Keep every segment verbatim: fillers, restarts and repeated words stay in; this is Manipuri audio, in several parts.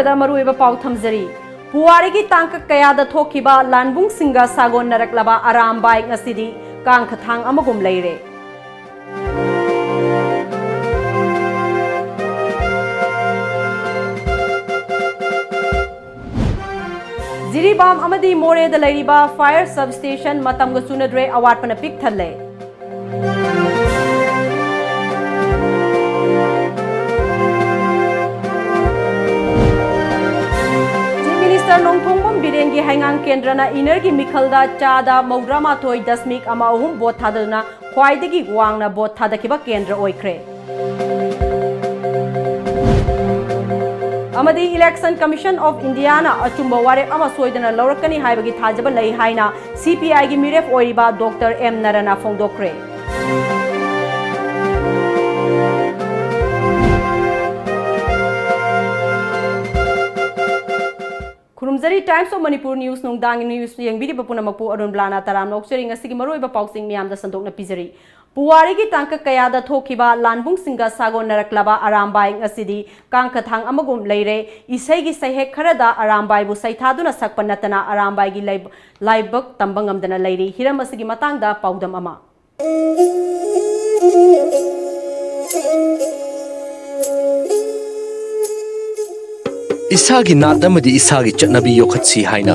ꯗ ꯃꯔꯨꯑꯣꯏꯕ ꯄꯥꯎ ꯊꯝꯖꯔꯤ꯫ ꯄꯨꯋꯥꯔꯤꯒꯤ ꯇꯥꯡꯀꯛ ꯀꯌꯥꯗ ꯊꯣꯛꯈꯤꯕ ꯂꯥꯟꯕꯨꯡꯁꯤꯡꯒ ꯁꯥꯒꯣꯟꯅꯔꯛꯂꯕ ꯑꯔꯥꯝꯕꯥꯏ ꯉꯁꯤꯗꯤ ꯀꯥꯡꯈꯊꯥꯡ ꯑꯃꯒꯨꯝ ꯂꯩꯔꯦ꯫ ꯖꯤꯔꯤꯕꯥꯝ ꯑꯃꯗꯤ ꯃꯣꯔꯦꯗ ꯂꯩꯔꯤꯕ fire substation ꯃꯇꯝꯒ ꯆꯨꯅꯗ꯭ꯔꯦ, ꯑꯋꯥꯠꯄꯅ ꯄꯤꯛ ꯊꯜꯂꯦ꯫ Chief Minister ꯅꯣꯡꯊꯣꯝꯕꯝ ꯕꯤꯔꯦꯟꯒꯤ ꯍꯩꯉꯥꯡ ꯀꯦꯟꯗ꯭ꯔꯅ ꯏꯅꯔꯒꯤ ꯃꯤꯈꯜꯗ ꯆꯥꯗ ꯃꯧꯗ꯭ꯔꯥ ꯃꯥꯊꯣꯏ ꯗꯁꯃꯤꯛ ꯑꯃ ꯑꯍꯨꯝ ꯚꯣꯠ ꯊꯥꯗꯗꯨꯅ ꯈ꯭ꯋꯥꯏꯗꯒꯤ ꯋꯥꯡꯅ ꯚꯣꯠ ꯊꯥꯗꯈꯤꯕ ꯀꯦꯟꯗ꯭ꯔ ꯑꯣꯏꯈ꯭ꯔꯦ꯫ ꯑꯃꯗꯤ Election Commission of Indiaꯅ ꯑꯆꯨꯝꯕ ꯋꯥꯔꯦꯞ ꯑꯃ ꯁꯣꯏꯗꯅ ꯂꯧꯔꯛꯀꯅꯤ ꯍꯥꯏꯕꯒꯤ ꯊꯥꯖꯕ ꯂꯩ ꯍꯥꯏꯅ CPIꯒꯤ ꯃꯤꯔꯦꯞ ꯑꯣꯏꯔꯤꯕ Doctor M ꯅꯔꯅ ꯐꯣꯡꯗꯣꯛꯈ꯭ꯔꯦ꯫ ꯈꯨꯔꯨꯝꯖꯔꯤ, Times of Manipur News ꯅꯨꯡꯗꯥꯡꯒꯤ news ꯌꯦꯡꯕꯤꯔꯤꯕ ꯄꯨꯝꯅꯃꯛꯄꯨ ꯑꯔꯨꯟ ꯕ꯭ꯂꯥꯅ ꯇꯔꯥꯝꯅ ꯑꯣꯛꯆꯔꯤ꯫ ꯉꯁꯤꯒꯤ ꯃꯔꯨꯑꯣꯏꯕ ꯄꯥꯎꯁꯤꯡ ꯃꯤꯌꯥꯝꯗ ꯁꯟꯗꯣꯛꯅ ꯄꯤꯖꯔꯤ꯫ ꯄꯨꯋꯥꯔꯤꯒꯤ ꯇꯥꯡꯀꯛ ꯀꯌꯥꯗ ꯊꯣꯛꯈꯤꯕ ꯂꯥꯟꯕꯨꯡꯁꯤꯡꯒ ꯁꯥꯒꯣꯟꯅꯔꯛꯂꯕ ꯑꯔꯥꯝꯕꯥꯏ ꯉꯁꯤꯗꯤ ꯀꯥꯡꯈꯊꯥꯡ ꯑꯃꯒꯨꯝ ꯂꯩꯔꯦ꯫ ꯏꯁꯩꯒꯤ ꯁꯩꯍꯦꯛ ꯈꯔꯗ ꯑꯔꯥꯝꯕꯥꯏꯕꯨ ꯁꯩꯊꯥꯗꯨꯅ ꯁꯛꯄ ꯅꯠꯇꯅ ꯑꯔꯥꯝꯕꯥꯏꯒꯤ ꯂꯩꯕ-, ꯂꯥꯏꯕꯛ ꯇꯝꯕ ꯉꯝꯗꯅ ꯂꯩꯔꯤ꯫ ꯍꯤꯔꯝ ꯑꯁꯤꯒꯤ ꯃꯇꯥꯡꯗ ꯄꯥꯎꯗꯝ ꯑꯃ꯫ ꯏꯁꯥꯒꯤ ꯅꯥꯠ ꯑꯃꯗꯤ ꯏꯁꯥꯒꯤ ꯆꯠꯅꯕꯤ ꯌꯣꯛꯈꯠꯁꯤ ꯍꯥꯏꯅ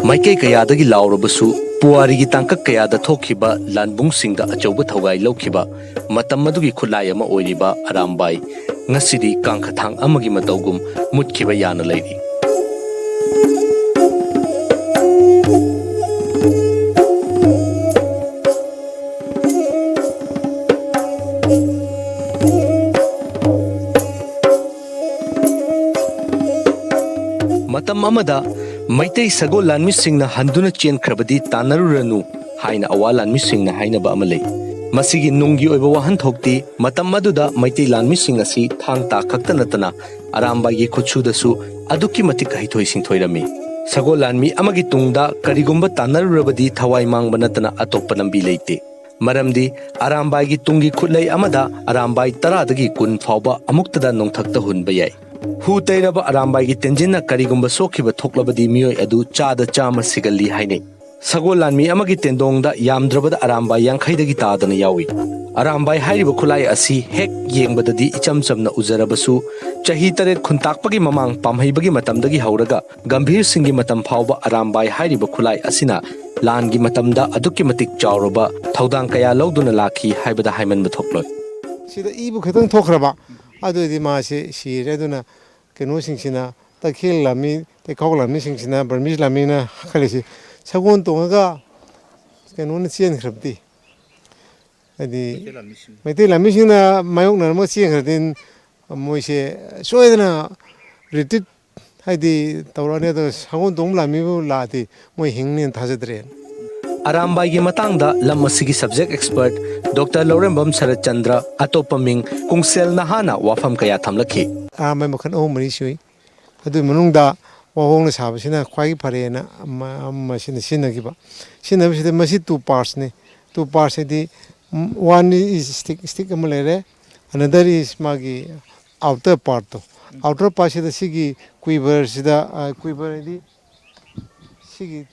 ꯃꯥꯏꯀꯩ ꯀꯌꯥꯗꯒꯤ ꯂꯥꯎꯔꯕꯁꯨ, ꯄꯨꯋꯥꯔꯤꯒꯤ ꯇꯥꯡꯀꯛ ꯀꯌꯥꯗ ꯊꯣꯛꯈꯤꯕ ꯂꯥꯟꯕꯨꯡꯁꯤꯡꯗ ꯑꯆꯧꯕ ꯊꯧꯒꯥꯏ ꯂꯧꯈꯤꯕ ꯃꯇꯝ ꯑꯗꯨꯒꯤ ꯈꯨꯠꯂꯥꯏ ꯑꯃ ꯑꯣꯏꯔꯤꯕ ꯑꯔꯥꯝꯕꯥꯏ ꯉꯁꯤꯗꯤ ꯀꯥꯡꯈꯊꯥꯡ ꯑꯃꯒꯤ ꯃꯇꯧꯒꯨꯝ ꯃꯨꯠꯈꯤꯕ ꯌꯥꯅ ꯂꯩꯔꯤ꯫ ꯃꯇꯝ ꯑꯃꯗ ꯃꯩꯇꯩ ꯁꯒꯣꯜ ꯂꯥꯟꯃꯤꯁꯤꯡꯅ ꯍꯟꯗꯨꯅ ꯆꯦꯟꯈ꯭ꯔꯕꯗꯤ ꯇꯥꯟꯅꯔꯨꯔꯅꯨ ꯍꯥꯏꯅ ꯑꯋꯥ ꯂꯥꯟꯃꯤꯁꯤꯡꯅ ꯍꯥꯏꯅꯕ ꯑꯃ ꯂꯩ꯫ ꯃꯁꯤꯒꯤ ꯅꯨꯡꯒꯤ ꯑꯣꯏꯕ ꯋꯥꯍꯟꯊꯣꯛꯇꯤ ꯃꯇꯝ ꯑꯗꯨꯗ ꯃꯩꯇꯩ ꯂꯥꯟꯃꯤꯁꯤꯡ ꯑꯁꯤ ꯊꯥꯡ ꯇꯥ ꯈꯛꯇ ꯅꯠꯇꯅ ꯑꯔꯥꯝꯕꯥꯏꯒꯤ ꯈꯨꯠꯁꯨꯗꯁꯨ ꯑꯗꯨꯛꯀꯤ ꯃꯇꯤꯛ ꯍꯩꯊꯣꯏ ꯁꯤꯡꯊꯣꯏꯔꯝꯃꯤ꯫ ꯁꯒꯣꯜ ꯂꯥꯟꯃꯤ ꯑꯃꯒꯤ ꯇꯨꯡꯗ ꯀꯔꯤꯒꯨꯝꯕ ꯇꯥꯟꯅꯔꯨꯔꯕꯗꯤ ꯊꯋꯥꯏ ꯃꯥꯡꯕ ꯅꯠꯇꯅ ꯑꯇꯣꯞꯄ ꯂꯝꯕꯤ ꯂꯩꯇꯦ꯫ ꯃꯔꯝꯗꯤ ꯑꯔꯥꯝꯕꯥꯏꯒꯤ ꯇꯨꯡꯒꯤ ꯈꯨꯠꯂꯩ ꯑꯃꯗ ꯑꯔꯥꯝꯕꯥꯏ ꯇꯔꯥꯗꯒꯤ ꯀꯨꯟ ꯐꯥꯎꯕ ꯑꯃꯨꯛꯇꯗ ꯅꯣꯡꯊꯛꯇ ꯍꯨꯟꯕ ꯌꯥꯏ꯫ ꯍꯨ ꯇꯩꯔꯕ ꯑꯔꯥꯝꯕꯥꯏꯒꯤ ꯇꯦꯟꯖꯤꯟꯅ ꯀꯔꯤꯒꯨꯝꯕ ꯁꯣꯛꯈꯤꯕ ꯊꯣꯛꯂꯕꯗꯤ ꯃꯤꯑꯣꯏ ꯑꯗꯨ ꯆꯥꯗ ꯆꯥꯝꯃ ꯁꯤꯒꯜꯂꯤ ꯍꯥꯏꯅꯩ꯫ ꯁꯒꯣꯜ ꯂꯥꯟꯃꯤ ꯑꯃꯒꯤ ꯇꯦꯟꯗꯣꯡꯗ ꯌꯥꯝꯗ꯭ꯔꯕꯗ ꯑꯔꯥꯝꯕꯥꯏ ꯌꯥꯡꯈꯩꯗꯒꯤ ꯇꯥꯗꯅ ꯌꯥꯎꯏ꯫ ꯑꯔꯥꯝꯕꯥꯏ ꯍꯥꯏꯔꯤꯕ ꯈꯨꯠꯂꯥꯏ ꯑꯁꯤ ꯍꯦꯛ ꯌꯦꯡꯕꯗꯗꯤ ꯏꯆꯝ ꯆꯝꯅ ꯎꯖꯔꯕꯁꯨ, ꯆꯍꯤ ꯇꯔꯦꯠ ꯈꯨꯟꯇꯥꯛꯄꯒꯤ ꯃꯃꯥꯡ ꯄꯥꯝꯍꯩꯕꯒꯤ ꯃꯇꯝꯗꯒꯤ ꯍꯧꯔꯒ ꯒꯝꯚꯤꯔ ꯁꯤꯡꯒꯤ ꯃꯇꯝ ꯐꯥꯎꯕ ꯑꯔꯥꯝꯕꯥꯏ ꯍꯥꯏꯔꯤꯕ ꯈꯨꯠꯂꯥꯏ ꯑꯁꯤꯅ ꯂꯥꯟꯒꯤ ꯃꯇꯝꯗ ꯑꯗꯨꯛꯀꯤ ꯃꯇꯤꯛ ꯆꯥꯎꯔꯕ ꯊꯧꯗꯥꯡ ꯀꯌꯥ ꯂꯧꯗꯨꯅ ꯂꯥꯛꯈꯤ ꯍꯥꯏꯕꯗ ꯍꯥꯏꯃꯟꯕ ꯊꯣꯛꯂꯣꯏ꯫ ꯁꯤꯗ ꯏꯕꯨ ꯈꯤꯇꯪ ꯊꯣꯛꯈ꯭ꯔꯕ, ꯑꯗꯨꯑꯣꯏꯗꯤ ꯃꯥꯁꯦ ꯁꯤꯔꯦ꯫ ꯑꯗꯨꯅ ꯀꯩꯅꯣꯁꯤꯡꯁꯤꯅ, ꯇꯈꯦꯜ ꯂꯥꯟꯃꯤ, ꯇꯩꯈꯥꯎ ꯂꯥꯟꯃꯤꯁꯤꯡꯁꯤꯅ, ꯕꯔꯃꯤꯁ ꯂꯥꯟꯃꯤꯅ ꯍꯥꯏꯈꯠꯂꯤꯁꯤ, ꯁꯒꯣꯜ ꯇꯣꯡꯉꯒ ꯀꯩꯅꯣꯅ ꯆꯦꯟꯈ꯭ꯔꯕꯗꯤ, ꯍꯥꯏꯗꯤ ꯃꯩꯇꯩ ꯂꯥꯟꯃꯤꯁꯤꯡꯅ ꯃꯥꯌꯣꯛꯅꯔꯝꯃꯒ ꯆꯦꯟꯈ꯭ꯔꯗꯤ, ꯃꯣꯏꯁꯦ ꯁꯣꯏꯗꯅ ꯔꯤꯇ꯭ꯔꯤꯠ ꯍꯥꯏꯗꯤ ꯇꯧꯔꯛꯑꯅꯤ꯫ ꯑꯗꯣ ꯁꯒꯣꯜ ꯇꯣꯡꯕ ꯂꯥꯟꯃꯤꯕꯨ ꯂꯥꯛꯑꯗꯤ ꯃꯣꯏ ꯍꯤꯡꯅꯦꯅ ꯊꯥꯖꯗ꯭ꯔꯦ꯫ ꯑꯔꯥꯝꯕꯥꯏꯒꯤ ꯃꯇꯥꯡꯗ ꯂꯝ ꯑꯁꯤꯒꯤ subject expert ꯗꯣꯛꯇꯔ ꯂꯧꯔꯦꯝꯕꯝ ꯁꯔꯠꯆꯟꯗ꯭ꯔ, ꯑꯇꯣꯞꯄ ꯃꯤꯡ ꯀꯨꯡꯁꯦꯜ ꯅꯍꯥꯅ ꯋꯥꯐꯝ ꯀꯌꯥ ꯊꯝꯂꯛꯈꯤ꯫ ꯑꯔꯥꯝꯕꯥꯏ ꯃꯈꯜ ꯑꯍꯨꯝ ꯃꯔꯤ ꯁꯨꯏ꯫ ꯑꯗꯨꯒꯤ ꯃꯅꯨꯡꯗ ꯋꯥꯍꯣꯡꯅ ꯁꯥꯕꯁꯤꯅ ꯈ꯭ꯋꯥꯏꯒꯤ ꯐꯔꯦꯅ ꯑꯃ, ꯑꯃꯁꯤꯅ ꯁꯤꯖꯤꯟꯅꯈꯤꯕ꯫ ꯁꯤꯖꯤꯟꯅꯕꯁꯤꯗ ꯃꯁꯤ two partsꯅꯤ꯫ Two parts ꯍꯥꯏꯗꯤ, ꯎꯝ, one is stick, stick ꯑꯃ ꯂꯩꯔꯦ, another is ꯃꯥꯒꯤ outer partꯇꯣ꯫ Outer partꯁꯤꯗ ꯁꯤꯒꯤ quiverꯁꯤꯗ, ꯑ, quiver ꯍꯥꯏꯗꯤ ꯁꯤꯒꯤ,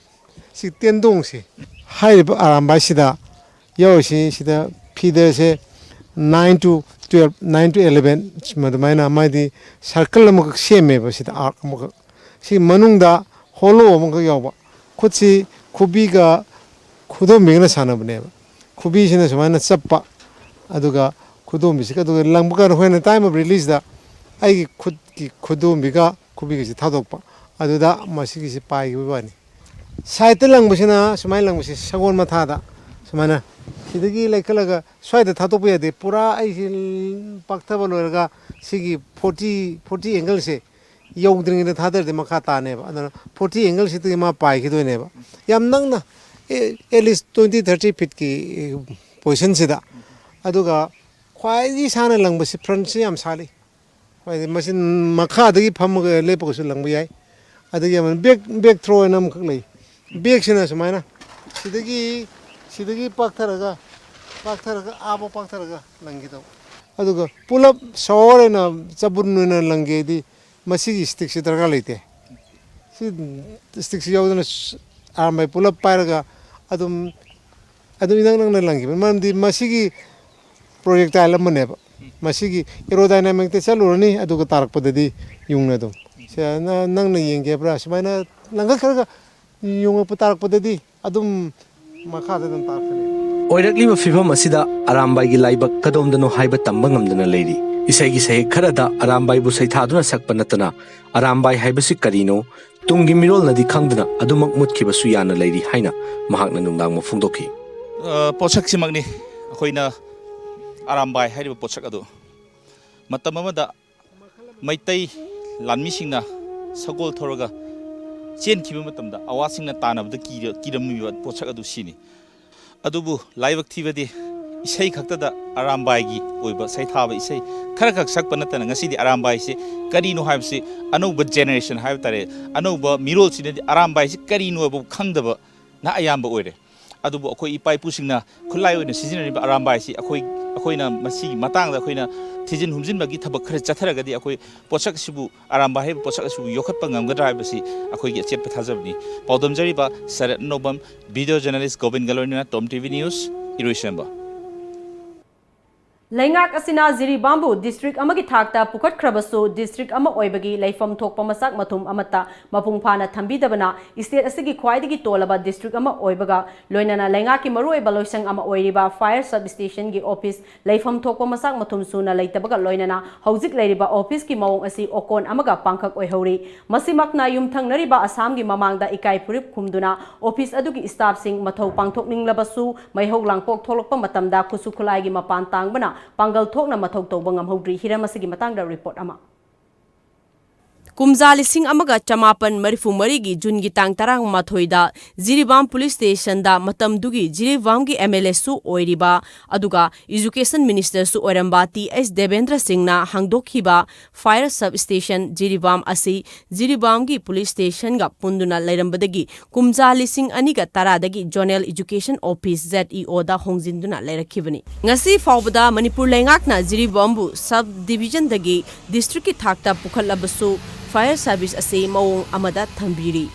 ꯁꯤ ꯇꯦꯟꯗꯣꯡꯁꯦ, ꯍꯥꯏꯔꯤꯕ ꯑꯔꯥꯝꯕꯥꯏꯁꯤꯗ ꯌꯥꯎꯔꯤꯁꯤ, ꯁꯤꯗ featherꯁꯦ nine to twelve, nine to eleven, ꯃꯗꯨꯃꯥꯏꯅ ꯃꯥꯗꯤ circle ꯑꯃꯈꯛ ꯁꯦꯝꯃꯦꯕ꯫ ꯁꯤꯗ arc ꯑꯃꯈꯛ, ꯁꯤ ꯃꯅꯨꯡꯗ hollow ꯑꯃꯈꯛ ꯌꯥꯎꯕ꯫ ꯈꯨꯠꯁꯤ ꯈꯨꯕꯤꯒ ꯈꯨꯗꯣꯝꯕꯤꯒꯅ ꯁꯥꯟꯅꯕꯅꯦꯕ꯫ ꯈꯨꯕꯤꯁꯤꯅ ꯁꯨꯃꯥꯏꯅ ꯆꯞꯄ, ꯑꯗꯨꯒ ꯈꯨꯗꯣꯝꯕꯤꯁꯤꯒ, ꯑꯗꯨꯒ ꯂꯪꯕ ꯀꯥꯟꯗ ꯑꯩꯈꯣꯏꯅ time of releaseꯇ ꯑꯩꯒꯤ ꯈꯨꯠꯀꯤ ꯈꯨꯗꯣꯝꯕꯤꯒ ꯈꯨꯕꯤꯒꯁꯤ ꯊꯥꯗꯣꯛꯄ, ꯑꯗꯨꯗ ꯃꯁꯤꯒꯤꯁꯤ ꯄꯥꯏꯈꯤꯕꯒꯤ ꯋꯥꯅꯤ꯫ Sideꯇ ꯂꯪꯕꯁꯤꯅ ꯁꯨꯃꯥꯏꯅ ꯂꯪꯕꯁꯤ, ꯁꯒꯣꯜ ꯃꯊꯥꯗ ꯁꯨꯃꯥꯏꯅ ꯁꯤꯗꯒꯤ ꯂꯩꯈꯠꯂꯒ ꯁ꯭ꯋꯥꯏꯗ ꯊꯥꯗꯣꯛꯄ ꯌꯥꯗꯦ꯫ ꯄꯨꯔꯥ ꯑꯩꯁꯤ ꯄꯥꯛꯊꯕ ꯂꯣꯏꯔꯒ ꯁꯤꯒꯤ forty, forty angleꯁꯦ ꯌꯧꯗ꯭ꯔꯤꯉꯩꯗ ꯊꯥꯗꯔꯗꯤ ꯃꯈꯥ ꯇꯥꯅꯦꯕ꯫ ꯑꯗꯨꯅ forty angleꯁꯤꯗꯒꯤ ꯃꯥ ꯄꯥꯏꯈꯤꯗꯣꯏꯅꯦꯕ꯫ ꯌꯥꯝ ꯅꯪꯅ, ꯑꯦ, at least twenty, thirty feetꯀꯤ positionꯁꯤꯗ꯫ ꯑꯗꯨꯒ ꯈ꯭ꯋꯥꯏꯗꯒꯤ ꯁꯥꯡꯅ ꯂꯪꯕꯁꯤ frontꯁꯤ ꯌꯥꯝ ꯁꯥꯡꯉꯤ꯫ ꯍꯥꯏꯗꯤ ꯃꯁꯤ ꯃꯈꯥꯗꯒꯤ ꯐꯝꯃꯒ ꯂꯦꯞꯄꯒꯁꯨ ꯂꯪꯕ ꯌꯥꯏ꯫ ꯑꯗꯒꯤ ꯑꯃꯅ back, back throw ꯍꯥꯏꯅ ꯑꯃꯈꯛ ꯂꯩ꯫ Backꯁꯤꯅ ꯁꯨꯃꯥꯏꯅ ꯁꯤꯗꯒꯤ, ꯁꯤꯗꯒꯤ ꯄꯥꯛꯊꯔꯒ, ꯄꯥꯛꯊꯔꯒ, ꯑꯥꯕꯧ ꯄꯥꯛꯊꯔꯒ ꯂꯪꯈꯤꯗꯧꯕ꯫ ꯑꯗꯨꯒ ꯄꯨꯂꯞ ꯁꯣꯔ ꯑꯣꯏꯅ ꯆꯕꯨꯟ ꯑꯣꯏꯅ ꯂꯪꯒꯦꯗꯤ ꯃꯁꯤꯒꯤ ꯁ꯭ꯇꯤꯛꯁꯤ ꯗꯔꯀꯥꯔ ꯂꯩꯇꯦ꯫ ꯁꯤ ꯁ꯭ꯇꯤꯛꯁꯤ ꯌꯥꯎꯗꯅ ꯑꯔꯥꯝꯕꯥꯏ ꯄꯨꯂꯞ ꯄꯥꯏꯔꯒ ꯑꯗꯨꯝ ꯑꯗꯨꯝ ꯏꯅꯛ ꯅꯛꯅ ꯂꯪꯈꯤꯕꯅꯤ꯫ ꯃꯔꯝꯗꯤ ꯃꯁꯤꯒꯤ ꯄ꯭ꯔꯣꯖꯦꯛꯇꯥꯏꯜ ꯑꯃꯅꯦꯕ꯫ ꯃꯁꯤꯒꯤ ꯑꯦꯔꯣꯗꯥꯏꯅꯥꯃꯤꯛꯇ ꯆꯠꯂꯨꯔꯅꯤ, ꯑꯗꯨꯒ ꯇꯥꯔꯛꯄꯗꯗꯤ ꯌꯨꯡꯅ ꯑꯗꯨꯝ ꯁꯦ ꯅ- ꯅꯪꯅ ꯌꯦꯡꯒꯦꯕ꯭ꯔꯥ? ꯁꯨꯃꯥꯏꯅ ꯂꯪꯈꯠꯈ꯭ꯔꯒ ꯌꯨꯡꯉꯛꯄ ꯇꯥꯔꯛꯄꯗꯗꯤ ꯑꯗꯨꯝ ꯃꯈꯥꯗ ꯑꯗꯨꯝ ꯇꯥꯔꯛꯀꯅꯤ꯫ ꯑꯣꯏꯔꯛꯂꯤꯕ ꯐꯤꯕꯝ ꯑꯁꯤꯗ ꯑꯔꯥꯝꯕꯥꯏꯒꯤ ꯂꯥꯏꯕꯛ ꯀꯗꯣꯝꯗꯅꯣ ꯍꯥꯏꯕ ꯇꯝꯕ ꯉꯝꯗꯅ ꯂꯩꯔꯤ꯫ ꯏꯁꯩꯒꯤ ꯁꯩꯍꯦꯛ ꯈꯔꯗ ꯑꯔꯥꯝꯕꯥꯏꯕꯨ ꯁꯩꯊꯥꯗꯨꯅ ꯁꯛꯄ ꯅꯠꯇꯅ ꯑꯔꯥꯝꯕꯥꯏ ꯍꯥꯏꯕꯁꯤ ꯀꯔꯤꯅꯣ, ꯇꯨꯡꯒꯤ ꯃꯤꯔꯣꯜꯅꯗꯤ ꯈꯪꯗꯅ ꯑꯗꯨꯃꯛ ꯃꯨꯠꯈꯤꯕꯁꯨ ꯌꯥꯅ ꯂꯩꯔꯤ ꯍꯥꯏꯅ ꯃꯍꯥꯛꯅ ꯅꯨꯡꯗꯥꯡꯕ ꯐꯣꯡꯗꯣꯛꯈꯤ꯫ ꯑ, ꯄꯣꯠꯁꯛꯁꯤꯃꯛꯅꯤ ꯑꯩꯈꯣꯏꯅ ꯑꯔꯥꯝꯕꯥꯏ ꯍꯥꯏꯔꯤꯕ ꯄꯣꯠꯁꯛ ꯑꯗꯨ꯫ ꯃꯇꯝ ꯑꯃꯗ ꯃꯩꯇꯩ ꯂꯥꯟꯃꯤꯁꯤꯡꯅ ꯁꯒꯣꯜ ꯊꯧꯔꯒ ꯆꯦꯟꯈꯤꯕ ꯃꯇꯝꯗ ꯑꯋꯥꯁꯤꯡꯅ ꯇꯥꯟꯅꯕꯗ ꯀꯤꯔ-, ꯀꯤꯔꯝꯃꯤꯕ ꯄꯣꯠꯁꯛ ꯑꯗꯨ ꯁꯤꯅꯤ꯫ ꯑꯗꯨꯕꯨ ꯂꯥꯏꯕꯛ ꯊꯤꯕꯗꯤ ꯏꯁꯩ ꯈꯛꯇꯗ ꯑꯔꯥꯝꯕꯥꯏꯒꯤ ꯑꯣꯏꯕ ꯁꯩꯊꯥꯕ ꯏꯁꯩ ꯈꯔꯈꯛ ꯁꯛꯄ ꯅꯠꯇꯅ ꯉꯁꯤꯗꯤ ꯑꯔꯥꯝꯕꯥꯏꯁꯤ ꯀꯔꯤꯅꯣ ꯍꯥꯏꯕꯁꯤ ꯑꯅꯧꯕ ꯖꯦꯅꯦꯔꯦꯁꯟ ꯍꯥꯏꯕ ꯇꯥꯔꯦ, ꯑꯅꯧꯕ ꯃꯤꯔꯣꯜꯁꯤꯅꯗꯤ ꯑꯔꯥꯝꯕꯥꯏꯁꯤ ꯀꯔꯤꯅꯣ ꯍꯥꯏꯕ ꯈꯪꯗꯕꯅ ꯑꯌꯥꯝꯕ ꯑꯣꯏꯔꯦ꯫ ꯑꯗꯨꯕꯨ ꯑꯩꯈꯣꯏ ꯏꯄꯥ ꯏꯄꯨꯁꯤꯡꯅ ꯈꯨꯠꯂꯥꯏ ꯑꯣꯏꯅ ꯁꯤꯖꯤꯟꯅꯔꯤꯕ ꯑꯔꯥꯝꯕꯥꯏꯁꯤ ꯑꯩꯈꯣꯏ, ꯑꯩꯈꯣꯏꯅ ꯃꯁꯤꯒꯤ ꯃꯇꯥꯡꯗ ꯑꯩꯈꯣꯏꯅ ꯊꯤꯖꯤꯟ ꯍꯨꯝꯖꯤꯟꯕꯒꯤ ꯊꯕꯛ ꯈꯔ ꯆꯠꯊꯔꯒꯗꯤ ꯑꯩꯈꯣꯏ ꯄꯣꯠꯁꯛ ꯑꯁꯤꯕꯨ, ꯑꯔꯥꯝꯕꯥꯏ ꯍꯥꯏꯔꯤꯕ ꯄꯣꯠꯁꯛ ꯑꯁꯤꯕꯨ ꯌꯣꯛꯈꯠꯄ ꯉꯝꯒꯗ꯭ꯔꯥ ꯍꯥꯏꯕꯁꯤ ꯑꯩꯈꯣꯏꯒꯤ ꯑꯆꯦꯠꯄ ꯊꯥꯖꯕꯅꯤ꯫ ꯄꯥꯎꯗꯝꯖꯔꯤꯕ ꯁꯔꯠ ꯑꯅꯧꯕꯝ, ꯚꯤꯗꯤꯑꯣ ꯖꯔꯅꯦꯂꯤꯁ ꯒꯣꯕꯤꯟꯒ ꯂꯣꯏꯅꯅ ꯇꯣꯝ ꯇꯤꯚꯤ ꯅ꯭ꯌꯨꯁ, ꯏꯔꯣꯏꯁꯦꯝꯕ꯫ ꯂꯩꯉꯥꯛ ꯑꯁꯤꯅ ꯖꯤꯔꯤꯕꯥꯝꯕꯨ ꯗꯤꯁꯇ꯭ꯔꯤꯛ ꯑꯃꯒꯤ ꯊꯥꯛꯇ ꯄꯨꯈꯠꯈ꯭ꯔꯕꯁꯨ, ꯗꯤꯁꯇ꯭ꯔꯤꯛ ꯑꯃ ꯑꯣꯏꯕꯒꯤ ꯂꯩꯐꯝ ꯊꯣꯛꯄ ꯃꯆꯥꯛ ꯃꯊꯨꯝ ꯑꯃꯠꯇ ꯃꯄꯨꯡ ꯐꯥꯅ ꯊꯝꯕꯤꯗꯕꯅ ꯏꯁꯇꯦꯠ ꯑꯁꯤꯒꯤ ꯈ꯭ꯋꯥꯏꯗꯒꯤ ꯇꯣꯜꯂꯕ ꯗꯤꯁꯇ꯭ꯔꯤꯛ ꯑꯃ ꯑꯣꯏꯕꯒ ꯂꯣꯏꯅꯅ ꯂꯩꯉꯥꯛꯀꯤ ꯃꯔꯨꯑꯣꯏꯕ ꯂꯣꯏꯁꯪ ꯑꯃ ꯑꯣꯏꯔꯤꯕ ꯐꯥꯌꯔ ꯁꯕ ꯏꯁꯇꯦꯁꯟꯒꯤ ꯑꯣꯐꯤꯁ ꯂꯩꯐꯝ ꯊꯣꯛꯄ ꯃꯆꯥꯛ ꯃꯊꯨꯝ ꯁꯨꯅ ꯂꯩꯇꯕꯒ ꯂꯣꯏꯅꯅ ꯍꯧꯖꯤꯛ ꯂꯩꯔꯤꯕ ꯑꯣꯐꯤꯁꯀꯤ ꯃꯑꯣꯡ ꯑꯁꯤ ꯑꯣꯀꯣꯟ ꯑꯃꯒ ꯄꯥꯡꯈꯛ ꯑꯣꯏꯍꯧꯔꯤ꯫ ꯃꯁꯤꯃꯛꯅ ꯌꯨꯝꯊꯪꯅꯔꯤꯕ ꯑꯁꯥꯝꯒꯤ ꯃꯃꯥꯡꯗ ꯏꯀꯥꯏ ꯐꯨꯔꯤꯞ ꯈꯨꯝꯗꯨꯅ ꯑꯣꯐꯤꯁ ꯑꯗꯨꯒꯤ ꯏꯁꯇꯥꯐꯁꯤꯡ ꯃꯊꯧ ꯄꯥꯡꯊꯣꯛꯅꯤꯡꯂꯕꯁꯨ ꯃꯩꯍꯧ ꯂꯥꯡꯄꯣꯛ ꯊꯣꯛꯂꯛꯄ ꯃꯇꯝꯗ ꯈꯨꯠꯁꯨ ꯈꯨꯠꯂꯥꯏꯒꯤ ꯃꯄꯥꯟ ꯇꯥꯡꯕꯅ ꯄꯥꯡꯒꯜ ꯊꯣꯛꯅ ꯃꯊꯧ ꯇꯧꯕ ꯉꯝꯍꯧꯗ꯭ꯔꯤ꯫ ꯍꯤꯔꯝ ꯑꯁꯤꯒꯤ ꯃꯇꯥꯡꯗ ꯔꯤꯄꯣꯔꯠ ꯑꯃ꯫ ꯀꯨꯝꯖꯥ ꯂꯤꯁꯤꯡ ꯑꯃꯒ ꯆꯃꯥꯄꯟ ꯃꯔꯤꯐꯨ ꯃꯔꯤꯒꯤ ꯖꯨꯟꯒꯤ ꯇꯥꯡ ꯇꯔꯥꯃꯥꯊꯣꯏꯗ ꯖꯤꯔꯤꯕꯥꯝ ꯄꯨꯂꯤꯁ ꯁ꯭ꯇꯦꯁꯟꯗ ꯃꯇꯝꯗꯨꯒꯤ ꯖꯤꯔꯤꯕꯥꯝꯒꯤ ꯑꯦꯝ ꯑꯦꯜ ꯑꯦꯁꯨ ꯑꯣꯏꯔꯤꯕ ꯑꯗꯨꯒ ꯏꯖꯨꯀꯦꯁꯟ ꯃꯤꯅꯤꯁꯇꯔꯁꯨ ꯑꯣꯏꯔꯝꯕ ꯇꯤ ꯑꯩꯆ ꯗꯦꯕꯦꯟꯗ꯭ꯔ ꯁꯤꯡꯅ ꯍꯥꯡꯗꯣꯛꯈꯤꯕ ꯐꯥꯌꯔ ꯁꯕ ꯁ꯭ꯇꯦꯁꯟ ꯖꯤꯔꯤꯕꯥꯝ ꯑꯁꯤ ꯖꯤꯔꯤꯕꯥꯝꯒꯤ ꯄꯨꯂꯤꯁ ꯁ꯭ꯇꯦꯁꯟꯒ ꯄꯨꯟꯗꯨꯅ ꯂꯩꯔꯝꯕꯗꯒꯤ ꯀꯨꯝꯖꯥ ꯂꯤꯁꯤꯡ ꯑꯅꯤꯒ ꯇꯔꯥꯗꯒꯤ zonal education office, Z E ꯑꯣꯗ ꯍꯣꯡꯖꯤꯟꯗꯨꯅ ꯂꯩꯔꯛꯈꯤꯕꯅꯤ꯫ ꯉꯁꯤ ꯐꯥꯎꯕꯗ ꯃꯅꯤꯄꯨꯔ ꯂꯩꯉꯥꯛꯅ ꯖꯤꯔꯤꯕꯥꯝꯕꯨ ꯁꯕ ꯗꯤꯕꯤꯖꯟꯗꯒꯤ ꯗꯤꯁꯇ꯭ꯔꯤꯛꯀꯤ ꯊꯥꯛꯇ ꯄꯨꯈꯠꯂꯕꯁꯨ ꯐꯥꯌꯔ ꯁꯔꯚꯤꯁ ꯑꯁꯤ ꯃꯑꯣꯡ ꯑꯃꯗ ꯊꯝꯕꯤꯔꯤ꯫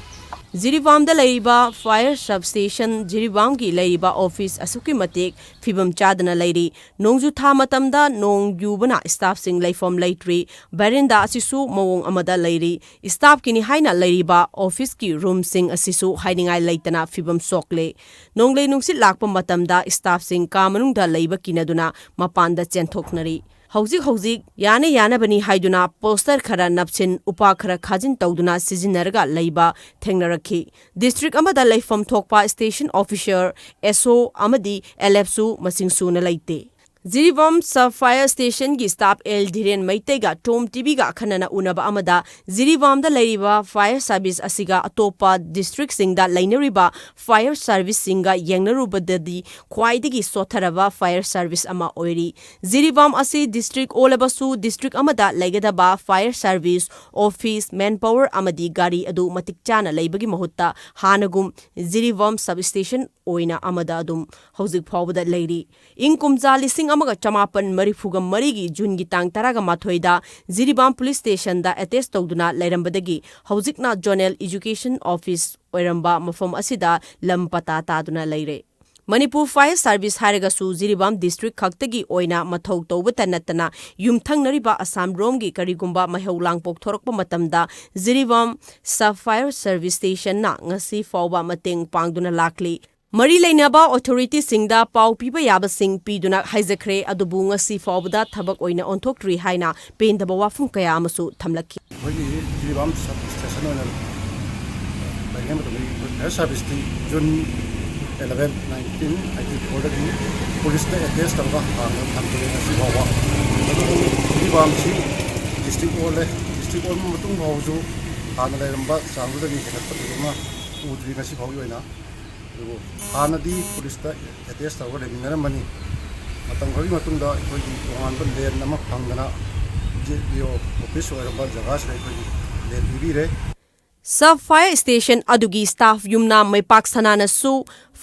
ꯖꯤꯔꯤꯕꯥꯝꯗ ꯂꯩꯔꯤꯕ ꯐꯥꯌꯔ ꯁꯕ ꯁ꯭ꯇꯦꯁꯟ ꯖꯤꯔꯤꯕꯥꯝꯒꯤ ꯂꯩꯔꯤꯕ ꯑꯣꯐꯤꯁ ꯑꯁꯨꯛꯀꯤ ꯃꯇꯤꯛ ꯐꯤꯕꯝ ꯆꯥꯗꯅ ꯂꯩꯔꯤ꯫ ꯅꯣꯡꯖꯨ ꯊꯥ ꯃꯇꯝꯗ ꯅꯣꯡ ꯌꯨꯕꯅ ꯁ꯭ꯇꯥꯐꯁꯤꯡ ꯂꯩꯐꯝ ꯂꯩꯇ꯭ꯔꯤ꯫ ꯕꯦꯔꯦꯟꯗꯥ ꯑꯁꯤꯁꯨ ꯃꯑꯣꯡ ꯑꯃꯗ ꯂꯩꯔꯤ꯫ ꯁ꯭ꯇꯥꯐꯀꯤꯅꯤ ꯍꯥꯏꯅ ꯂꯩꯔꯤꯕ ꯑꯣꯐꯤꯁꯀꯤ ꯔꯨꯝꯁꯤꯡ ꯑꯁꯤꯁꯨ ꯍꯥꯏꯅꯤꯡꯉꯥꯏ ꯂꯩꯇꯅ ꯐꯤꯕꯝ ꯁꯣꯛꯂꯦ꯫ ꯅꯣꯡꯂꯩ ꯅꯨꯡꯁꯤꯠ ꯂꯥꯛꯄ ꯃꯇꯝꯗ ꯁ꯭ꯇꯥꯐꯁꯤꯡ ꯀꯥ ꯃꯅꯨꯡꯗ ꯂꯩꯕ ꯀꯤꯅꯗꯨꯅ ꯃꯄꯥꯟꯗ ꯆꯦꯟꯊꯣꯛꯅꯔꯤ꯫ ꯍꯧꯖꯤꯛ ꯍꯧꯖꯤꯛ ꯌꯥꯅ ꯌꯥꯅꯕꯅꯤ ꯍꯥꯏꯗꯨꯅ ꯄꯣꯁꯇꯔ ꯈꯔ ꯅꯞꯁꯤꯟ, ꯎꯄꯥꯛ ꯈꯔ ꯈꯥꯖꯤꯟ ꯇꯧꯗꯨꯅ ꯁꯤꯖꯤꯟꯅꯔꯒ ꯂꯩꯕ ꯊꯦꯡꯅꯔꯛꯈꯤ꯫ ꯗꯤꯁꯇ꯭ꯔꯤꯛ ꯑꯃꯗ ꯂꯩꯐꯝ ꯊꯣꯛꯄ ꯁ꯭ꯇꯦꯁꯟ ꯑꯣꯐꯤꯁꯔ, ꯑꯦꯁ ꯑꯣ ꯑꯃꯗꯤ ꯑꯦꯜ ꯑꯦꯐꯁꯨ ꯃꯁꯤꯡ ꯁꯨꯅ ꯂꯩꯇꯦ꯫ ꯖꯤꯔꯤꯕꯥꯝ ꯁꯕ ꯐꯥꯌꯔ ꯁ꯭ꯇꯦꯁꯟꯒꯤ ꯁ꯭ꯇꯥꯐ ꯑꯦꯜ ꯙꯤꯔꯦꯟ ꯃꯩꯇꯩꯒ ꯇꯣꯝ ꯇꯤꯚꯤꯒ ꯑꯈꯟꯅꯅ ꯎꯅꯕ ꯑꯃꯗ ꯖꯤꯔꯤꯕꯥꯝꯗ ꯂꯩꯔꯤꯕ ꯐꯥꯌꯔ ꯁꯥꯔꯚꯤꯁ ꯑꯁꯤꯒ ꯑꯇꯣꯞꯄ ꯗꯤꯁꯇ꯭ꯔꯤꯛꯁꯤꯡꯗ ꯂꯩꯅꯔꯤꯕ ꯐꯥꯌꯔ ꯁꯥꯔꯚꯤꯁꯁꯤꯡꯒ ꯌꯦꯡꯅꯔꯨꯕꯗꯗꯤ ꯈ꯭ꯋꯥꯏꯗꯒꯤ ꯁꯣꯠꯊꯔꯕ ꯐꯥꯌꯔ ꯁꯥꯔꯚꯤꯁ ꯑꯃ ꯑꯣꯏꯔꯤ꯫ ꯖꯤꯔꯤꯕꯥꯝ ꯑꯁꯤ ꯗꯤꯁꯇ꯭ꯔꯤꯛ ꯑꯣꯜꯂꯕꯁꯨ ꯗꯤꯁꯇ꯭ꯔꯤꯛ ꯑꯃꯗ ꯂꯩꯒꯗꯕ ꯐꯥꯌꯔ ꯁꯥꯔꯚꯤꯁ, ꯑꯣꯐꯤꯁ, ꯃꯦꯟ ꯄꯥꯋꯔ ꯑꯃꯗꯤ ꯒꯥꯔꯤ ꯑꯗꯨ ꯃꯇꯤꯛ ꯆꯥꯅ ꯂꯩꯕꯒꯤ ꯃꯍꯨꯠꯇ ꯍꯥꯟꯅꯒꯨꯝ ꯖꯤꯔꯤꯕꯥꯝ ꯁꯕ ꯁ꯭ꯇꯦꯁꯟ ꯑꯣꯏꯅ ꯑꯃꯗ ꯑꯗꯨꯝ ꯍꯧꯖꯤꯛ ꯐꯥꯎꯕꯗ ꯂꯩꯔꯤ꯫ ꯏꯪ ꯀꯨꯝꯖꯥ ꯂꯤꯁꯤꯡ ꯑꯃꯒ ꯆꯃꯥꯄꯟ ꯃꯔꯤꯐꯨꯒ ꯃꯔꯤꯒꯤ ꯖꯨꯟꯒꯤ ꯇꯥꯡ ꯇꯔꯥꯃꯥꯊꯣꯏꯗ ꯖꯤꯔꯤꯕꯥꯝ ꯄꯨꯂꯤꯁ ꯁ꯭ꯇꯦꯁꯟꯗ ꯑꯦꯇꯦꯆ ꯇꯧꯗꯨꯅ ꯂꯩꯔꯝꯕꯗꯒꯤ ꯍꯧꯖꯤꯛꯅ ꯖꯣꯅꯦꯜ ꯏꯖꯨꯀꯦꯁꯟ ꯑꯣꯐꯤꯁ ꯑꯣꯏꯔꯝꯕ ꯃꯐꯝ ꯑꯁꯤꯗ ꯂꯝ ꯄꯇꯥ ꯇꯥꯗꯨꯅ ꯂꯩꯔꯦ꯫ ꯃꯅꯤꯄꯨꯔ ꯐꯥꯌꯔ ꯁꯥꯔꯚꯤꯁ ꯍꯥꯏꯔꯒꯁꯨ ꯖꯤꯔꯤꯕꯥꯝ ꯗꯤꯁꯇ꯭ꯔꯤꯛ ꯈꯛꯇꯒꯤ ꯑꯣꯏꯅ ꯃꯊꯧ ꯇꯧꯕꯇ ꯅꯠꯇꯅ ꯌꯨꯝꯊꯪꯅꯔꯤꯕ ꯑꯁꯥꯝ ꯔꯣꯝꯒꯤ ꯀꯔꯤꯒꯨꯝꯕ ꯃꯩꯍꯧ ꯂꯥꯡꯄꯣꯛ ꯊꯣꯔꯛꯄ ꯃꯇꯝꯗ ꯖꯤꯔꯤꯕꯥꯝ ꯁꯕ ꯐꯥꯌꯔ ꯁꯥꯔꯚꯤꯁ ꯁ꯭ꯇꯦꯁꯟꯅ ꯉꯁꯤ ꯐꯥꯎꯕ ꯃꯇꯦꯡ ꯄꯥꯡꯗꯨꯅ ꯂꯥꯛꯂꯤ꯫ ꯃꯔꯤ ꯂꯩꯅꯕ ꯑꯣꯊꯣꯔꯤꯇꯤꯁꯤꯡꯗ ꯄꯥꯎ ꯄꯤꯕ ꯌꯥꯕꯁꯤꯡ ꯄꯤꯗꯨꯅ ꯍꯥꯏꯖꯈ꯭ꯔꯦ, ꯑꯗꯨꯕꯨ ꯉꯁꯤ ꯐꯥꯎꯕꯗ ꯊꯕꯛ ꯑꯣꯏꯅ ꯑꯣꯟꯊꯣꯛꯇ꯭ꯔꯤ ꯍꯥꯏꯅ ꯄꯦꯟꯗꯕ ꯋꯥꯐꯝ ꯀꯌꯥ ꯑꯃꯁꯨ ꯊꯝꯂꯛꯈꯤ꯫ ꯑꯩꯈꯣꯏꯒꯤ ꯖꯤꯔꯤꯕꯥꯝ ꯁꯕ ꯁ꯭ꯇꯦꯁꯟ ꯑꯣꯏꯅ ꯂꯩꯔꯤꯉꯩ ꯃꯇꯝꯗꯒꯤ ꯑꯩꯈꯣꯏ ꯐꯥꯌꯔ ꯁꯥꯔꯚꯤꯁꯇꯤ ꯖꯨꯟ ꯑꯦꯂꯚꯦꯟ, ꯅꯥꯏꯟꯇꯤꯟ ꯑꯥꯏꯇꯤ ꯐꯣꯔꯗꯒꯤ ꯄꯨꯂꯤꯁꯇ ꯑꯦꯇꯦꯆ ꯇꯧꯔꯒ ꯍꯥꯡꯗꯨꯅ ꯊꯝꯖꯔꯦ ꯉꯁꯤ ꯐꯥꯎꯕ꯫ ꯑꯗꯨꯕꯨ ꯖꯤꯔꯤꯕꯥꯝꯁꯤ ꯗꯤꯁꯇ꯭ꯔꯤꯛ ꯑꯣꯜꯂꯦ, ꯁꯤ ꯑꯣꯟꯕ ꯃꯇꯨꯡ ꯐꯥꯎꯕꯁꯨ ꯍꯥꯟꯅ ꯂꯩꯔꯝꯕ ꯆꯥꯡꯗꯨꯗꯒꯤ ꯍꯦꯟꯒꯠꯄ ꯊꯣꯏꯗꯣꯛꯅ ꯎꯗ꯭ꯔꯤ ꯉꯁꯤ ꯐꯥꯎꯒꯤ ꯑꯣꯏꯅ꯫ ꯑꯗꯨꯕꯨ ꯍꯥꯟꯅꯗꯤ ꯄꯨꯂꯤꯁꯇ ꯑꯦꯇꯦꯁ ꯇꯧꯔꯒ ꯂꯩꯃꯤꯟꯅꯔꯝꯕꯅꯤ꯫ ꯃꯇꯝ ꯈꯔꯒꯤ ꯃꯇꯨꯡꯗ ꯑꯩꯈꯣꯏꯒꯤ ꯇꯣꯉꯥꯟꯕ ꯂꯦꯟ ꯑꯃ ꯐꯪꯗꯅ ꯖꯦ ꯄꯤ ꯑꯣ ꯑꯣꯐꯤꯁ ꯑꯣꯏꯔꯝꯕ ꯖꯒꯥꯁꯤꯗ ꯑꯩꯈꯣꯏꯒꯤ ꯂꯦꯟ ꯄꯤꯕꯤꯔꯦ꯫ Sub fire station ꯑꯗꯨꯒꯤ staff ꯌꯨꯝꯅꯥꯝ ꯃꯩꯄꯥꯛ ꯁꯅꯥꯅꯁꯨ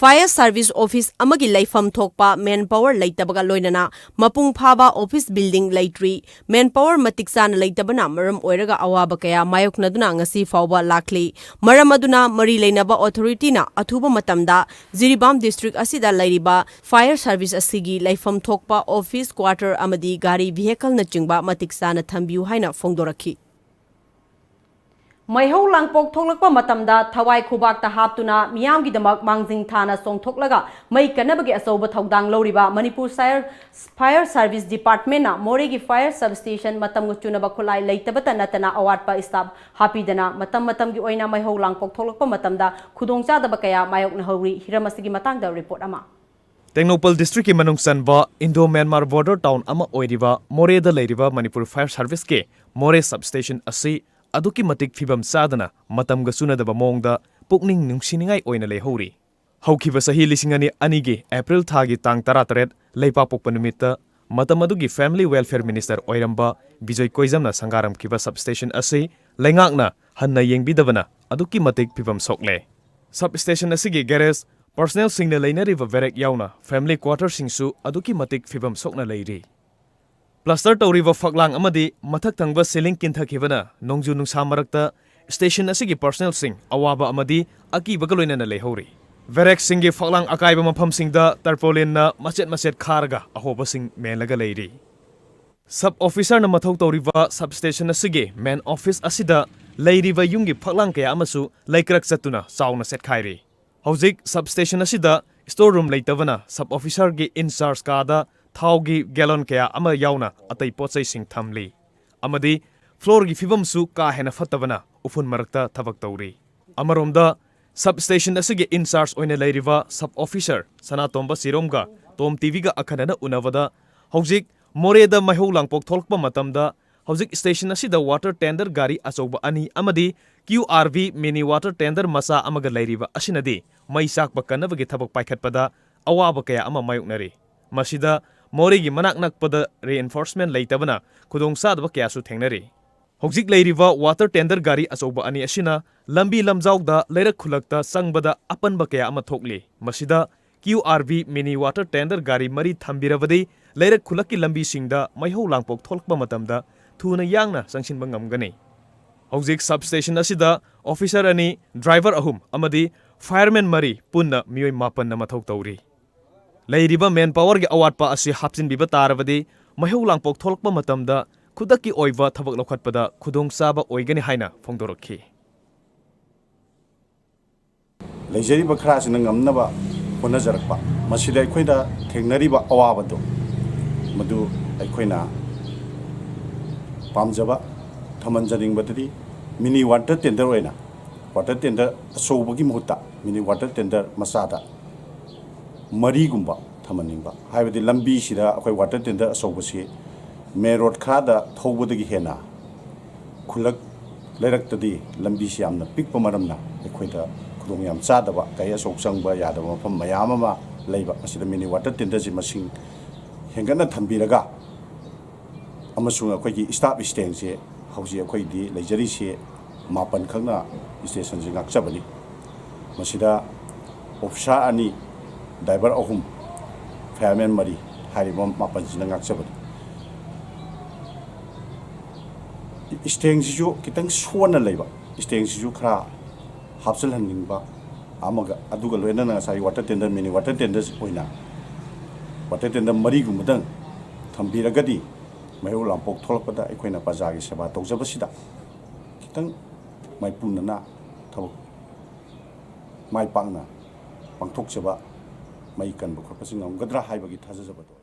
fire service office ꯑꯃꯒꯤ ꯂꯩꯐꯝ ꯊꯣꯛꯄ manpower ꯂꯩꯇꯕꯒ ꯂꯣꯏꯅꯅ ꯃꯄꯨꯡ ꯐꯥꯕ office building ꯂꯩꯇ꯭ꯔꯤ꯫ Manpower ꯃꯇꯤꯛ ꯆꯥꯅ ꯂꯩꯇꯕꯅ ꯃꯔꯝ ꯑꯣꯏꯔꯒ ꯑꯋꯥꯕ ꯀꯌꯥ ꯃꯥꯌꯣꯛꯅꯗꯨꯅ ꯉꯁꯤ ꯐꯥꯎꯕ ꯂꯥꯛꯂꯤ꯫ ꯃꯔꯝ ꯑꯗꯨꯅ ꯃꯔꯤ ꯂꯩꯅꯕ authority ꯅ ꯑꯊꯨꯕ ꯃꯇꯝꯗ ꯖꯤꯔꯤꯕꯥꯝ district ꯑꯁꯤꯗ ꯂꯩꯔꯤꯕ fire service ꯑꯁꯤꯒꯤ ꯂꯩꯐꯝ ꯊꯣꯛꯄ office quarter ꯑꯃꯗꯤ ꯒꯥꯔꯤ vehicle ꯅꯆꯤꯡꯕ ꯃꯇꯤꯛ ꯆꯥꯅ ꯊꯝꯕꯤꯌꯨ ꯍꯥꯏꯅ ꯐꯣꯡꯗꯣꯔꯛꯈꯤ꯫ ꯃꯩꯍꯧ ꯂꯥꯡꯄꯣꯛ ꯊꯣꯛꯂꯛꯄ ꯃꯇꯝꯗ ꯊꯋꯥꯏ ꯈꯨꯕꯥꯛꯇ ꯍꯥꯞꯇꯨꯅ ꯃꯤꯌꯥꯝꯒꯤꯗꯃꯛ ꯃꯥꯡꯖꯤꯟ ꯊꯥꯅ ꯆꯣꯡꯊꯣꯛꯂꯒ ꯃꯩ ꯀꯟꯅꯕꯒꯤ ꯑꯆꯧꯕ ꯊꯧꯗꯥꯡ ꯂꯧꯔꯤꯕ ꯃꯅꯤꯄꯨꯔ fire service department ꯅ ꯃꯣꯔꯦꯒꯤ fire substation ꯃꯇꯝꯒ ꯆꯨꯅꯕ ꯈꯨꯠꯂꯥꯏ ꯂꯩꯇꯕꯇ ꯅꯠꯇꯅ ꯑꯋꯥꯠꯄ staff ꯍꯥꯞꯄꯤꯗꯅ ꯃꯇꯝ ꯃꯇꯝꯒꯤ ꯑꯣꯏꯅ ꯃꯩꯍꯧ ꯂꯥꯡꯄꯣꯛ ꯊꯣꯛꯂꯛꯄ ꯃꯇꯝꯗ ꯈꯨꯗꯣꯡꯆꯥꯗꯕ ꯀꯌꯥ ꯃꯥꯌꯣꯛꯅꯍꯧꯔꯤ꯫ ꯍꯤꯔꯝ ꯑꯁꯤꯒꯤ ꯃꯇꯥꯡꯗ report ꯑꯃ꯫ ꯇꯦꯡꯅꯧꯄꯜ district ꯀꯤ ꯃꯅꯨꯡ ꯆꯟꯕ Indo Myanmar border town ꯑꯃ ꯑꯣꯏꯔꯤꯕ ꯃꯣꯔꯦꯗ ꯂꯩꯔꯤꯕ ꯃꯅꯤꯄꯨꯔ fire service ꯀꯤ ꯃꯣꯔꯦ substation ꯑꯁꯤ ꯑꯗꯨꯛꯀꯤ ꯃꯇꯤꯛ ꯐꯤꯕꯝ ꯆꯥꯗꯅ ꯃꯇꯝꯒ ꯆꯨꯅꯗꯕ ꯃꯑꯣꯡꯗ ꯄꯨꯛꯅꯤꯡ ꯅꯨꯡꯁꯤꯅꯤꯡꯉꯥꯏ ꯑꯣꯏꯅ ꯂꯩꯍꯧꯔꯤ꯫ ꯍꯧꯈꯤꯕ ꯆꯍꯤ ꯂꯤꯁꯤꯡ ꯑꯅꯤ ꯑꯅꯤꯒꯤ April ꯊꯥꯒꯤ ꯇꯥꯡ ꯇꯔꯥꯇꯔꯦꯠ ꯂꯩꯄꯥꯛꯄꯣꯛꯄ ꯅꯨꯃꯤꯠꯇ ꯃꯇꯝ ꯑꯗꯨꯒꯤ family welfare minister ꯑꯣꯏꯔꯝꯕ ꯕꯤꯖꯣꯏ ꯀꯣꯏꯖꯝꯅ ꯁꯪꯒꯥꯔꯝꯈꯤꯕ substation ꯑꯁꯤ ꯂꯩꯉꯥꯛꯅ ꯍꯟꯅ ꯌꯦꯡꯕꯤꯗꯕꯅ ꯑꯗꯨꯛꯀꯤ ꯃꯇꯤꯛ ꯐꯤꯕꯝ ꯁꯣꯛꯂꯦ꯫ Substation ꯑꯁꯤꯒꯤ garage, personnel ꯁꯤꯡꯅ ꯂꯩꯅꯔꯤꯕ barrack ꯌꯥꯎꯅ family quarter ꯁꯤꯡꯁꯨ ꯑꯗꯨꯛꯀꯤ ꯃꯇꯤꯛ ꯐꯤꯕꯝ ꯁꯣꯛꯅ ꯂꯩꯔꯤ꯫ Plaster ꯇꯧꯔꯤꯕ ꯐꯛꯂꯥꯡ ꯑꯃꯗꯤ ꯃꯊꯛ ꯊꯪꯕ ceiling ꯀꯤꯟꯊꯈꯤꯕꯅ ꯅꯣꯡꯖꯨ ꯅꯨꯡꯁꯥ ꯃꯔꯛꯇ station ꯑꯁꯤꯒꯤ personnel ꯁꯤꯡ ꯑꯋꯥꯕ ꯑꯃꯗꯤ ꯑꯀꯤꯕꯒ ꯂꯣꯏꯅꯅ ꯂꯩꯍꯧꯔꯤ꯫ Barrack ꯁꯤꯡꯒꯤ ꯐꯛꯂꯥꯡ ꯑꯀꯥꯏꯕ ꯃꯐꯝꯁꯤꯡꯗ tarpaulin ꯅ ꯃꯆꯦꯠ ꯃꯆꯦꯠ ꯈꯥꯔꯒ ꯑꯍꯣꯕꯁꯤꯡ ꯃꯦꯜꯂꯒ ꯂꯩꯔꯤ꯫ Sub officer ꯅ ꯃꯊꯧ ꯇꯧꯔꯤꯕ substation ꯑꯁꯤꯒꯤ main office ꯑꯁꯤꯗ ꯂꯩꯔꯤꯕ ꯌꯨꯝꯒꯤ ꯐꯛꯂꯥꯡ ꯀꯌꯥ ꯑꯃꯁꯨ ꯂꯩꯀ꯭ꯔꯛ ꯆꯠꯇꯨꯅ ꯆꯥꯎꯅ ꯆꯦꯠꯈꯥꯏꯔꯤ꯫ ꯍꯧꯖꯤꯛ substation ꯑꯁꯤꯗ store room ꯂꯩꯇꯕꯅ sub officer ꯒꯤ in charge ꯀꯥꯗ ꯊꯥꯎꯒꯤ gallon ꯀꯌꯥ ꯑꯃ ꯌꯥꯎꯅ ꯑꯇꯩ ꯄꯣꯠꯆꯩꯁꯤꯡ ꯊꯝꯂꯤ ꯑꯃꯗꯤ floor ꯒꯤ ꯐꯤꯕꯝꯁꯨ ꯀꯥ ꯍꯦꯟꯅ ꯐꯠꯇꯕꯅ ꯎꯐꯨꯟ ꯃꯔꯛꯇ ꯊꯕꯛ ꯇꯧꯔꯤ꯫ ꯑꯃꯔꯣꯝꯗ, substation ꯑꯁꯤꯒꯤ in charge ꯑꯣꯏꯅ ꯂꯩꯔꯤꯕ sub officer ꯁꯅꯥꯇꯣꯝꯕ ꯆꯤꯔꯣꯝꯒ Tom TV ꯒ ꯑꯈꯟꯅꯅ ꯎꯅꯕꯗ, ꯍꯧꯖꯤꯛ ꯃꯣꯔꯦꯗ ꯃꯩꯍꯧ ꯂꯥꯡꯄꯣꯛ ꯊꯣꯛꯂꯛꯄ ꯃꯇꯝꯗ ꯍꯧꯖꯤꯛ ꯁ꯭ꯇꯦꯁꯟ ꯑꯁꯤꯗ ꯋꯥꯇꯔ ꯇꯦꯟꯗꯔ ꯒꯥꯔꯤ ꯑꯆꯧꯕ ꯑꯅꯤ ꯑꯃꯗꯤ ꯀ꯭ꯌꯨ ꯑꯥꯔ ꯚꯤ ꯃꯤꯅꯤ ꯋꯥꯇꯔ ꯇꯦꯟꯗꯔ ꯃꯆꯥ ꯑꯃꯒ ꯂꯩꯔꯤꯕ ꯑꯁꯤꯅꯗꯤ ꯃꯩ ꯆꯥꯛꯄ ꯀꯟꯅꯕꯒꯤ ꯊꯕꯛ ꯄꯥꯏꯈꯠꯄꯗ ꯑꯋꯥꯕ ꯀꯌꯥ ꯑꯃ ꯃꯥꯌꯣꯛꯅꯔꯤ꯫ ꯃꯁꯤꯗ ꯃꯣꯔꯦꯒꯤ ꯃꯅꯥꯛ ꯅꯛꯄꯗ reinforcement ꯂꯩꯇꯕꯅ ꯈꯨꯗꯣꯡꯆꯥꯗꯕ ꯀꯌꯥꯁꯨ ꯊꯦꯡꯅꯔꯤ꯫ ꯍꯧꯖꯤꯛ ꯂꯩꯔꯤꯕ ꯋꯥꯇꯔ ꯇꯦꯟꯗꯔ ꯒꯥꯔꯤ ꯑꯆꯧꯕ ꯑꯅꯤ ꯑꯁꯤꯅ ꯂꯝꯕꯤ ꯂꯝꯖꯥꯎꯗ ꯂꯩꯔꯛ ꯈꯨꯜꯂꯛꯇ ꯆꯪꯕꯗ ꯑꯄꯟꯕ ꯀꯌꯥ ꯑꯃ ꯊꯣꯛꯂꯤ꯫ ꯃꯁꯤꯗ ꯀ꯭ꯌꯨ ꯑꯥꯔ ꯚꯤ ꯃꯤꯅꯤ ꯋꯥꯇꯔ ꯇꯦꯟꯗꯔ ꯒꯥꯔꯤ ꯃꯔꯤ ꯊꯝꯕꯤꯔꯕꯗꯤ ꯂꯩꯔꯛ ꯈꯨꯜꯂꯛꯀꯤ ꯂꯝꯕꯤꯁꯤꯡꯗ ꯃꯩꯍꯧ ꯂꯥꯡꯄꯣꯛ ꯊꯣꯛꯂꯛꯄ ꯃꯇꯝꯗ ꯊꯨꯅ ꯌꯥꯡꯅ ꯆꯪꯁꯤꯟꯕ ꯉꯝꯒꯅꯤ꯫ ꯍꯧꯖꯤꯛ ꯁꯕ ꯁ꯭ꯇꯦꯁꯟ ꯑꯁꯤꯗ ꯑꯣꯐꯤꯁꯔ ꯑꯅꯤ, ꯗ꯭ꯔꯥꯏꯚꯔ ꯑꯍꯨꯝ ꯑꯃꯗꯤ ꯐꯥꯌꯔꯃꯦꯟ ꯃꯔꯤ ꯄꯨꯟꯅ ꯃꯤꯑꯣꯏ ꯃꯥꯄꯟꯅ ꯃꯊꯧ ꯇꯧꯔꯤ꯫ ꯂꯩꯔꯤꯕ ꯃꯦꯟ ꯄꯥꯋꯔꯒꯤ ꯑꯋꯥꯠꯄ ꯑꯁꯤ ꯍꯥꯞꯆꯤꯟꯕꯤꯕ ꯇꯥꯔꯕꯗꯤ ꯃꯩꯍꯧ ꯂꯥꯡꯄꯣꯛ ꯊꯣꯛꯂꯛꯄ ꯃꯇꯝꯗ ꯈꯨꯗꯛꯀꯤ ꯑꯣꯏꯕ ꯊꯕꯛ ꯂꯧꯈꯠꯄꯗ ꯈꯨꯗꯣꯡꯆꯥꯕ ꯑꯣꯏꯒꯅꯤ ꯍꯥꯏꯅ ꯐꯣꯡꯗꯣꯔꯛꯈꯤ꯫ ꯂꯩꯖꯔꯤꯕ ꯈꯔꯁꯤꯅ ꯉꯝꯅꯕ ꯍꯣꯠꯅꯖꯔꯛꯄ, ꯃꯁꯤꯗ ꯑꯩꯈꯣꯏꯗ ꯊꯦꯡꯅꯔꯤꯕ ꯑꯋꯥꯕꯗꯣ, ꯃꯗꯨ ꯑꯩꯈꯣꯏꯅ ꯄꯥꯝꯖꯕ ꯊꯝꯍꯟꯖꯅꯤꯡꯕꯗꯗꯤ, ꯃꯤꯅꯤ ꯋꯥꯇꯔ ꯇꯦꯟꯗꯔ ꯑꯣꯏꯅ, ꯋꯥꯇꯔ ꯇꯦꯟꯗꯔ ꯑꯆꯧꯕꯒꯤ ꯃꯍꯨꯠꯇ ꯃꯤꯅꯤ ꯋꯥꯇꯔ ꯇꯦꯟꯗꯔ ꯃꯆꯥꯗ ꯃꯔꯤꯒꯨꯝꯕ ꯊꯝꯍꯟꯅꯤꯡꯕ꯫ ꯍꯥꯏꯕꯗꯤ ꯂꯝꯕꯤꯁꯤꯗ ꯑꯩꯈꯣꯏ ꯋꯥꯇꯔ ꯇꯦꯟꯗꯔ ꯑꯆꯧꯕꯁꯤ ꯃꯦꯟ ꯔꯣꯗ ꯈꯔꯗ ꯊꯧꯕꯗꯒꯤ ꯍꯦꯟꯅ ꯈꯨꯜꯂꯛ ꯂꯩꯔꯛꯇꯗꯤ ꯂꯝꯕꯤꯁꯤ ꯌꯥꯝꯅ ꯄꯤꯛꯄ ꯃꯔꯝꯅ ꯑꯩꯈꯣꯏꯗ ꯈꯨꯗꯣꯡ ꯌꯥꯝ ꯆꯥꯗꯕ, ꯒꯥꯔꯤ ꯑꯆꯧꯕ ꯆꯪꯕ ꯌꯥꯗꯕ ꯃꯐꯝ ꯃꯌꯥꯝ ꯑꯃ ꯂꯩꯕ꯫ ꯃꯁꯤꯗ ꯃꯤꯅꯤ ꯋꯥꯇꯔ ꯇꯦꯟꯗꯔꯁꯤ ꯃꯁꯤꯡ ꯍꯦꯟꯒꯠꯅ ꯊꯝꯕꯤꯔꯒ ꯑꯃꯁꯨꯡ ꯑꯩꯈꯣꯏꯒꯤ ꯁ꯭ꯇꯥꯐ ꯁ꯭ꯇꯦꯡꯁꯦ ꯍꯧꯖꯤꯛ ꯑꯩꯈꯣꯏꯗꯤ ꯂꯩꯖꯔꯤꯁꯦ ꯃꯥꯄꯟꯈꯛꯅ ꯁ꯭ꯇꯦꯁꯟꯁꯦ ꯉꯥꯛꯆꯕꯅꯤ꯫ ꯃꯁꯤꯗ ꯑꯣꯐꯤꯁꯥꯔ ꯑꯅꯤ, ꯗ꯭ꯔꯥꯏꯚꯔ ꯑꯍꯨꯝ, ꯐꯥꯌꯔꯃꯦꯟ ꯃꯔꯤ, ꯍꯥꯏꯔꯤꯕ ꯃꯥꯄꯟꯁꯤꯅ ꯉꯥꯛꯆꯕꯅꯤ꯫ ꯁ꯭ꯇꯦꯡꯁꯤꯁꯨ ꯈꯤꯇꯪ ꯁꯣꯟꯅ ꯂꯩꯕ, ꯁ꯭ꯇꯦꯡꯁꯤꯁꯨ ꯈꯔ ꯍꯥꯞꯆꯤꯜꯍꯟꯅꯤꯡꯕ ꯑꯃꯒ, ꯑꯗꯨꯒ ꯂꯣꯏꯅꯅ ꯉꯁꯥꯏ ꯋꯥꯇꯔ ꯇꯦꯟꯗꯔ, ꯃꯤꯅꯤ ꯋꯥꯇꯔ ꯇꯦꯟꯗꯔ ꯑꯣꯏꯅ ꯋꯥꯇꯔ ꯇꯦꯟꯗꯔ ꯃꯔꯤꯒꯨꯝꯕꯗꯪ ꯊꯝꯕꯤꯔꯒꯗꯤ ꯃꯩꯍꯧ ꯂꯥꯡꯄꯣꯛ ꯊꯣꯛꯂꯛꯄꯗ ꯑꯩꯈꯣꯏꯅ ꯄ꯭ꯔꯖꯥꯒꯤ ꯁꯦꯕꯥ ꯇꯧꯖꯕꯁꯤꯗ ꯈꯤꯇꯪ ꯃꯥꯏꯄꯨꯅꯅ ꯊꯕꯛ ꯃꯥꯏ ꯄꯥꯛꯅ ꯄꯥꯡꯊꯣꯛꯆꯕ, ꯃꯩ ꯀꯟꯕ ꯈꯣꯠꯄꯁꯤ ꯉꯝꯒꯗ꯭ꯔꯥ ꯍꯥꯏꯕꯒꯤ ꯊꯥꯖꯖꯕꯗꯣ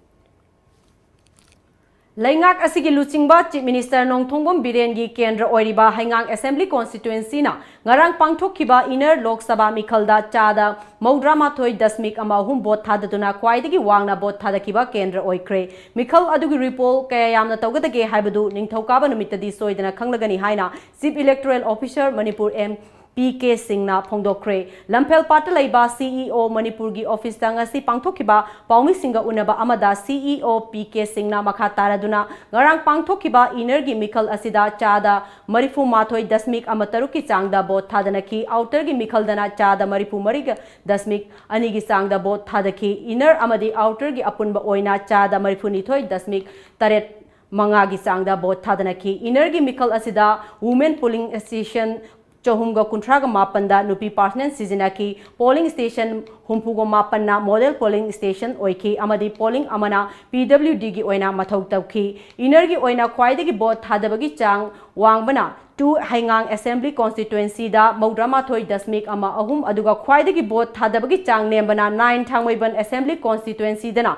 ꯑꯩ ꯂꯩꯉꯥꯛ ꯑꯁꯤꯒꯤ ꯂꯨꯆꯤꯡꯕ Chief Minister ꯅꯣꯡꯊꯣꯡꯕꯝ ꯕꯤꯔꯦꯟꯒꯤ ꯀꯦꯟꯗ꯭ꯔ ꯑꯣꯏꯔꯤꯕ ꯍꯩꯉꯥꯡ Assembly Constituency ꯅ ꯉꯔꯥꯡ ꯄꯥꯡꯊꯣꯛꯈꯤꯕ Inner Lok Sabha ꯃꯤꯈꯜꯗ ꯆꯥꯗ ꯃꯧꯗ꯭ꯔꯥ ꯃꯥꯊꯣꯏ ꯗꯁꯃꯤꯛ ꯑꯃ ꯑꯍꯨꯝ ꯚꯣꯠ ꯊꯥꯗꯗꯨꯅ ꯈ꯭ꯋꯥꯏꯗꯒꯤ ꯋꯥꯡꯅ ꯚꯣꯠ ꯊꯥꯗꯈꯤꯕ ꯀꯦꯟꯗ꯭ꯔ ꯑꯣꯏꯈ꯭ꯔꯦ꯫ ꯃꯤꯈꯜ ꯑꯗꯨꯒꯤ ꯔꯤꯄꯣꯜ ꯀꯌꯥ ꯌꯥꯝꯅ ꯇꯧꯒꯗꯒꯦ ꯍꯥꯏꯕꯗꯨ ꯅꯤꯡꯊꯧꯀꯥꯕ ꯅꯨꯃꯤꯠꯇꯗꯤ ꯁꯣꯏꯗꯅ ꯈꯪꯂꯒꯅꯤ ꯍꯥꯏꯅ Chief Electoral Officer Manipur M P K ꯁꯤꯡꯅ ꯐꯣꯡꯗꯣꯛꯈ꯭ꯔꯦ꯫ ꯂꯝꯐꯦꯜ ꯄꯥꯠꯇ ꯂꯩꯕ C E O ꯃꯅꯤꯄꯨꯔꯒꯤ office ꯇ ꯉꯁꯤ ꯄꯥꯡꯊꯣꯛꯈꯤꯕ ꯄꯥꯎꯃꯤꯁꯤꯡꯒ ꯎꯅꯕ ꯑꯃꯗ C E O P K ꯁꯤꯡꯅ ꯃꯈꯥ ꯇꯥꯔꯗꯨꯅ ꯉꯔꯥꯡ ꯄꯥꯡꯊꯣꯛꯈꯤꯕ Inner ꯒꯤ ꯃꯤꯈꯜ ꯑꯁꯤꯗ ꯆꯥꯗ ꯃꯔꯤꯐꯨ ꯃꯥꯊꯣꯏ ꯗꯁꯃꯤꯛ ꯑꯃ ꯇꯔꯨꯛꯀꯤ ꯆꯥꯡꯗ ꯚꯣꯠ ꯊꯥꯗꯅꯈꯤ꯫ Outer ꯒꯤ ꯃꯤꯈꯜꯗꯅ ꯆꯥꯗ ꯃꯔꯤꯐꯨ ꯃꯔꯤꯒ ꯗꯁꯃꯤꯛ ꯑꯅꯤꯒꯤ ꯆꯥꯡꯗ ꯚꯣꯠ ꯊꯥꯗꯈꯤ꯫ Inner ꯑꯃꯗꯤ Outer ꯒꯤ ꯑꯄꯨꯟꯕ ꯑꯣꯏꯅ ꯆꯥꯗ ꯃꯔꯤꯐꯨ ꯅꯤꯊꯣꯏ ꯗꯁꯃꯤꯛ ꯇꯔꯦꯠ ꯃꯉꯥꯒꯤ ꯆꯥꯡꯗ ꯚꯣꯠ ꯊꯥꯗꯅꯈꯤ꯫ Inner ꯒꯤ ꯃꯤꯈꯜ ꯑꯁꯤꯗ Women Polling Station ꯆꯍꯨꯝꯒ ꯀꯨꯟꯊ꯭ꯔꯥꯒ ꯃꯥꯄꯟꯗ ꯅꯨꯄꯤ personnel ꯁꯤꯖꯤꯟꯅꯈꯤ꯫ Polling station ꯍꯨꯝꯐꯨꯒ ꯃꯥꯄꯟꯅ model polling station ꯑꯣꯏꯈꯤ ꯑꯃꯗꯤ polling ꯑꯃꯅ P W D ꯒꯤ ꯑꯣꯏꯅ ꯃꯊꯧ ꯇꯧꯈꯤ꯫ Inner ꯒꯤ ꯑꯣꯏꯅ ꯈ꯭ꯋꯥꯏꯗꯒꯤ ꯚꯣꯠ ꯊꯥꯗꯕꯒꯤ ꯆꯥꯡ ꯋꯥꯡꯕꯅ two ꯍꯩꯉꯥꯡ Assembly Constituency ꯗ ꯃꯧꯗ꯭ꯔꯥ ꯃꯥꯊꯣꯏ ꯗꯁꯃꯤꯛ ꯑꯃ ꯑꯍꯨꯝ, ꯑꯗꯨꯒ ꯈ꯭ꯋꯥꯏꯗꯒꯤ ꯚꯣꯠ ꯊꯥꯗꯕꯒꯤ ꯆꯥꯡ ꯅꯦꯝꯕꯅ nine ꯊꯥꯡꯃꯩꯕꯟ Assembly Constituency ꯗꯅ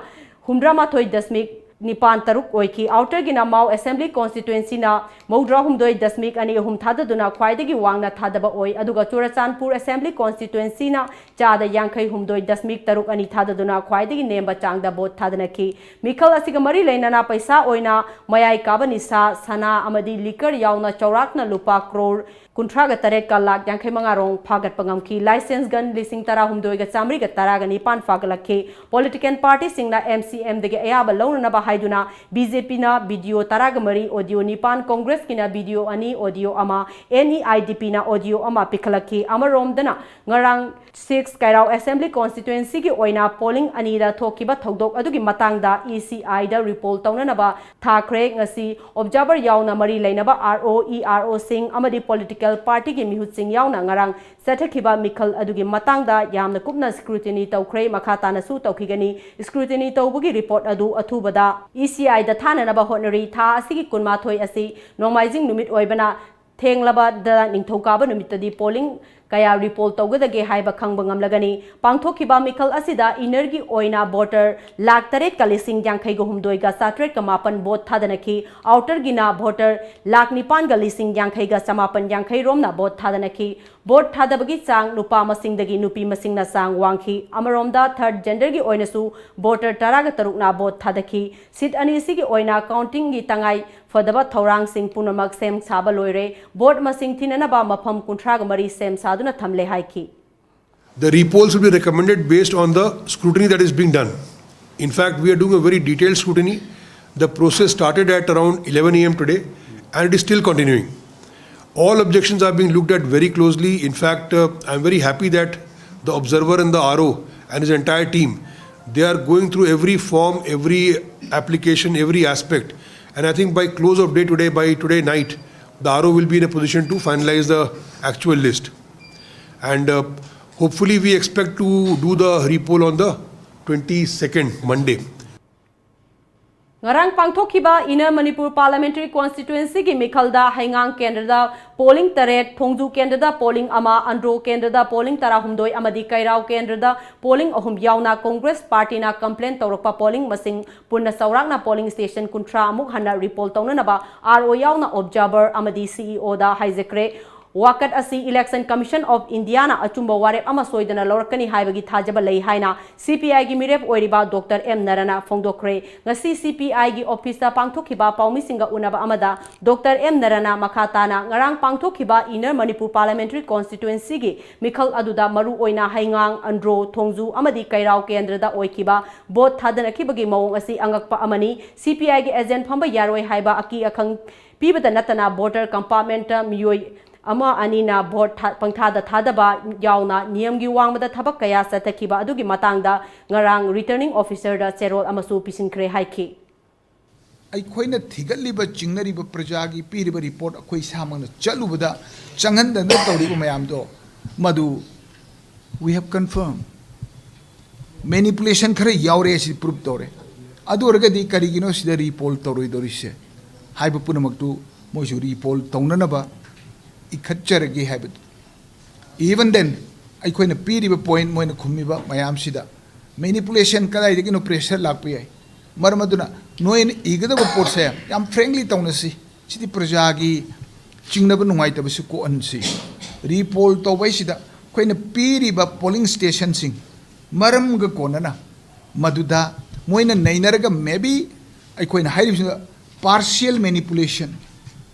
ꯍꯨꯝꯗ꯭ꯔꯥ ꯃꯥꯊꯣꯏ ꯗꯁꯃꯤꯛ ꯅꯤꯄꯥꯟ ꯇꯔꯨꯛ ꯑꯣꯏꯈꯤ꯫ Outer ꯒꯤꯅ ꯃꯥꯎ Assembly Constituency ꯅ ꯃꯧꯗ꯭ꯔꯥ ꯍꯨꯝꯗꯣꯏ ꯗꯁꯃꯤꯛ ꯑꯅꯤ ꯑꯍꯨꯝ ꯊꯥꯗꯗꯨꯅ ꯈ꯭ꯋꯥꯏꯗꯒꯤ ꯋꯥꯡꯅ ꯊꯥꯗꯕ ꯑꯣꯏ, ꯑꯗꯨꯒ ꯆꯨꯔꯆꯥꯟꯄꯨꯔ Assembly Constituency ꯅ ꯆꯥꯗ ꯌꯥꯡꯈꯩ ꯍꯨꯝꯗꯣꯏ ꯗꯁꯃꯤꯛ ꯇꯔꯨꯛ ꯑꯅꯤ ꯊꯥꯗꯗꯨꯅ ꯈ꯭ꯋꯥꯏꯗꯒꯤ ꯅꯦꯝꯕ ꯆꯥꯡꯗ ꯚꯣꯠ ꯊꯥꯗꯅꯈꯤ꯫ ꯃꯤꯈꯜ ꯑꯁꯤꯒ ꯃꯔꯤ ꯂꯩꯅꯅ ꯄꯩꯁꯥ ꯑꯣꯏꯅ ꯃꯌꯥꯏ ꯀꯥꯕ ꯅꯤꯁꯥ, ꯁꯅꯥ ꯑꯃꯗꯤ liquor ꯌꯥꯎꯅ ꯆꯥꯎꯔꯥꯛꯅ ꯂꯨꯄꯥ ꯀ꯭ꯔꯣꯔ ꯀꯨꯟꯊ꯭ꯔꯥꯒ ꯇꯔꯦꯠꯀ ꯂꯥꯈ ꯌꯥꯡꯈꯩ ꯃꯉꯥ ꯔꯣꯝ ꯐꯥꯒꯠꯄ ꯉꯝꯈꯤ꯫ License gun ꯂꯤꯁꯤꯡ ꯇꯔꯥꯍꯨꯝꯗꯣꯏꯒ ꯆꯥꯃꯔꯤꯒ ꯇꯔꯥꯒ ꯅꯤꯄꯥꯟ ꯐꯥꯒꯠꯂꯛꯈꯤ꯫ Political party ꯁꯤꯡꯅ M C M ꯗꯒꯤ ꯑꯌꯥꯕ ꯂꯧꯅꯅꯕ ꯍꯥꯏꯗꯨꯅ B J P ꯅ video ꯇꯔꯥꯒ ꯃꯔꯤ, audio ꯅꯤꯄꯥꯟ, Congress ꯀꯤꯅ video ꯑꯅꯤ, audio ꯑꯃ, N E I D P ꯅ audio ꯑꯃ ꯄꯤꯈꯠꯂꯛꯈꯤ꯫ ꯑꯃꯔꯣꯝꯗꯅ ꯉꯔꯥꯡ six ꯀꯩꯔꯥꯎ Assembly Constituency ꯒꯤ ꯑꯣꯏꯅ polling ꯑꯅꯤꯗ ꯊꯣꯛꯈꯤꯕ ꯊꯧꯗꯣꯛ ꯑꯗꯨꯒꯤ ꯃꯇꯥꯡꯗ E C I the report ꯇꯧꯅꯅꯕ ꯊꯥꯈ꯭ꯔꯦ꯫ ꯉꯁꯤ observer ꯌꯥꯎꯅ ꯃꯔꯤ ꯂꯩꯅꯕ R O, E R O ꯁꯤꯡ ꯑꯃꯗꯤ political party ꯒꯤ ꯃꯤꯍꯨꯠꯁꯤꯡ ꯌꯥꯎꯅ ꯉꯔꯥꯡ ꯆꯠꯊꯈꯤꯕ ꯃꯤꯈꯜ ꯑꯗꯨꯒꯤ ꯃꯇꯥꯡꯗ ꯌꯥꯝꯅ ꯀꯨꯞꯅ scrutiny ꯇꯧꯈ꯭ꯔꯦ꯫ ꯃꯈꯥ ꯇꯥꯅꯁꯨ ꯇꯧꯈꯤꯒꯅꯤ꯫ Scrutiny ꯇꯧꯕꯒꯤ report ꯑꯗꯨ ꯑꯊꯨꯕꯗ E C I ꯗ ꯊꯥꯅꯅꯕ ꯍꯣꯠꯅꯔꯤ꯫ ꯊꯥ ꯑꯁꯤꯒꯤ ꯀꯨꯟꯃꯥꯊꯣꯏ ꯑꯁꯤ ꯅꯣꯡꯃꯥꯏꯖꯤꯡ ꯅꯨꯃꯤꯠ ꯑꯣꯏꯕꯅ ꯊꯦꯡꯂꯕꯗ ꯅꯤꯡꯊꯧꯀꯥꯕ ꯅꯨꯃꯤꯠꯇꯗꯤ polling ꯀꯌꯥ ꯔꯤꯄꯣꯜ ꯇꯧꯒꯗꯒꯦ ꯍꯥꯏꯕ ꯈꯪꯕ ꯉꯝꯂꯒꯅꯤ꯫ ꯄꯥꯡꯊꯣꯛꯈꯤꯕ ꯃꯤꯈꯜ ꯑꯁꯤꯗ ꯏꯅꯔꯒꯤ ꯑꯣꯏꯅ ꯚꯣꯇꯔ ꯂꯥꯈ ꯇꯔꯦꯠꯀ ꯂꯤꯁꯤꯡ ꯌꯥꯡꯈꯩꯒ ꯍꯨꯝꯗꯣꯏꯒ ꯆꯥꯇ꯭ꯔꯦꯠꯀ ꯃꯥꯄꯟ ꯚꯣꯠ ꯊꯥꯗꯅꯈꯤ꯫ ꯑꯥꯎꯇꯔꯒꯤꯅ ꯚꯣꯇꯔ ꯂꯥꯈ ꯅꯤꯄꯥꯟꯒ ꯂꯤꯁꯤꯡ ꯌꯥꯡꯈꯩꯒ ꯆꯃꯥꯄꯟ ꯌꯥꯡꯈꯩ ꯔꯣꯝꯅ ꯚꯣꯠ ꯊꯥꯗꯅꯈꯤ꯫ ꯚꯣꯠ ꯊꯥꯗꯕꯒꯤ ꯆꯥꯡ ꯅꯨꯄꯥ ꯃꯁꯤꯡꯗꯒꯤ ꯅꯨꯄꯤ ꯃꯁꯤꯡꯅ ꯆꯥꯡ ꯋꯥꯡꯈꯤ꯫ ꯑꯃꯔꯣꯝꯗ ꯊꯔꯗ ꯖꯦꯟꯗꯔꯒꯤ ꯑꯣꯏꯅꯁꯨ ꯚꯣꯇꯔ ꯇꯔꯥꯒ ꯇꯔꯨꯛꯅ ꯚꯣꯠ ꯊꯥꯗꯈꯤ꯫ ꯁꯤꯠ ꯑꯅꯤꯁꯤꯒꯤ ꯑꯣꯏꯅ ꯀꯥꯎꯟꯇꯤꯡꯒꯤ ꯇꯉꯥꯏ ꯐꯗꯕ ꯊꯧꯔꯥꯡꯁꯤꯡ ꯄꯨꯝꯅꯃꯛ ꯁꯦꯝ ꯁꯥꯕ ꯂꯣꯏꯔꯦ꯫ ꯚꯣꯠ ꯃꯁꯤꯡ ꯊꯤꯅꯅꯕ ꯃꯐꯝ ꯀꯨꯟꯊ꯭ꯔꯥꯒ ꯃꯔꯤ ꯁꯦꯝ ꯁꯥꯗꯨꯅ ꯊꯝꯂꯦ ꯍꯥꯏꯈꯤ꯫ The repolls will be recommended based on the scrutiny that is being done. In fact, we are doing a very detailed scrutiny. The process started at around eleven a m today, and it is still continuing. All objections are being looked at very closely. In fact, uh, I'm very happy that the observer and the R O and his entire team, they are going through every form, every application, every aspect. And I think by close of day today, by today night, the R O will be in a position to finalize the actual list. And uh, hopefully, we expect to do the repoll on the twenty-second, Monday. ꯉꯔꯥꯡ ꯄꯥꯡꯊꯣꯛꯈꯤꯕ ꯏꯟꯅꯔ ꯃꯅꯤꯄꯨꯔ ꯄꯥꯔꯂꯤꯌꯥꯃꯦꯟꯇꯔꯤ ꯀꯣꯟꯁꯇꯤꯇ꯭ꯋꯦꯟꯁꯤꯒꯤ ꯃꯤꯈꯜꯗ ꯍꯩꯉꯥꯡ ꯀꯦꯟꯗ꯭ꯔꯗ ꯄꯣꯂꯤꯡ ꯇꯔꯦꯠ, ꯊꯣꯡꯖꯨ ꯀꯦꯟꯗ꯭ꯔꯗ ꯄꯣꯂꯤꯡ ꯑꯃ, ꯑꯟꯗ꯭ꯔꯣ ꯀꯦꯟꯗ꯭ꯔꯗ ꯄꯣꯂꯤꯡ ꯇꯔꯥꯍꯨꯝꯗꯣꯏ ꯑꯃꯗꯤ ꯀꯩꯔꯥꯎ ꯀꯦꯟꯗ꯭ꯔꯗ ꯄꯣꯂꯤꯡ ꯑꯍꯨꯝ ꯌꯥꯎꯅ ꯀꯣꯡꯒ꯭ꯔꯦꯁ ꯄꯥꯔꯇꯤꯅ ꯀꯝꯄ꯭ꯂꯦꯟ ꯇꯧꯔꯛꯄ ꯄꯣꯂꯤꯡ ꯃꯁꯤꯡ ꯄꯨꯟꯅ ꯆꯥꯎꯔꯥꯛꯅ ꯄꯣꯂꯤꯡ ꯁ꯭ꯇꯦꯁꯟ ꯀꯨꯟꯊ꯭ꯔꯥ ꯑꯃꯨꯛ ꯍꯟꯅ ꯔꯤꯄꯣꯜ ꯇꯧꯅꯅꯕ ꯑꯥꯔ ꯑꯣ ꯌꯥꯎꯅ ꯑꯣꯕꯖꯥꯔꯚꯔ ꯑꯃꯗꯤ ꯁꯤ ꯏ ꯑꯣꯗ ꯍꯥꯏꯖꯈ꯭ꯔꯦ꯫ ꯋꯥꯀꯠ ꯑꯁꯤ Election Commission of Indiaꯅ ꯑꯆꯨꯝꯕ ꯋꯥꯔꯦꯞ ꯑꯃ ꯁꯣꯏꯗꯅ ꯂꯧꯔꯛꯀꯅꯤ ꯍꯥꯏꯕꯒꯤ ꯊꯥꯖꯕ ꯂꯩ ꯍꯥꯏꯅ ꯁꯤ ꯄꯤ ꯑꯥꯏꯒꯤ ꯃꯤꯔꯦꯞ ꯑꯣꯏꯔꯤꯕ ꯗꯣꯛꯇꯔ ꯑꯦꯝ ꯅꯔꯅ ꯐꯣꯡꯗꯣꯛꯈ꯭ꯔꯦ꯫ ꯉꯁꯤ ꯁꯤ ꯄꯤ ꯑꯥꯏꯒꯤ ꯑꯣꯐꯤꯁꯇ ꯄꯥꯡꯊꯣꯛꯈꯤꯕ ꯄꯥꯎꯃꯤꯁꯤꯡꯒ ꯎꯅꯕ ꯑꯃꯗ ꯗꯣꯛꯇꯔ ꯑꯦꯝ ꯅꯔꯅ ꯃꯈꯥ ꯇꯥꯅ ꯉꯔꯥꯡ ꯄꯥꯡꯊꯣꯛꯈꯤꯕ ꯏꯟꯅꯔ ꯃꯅꯤꯄꯨꯔ ꯄꯥꯔꯂꯤꯌꯥꯃꯦꯟꯇꯔꯤ ꯀꯣꯟꯁꯇꯤꯇ꯭ꯋꯦꯟꯁꯤꯒꯤ ꯃꯤꯈꯜ ꯑꯗꯨꯗ ꯃꯔꯨꯑꯣꯏꯅ ꯍꯩꯉꯥꯡ, ꯑꯟꯗ꯭ꯔꯣ, ꯊꯣꯡꯖꯨ ꯑꯃꯗꯤ ꯀꯩꯔꯥꯎ ꯀꯦꯟꯗ꯭ꯔꯗ ꯑꯣꯏꯈꯤꯕ ꯚꯣꯠ ꯊꯥꯗꯅꯈꯤꯕꯒꯤ ꯃꯑꯣꯡ ꯑꯁꯤ ꯑꯉꯛꯄ ꯑꯃꯅꯤ꯫ ꯁꯤ ꯄꯤ ꯑꯥꯏꯒꯤ ꯑꯦꯖꯦꯟ ꯐꯝꯕ ꯌꯥꯔꯣꯏ ꯍꯥꯏꯕ ꯑꯀꯤ ꯑꯈꯪ ꯄꯤꯕꯗ ꯅꯠꯇꯅ ꯚꯣꯇꯔ ꯀꯝꯄꯥꯔꯠꯃꯦꯟꯇ ꯃꯤꯑꯣꯏ ꯑꯃ ꯑꯅꯤꯅ ꯚꯣꯠ ꯊꯥ-, ꯄꯪꯊꯥꯗ ꯊꯥꯗꯕ ꯌꯥꯎꯅ ꯅꯤꯌꯝꯒꯤ ꯋꯥꯡꯃꯗ ꯊꯕꯛ ꯀꯌꯥ ꯆꯠꯊꯈꯤꯕ ꯑꯗꯨꯒꯤ ꯃꯇꯥꯡꯗ ꯉꯔꯥꯡ ꯔꯤꯇꯔꯅꯤꯡ ꯑꯣꯐꯤꯁꯔꯗ ꯆꯦꯔꯣꯜ ꯑꯃꯁꯨ ꯄꯤꯁꯤꯟꯈ꯭ꯔꯦ ꯍꯥꯏꯈꯤ꯫ ꯑꯩꯈꯣꯏꯅ ꯊꯤꯒꯠꯂꯤꯕ ꯆꯤꯡꯅꯔꯤꯕ ꯄ꯭ꯔꯖꯥꯒꯤ ꯄꯤꯔꯤꯕ ꯔꯤꯄꯣꯔꯠ ꯑꯩꯈꯣꯏ ꯏꯁꯥꯃꯛꯅ ꯆꯠꯂꯨꯕꯗ ꯆꯪꯍꯟꯗꯅ ꯇꯧꯔꯤꯕ ꯃꯌꯥꯝꯗꯣ ꯃꯗꯨ we have confirm manipulation ꯈꯔ ꯌꯥꯎꯔꯦ ꯁꯤ ꯄ꯭ꯔꯨꯞ ꯇꯧꯔꯦ꯫ ꯑꯗꯨ ꯑꯣꯏꯔꯒꯗꯤ ꯀꯔꯤꯒꯤꯅꯣ ꯁꯤꯗ ꯔꯤꯄꯣꯜ ꯇꯧꯔꯣꯏꯗꯧꯔꯤꯁꯦ ꯍꯥꯏꯕ ꯄꯨꯝꯅꯃꯛꯇꯨ ꯃꯣꯏꯁꯨ ꯔꯤꯄꯣꯜ ꯇꯧꯅꯅꯕ ꯏꯈꯠꯆꯔꯒꯦ ꯍꯥꯏꯕꯗꯨ꯫ Even then, ꯑꯩꯈꯣꯏꯅ ꯄꯤꯔꯤꯕ point, ꯃꯣꯏꯅ ꯈꯨꯝꯃꯤꯕ ꯃꯌꯥꯝꯁꯤꯗ manipulation ꯀꯗꯥꯏꯗꯒꯤꯅꯣ pressure ꯂꯥꯛꯄ ꯌꯥꯏ꯫ ꯃꯔꯝ ꯑꯗꯨꯅ ꯅꯣꯏꯅ ꯏꯒꯗꯕ ꯄꯣꯠꯁꯦ ꯌꯥꯝ frankly ꯇꯧꯅꯁꯤ꯫ ꯁꯤꯗꯤ ꯄ꯭ꯔꯖꯥꯒꯤ ꯆꯤꯡꯅꯕ ꯅꯨꯡꯉꯥꯏꯇꯕꯁꯤ ꯀꯣꯛꯍꯟꯁꯤ꯫ Re-poll ꯇꯧꯕ ꯍꯥꯏꯁꯤꯗ ꯑꯩꯈꯣꯏꯅ ꯄꯤꯔꯤꯕ polling stationꯁꯤꯡ ꯃꯔꯝꯒ ꯀꯣꯟꯅꯅ ꯃꯗꯨꯗ ꯃꯣꯏꯅ ꯅꯩꯅꯔꯒ maybe ꯑꯩꯈꯣꯏꯅ ꯍꯥꯏꯔꯤꯕꯁꯤꯗ partial manipulation,